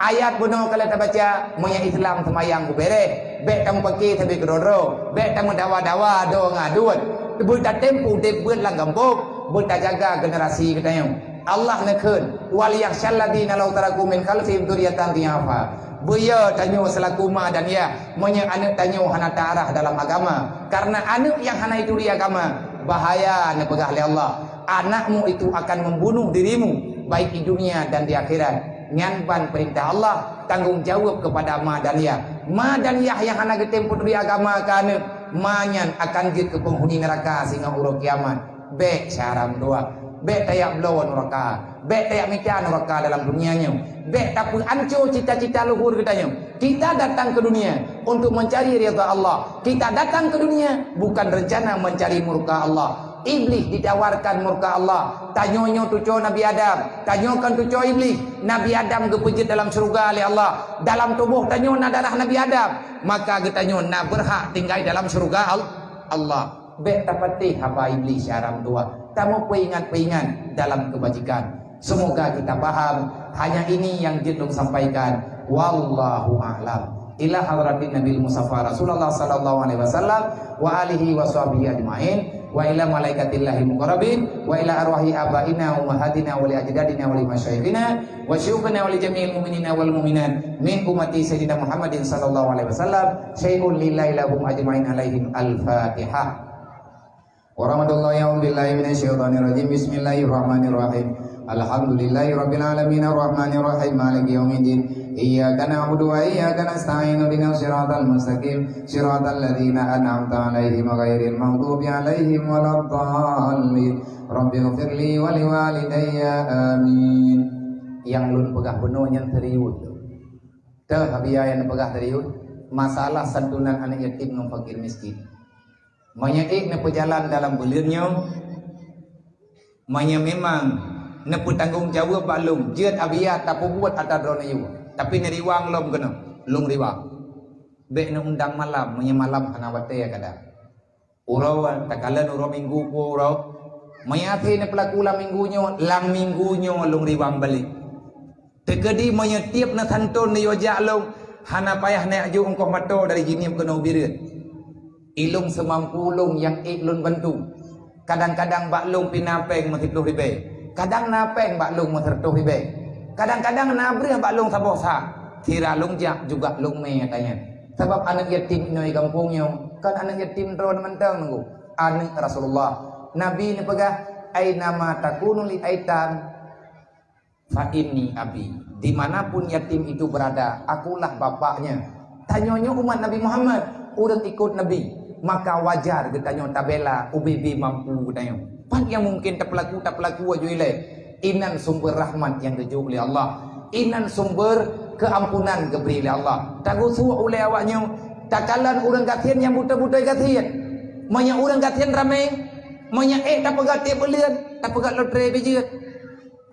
ayat bunoe ka lheueh tabaca, meunyoe Islam seumayang beubéréh, bék tameupaké sabé keudroe-droe, bék tameudawa-dawa doe ngon aduen. Beutatem udeb beuet lam gampông, beutajaga generasi geutanyoe. Allah neukheun, "Wal yakhsyal ladzina law taraku min khalfihim dzurriyyatan dhi'afa." Beuyo tanyoe seulaku ma dan yah, meunyoe aneuëk tanyoe hana taarah dalam agama. Karena aneuëk nyang hana ituri agama, bahaya neupeugah lé Allah. Anakmu itu akan membunuh dirimu, baik di dunia dan di akhirat. Nyan ban peurintah Allah, tanggong jaweueb keupada ma dan yah. Ma dan yah nyang hana geutem peuturi agama keu aneuëk, ma nyan akan jeuet keu peunghuni neuraka singoh uroe kiamat. Bék syara meutuwah, bék tajak bloe neuraka, bék tajak mita neuraka dalam dunia nyoe, bék tapeuanco cita-cita luhur geutanyoe. Kita datang ke dunia untuk mencari ridha Allah. Kita datang ke dunia bukan rencana mencari murka Allah. Iblih ditawarkan murka Allah. Tanyoe nyoe cucoe Nabi Adam, tanyoe kon cucoe Iblih. Nabi Adam geupeujeuet dalam syeuruga lé Allah. Dalam tuboh tanyoe na darah Nabi Adam, maka geutanyoe na beurhak tinggai dalam syeuruga Al-, Allah. Bék tapatéh haba Iblih syara meutuwah. Tameupeuingat-peuingat dalam keubajikan. Semoga kita paham. Hanya ini yang jeuet lôn sampaikan. Wallahu a'lam. Ila hadratin Nabil Mustafa Rasulullah sallallahu alaihi wasallam wa alihi wa sahbihi ajmain, wa ila malaikatillahil muqarrabin, wa ila arwahi abaina wa ummahatina wa li ajdadina wa li masyayikhina wa syuyukhina wa li jami'il mu'minina wal mu'minat min ummati Sayyidina Muhammadin sallallahu alaihi wasallam, syai'un lillahi lahum ajmain alaihim. Al-Fatihah. Warahmatullahi, a'udzu billahi minasyaitonir rajim. Bismillahirrahmanirrahim. Alhamdulillahi rabbil alamin, arrahmanir rahim, maliki yaumiddin. Iyyaka na'budu wa iyyaka nasta'in. Ihdinas siratal mustaqim. Siratal ladzina an'amta 'alaihim ghairil maghdubi 'alaihim waladdallin. Rabbighfirli wa liwalidayya. Amin. Nyang lôn peugah bunoe nyan serius. Teuh, Abiya, nyang peugah serius. Masalah santunan aneuk yatim ngon fakir miskin. Meunyoe ék neupeujalan dalam buleuen nyoe, meunyoe memang neupeutanggong jaweueb bak lôn, jeuet Abiya tapeubuet atra droeneuh yue, tapi neuriwang lom keunoe, lôn riwang. Bék neuundang malam, meunyoe malam hana watée kadang. Uroe takalon uroe Minggu peue uroe. Meunyoe até neupeulaku lam Minggu nyoe, lam Minggu nyoe lôn riwang balek. Teukeudi meunyoe tieb neusantôn neuyue jak lôn, hana payah neujok ongkoh moto dari Jeunieb keunoe u Bireuen. Ilôn seumampu lôn nyang ék lôn bantu. Kadang-kadang bak lôn pih na péng meusiploh ribée, kadang na péng bak lôn meuseureutoh ribée, kadang-kadang na breueh bak lôn saboh sa. Sira lôn jak juga lôn mé ata nyan. Sabab aneuk yatim inoe gampông nyoe kon aneuk yatim droe mantong, Teungku. Aneuk Rasulullah. Nabi neupeugah, "Ainama takunu li aitam." Fa inni abi, dimanapun yatim itu berada, akulah bapaknya. Tanyoe nyoe umat Nabi Muhammad, ureuëng ikot Nabi, maka wajar geutanyoe tabela ubé-bé mampu geutanyoe. Pat nyang mungkin tapeulaku, tapeulaku aju ilée. Inan sumber rahmat nyang geujok lé Allah. Inan sumber keuampunan geubri lé Allah. Tagusuek ulée awak nyoe, takalon ureuëng gasien nyang beutôi-beutôi gasien. Meunyoe ureuëng gasien ramé, meunyoe ék tapeugah tieb buleuen, tapeugah lotre bijeuet.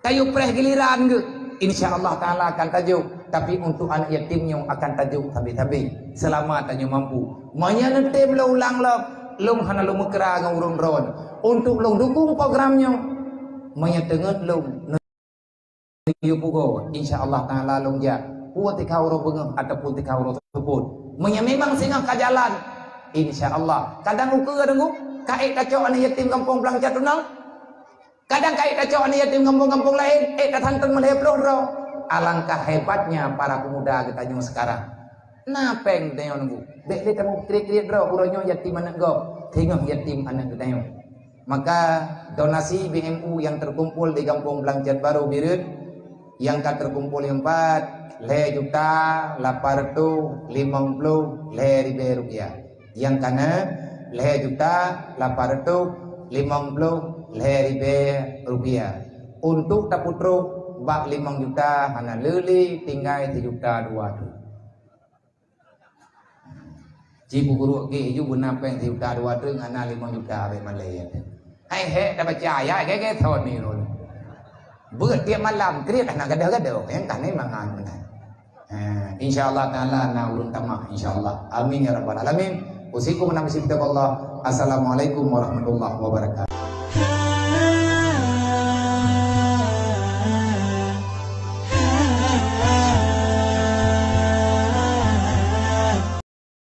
Tayue preh giliran geuh, insya Allah Taala akan tajok. Tapi untuk aneuk yatim nyoe akan tajok sabe-sabe seulama tanyoe mampu. Meunyoe neutem lôn ulang lom, lôn hana lôn meukra ngon ureuëng droe. Untuk lôn dukung program nyoe, meunyoe teungeut lôn neuyue pugoe, insya Allah Taala lôn jak. Peue teuka uroe beungoh ataupun teuka uroe seupôt. Meunyoe memang singoh ka jalan, insya Allah. Kadang ukeue deungoe, ka ék tacok aneuk yatim gampông Blang Cat Tunang. Kadang ka ék tacok aneuk yatim gampông-gampông laén, ék tasantôn meulhée ploh droe. Alangkah hebatnya para pemuda geutanyoe sekarang. Na péng geutanyoe nunggu. Bék lé tamukriet-kriet droe, uroe nyoe yatim aneuk gob, singoh yatim aneuk geutanyoe. Maka donasi B M U yang terkumpul di Gampông Blang Cat Barô Bireuen, nyang ka teukumpul nyoe pat lhée juta lapan reutôh limong ploh lhée ribée rupiah. Nyang kana lhée juta lapan reutôh limong ploh lhée ribée rupiah. Untuk tapeutrok bak limong juta hana le lé, tinggai sijuta dua reutôh. Ci peuguruek geh ju beuna péng sijuta dua reutôh, hana limong juta bék malée. Hai hék tabaca ayat gét-gét thon ni lôn. Beuet tieb malam kriet hana gadôh-gadôh, nyang ka ni mangan meunan. Ha, Insya Allah taala na ulôn tamah, insya Allah. Amin ya rabbal alamin. Usikum wa nafsi bitaqwallah. Assalamualaikum warahmatullahi wabarakatuh.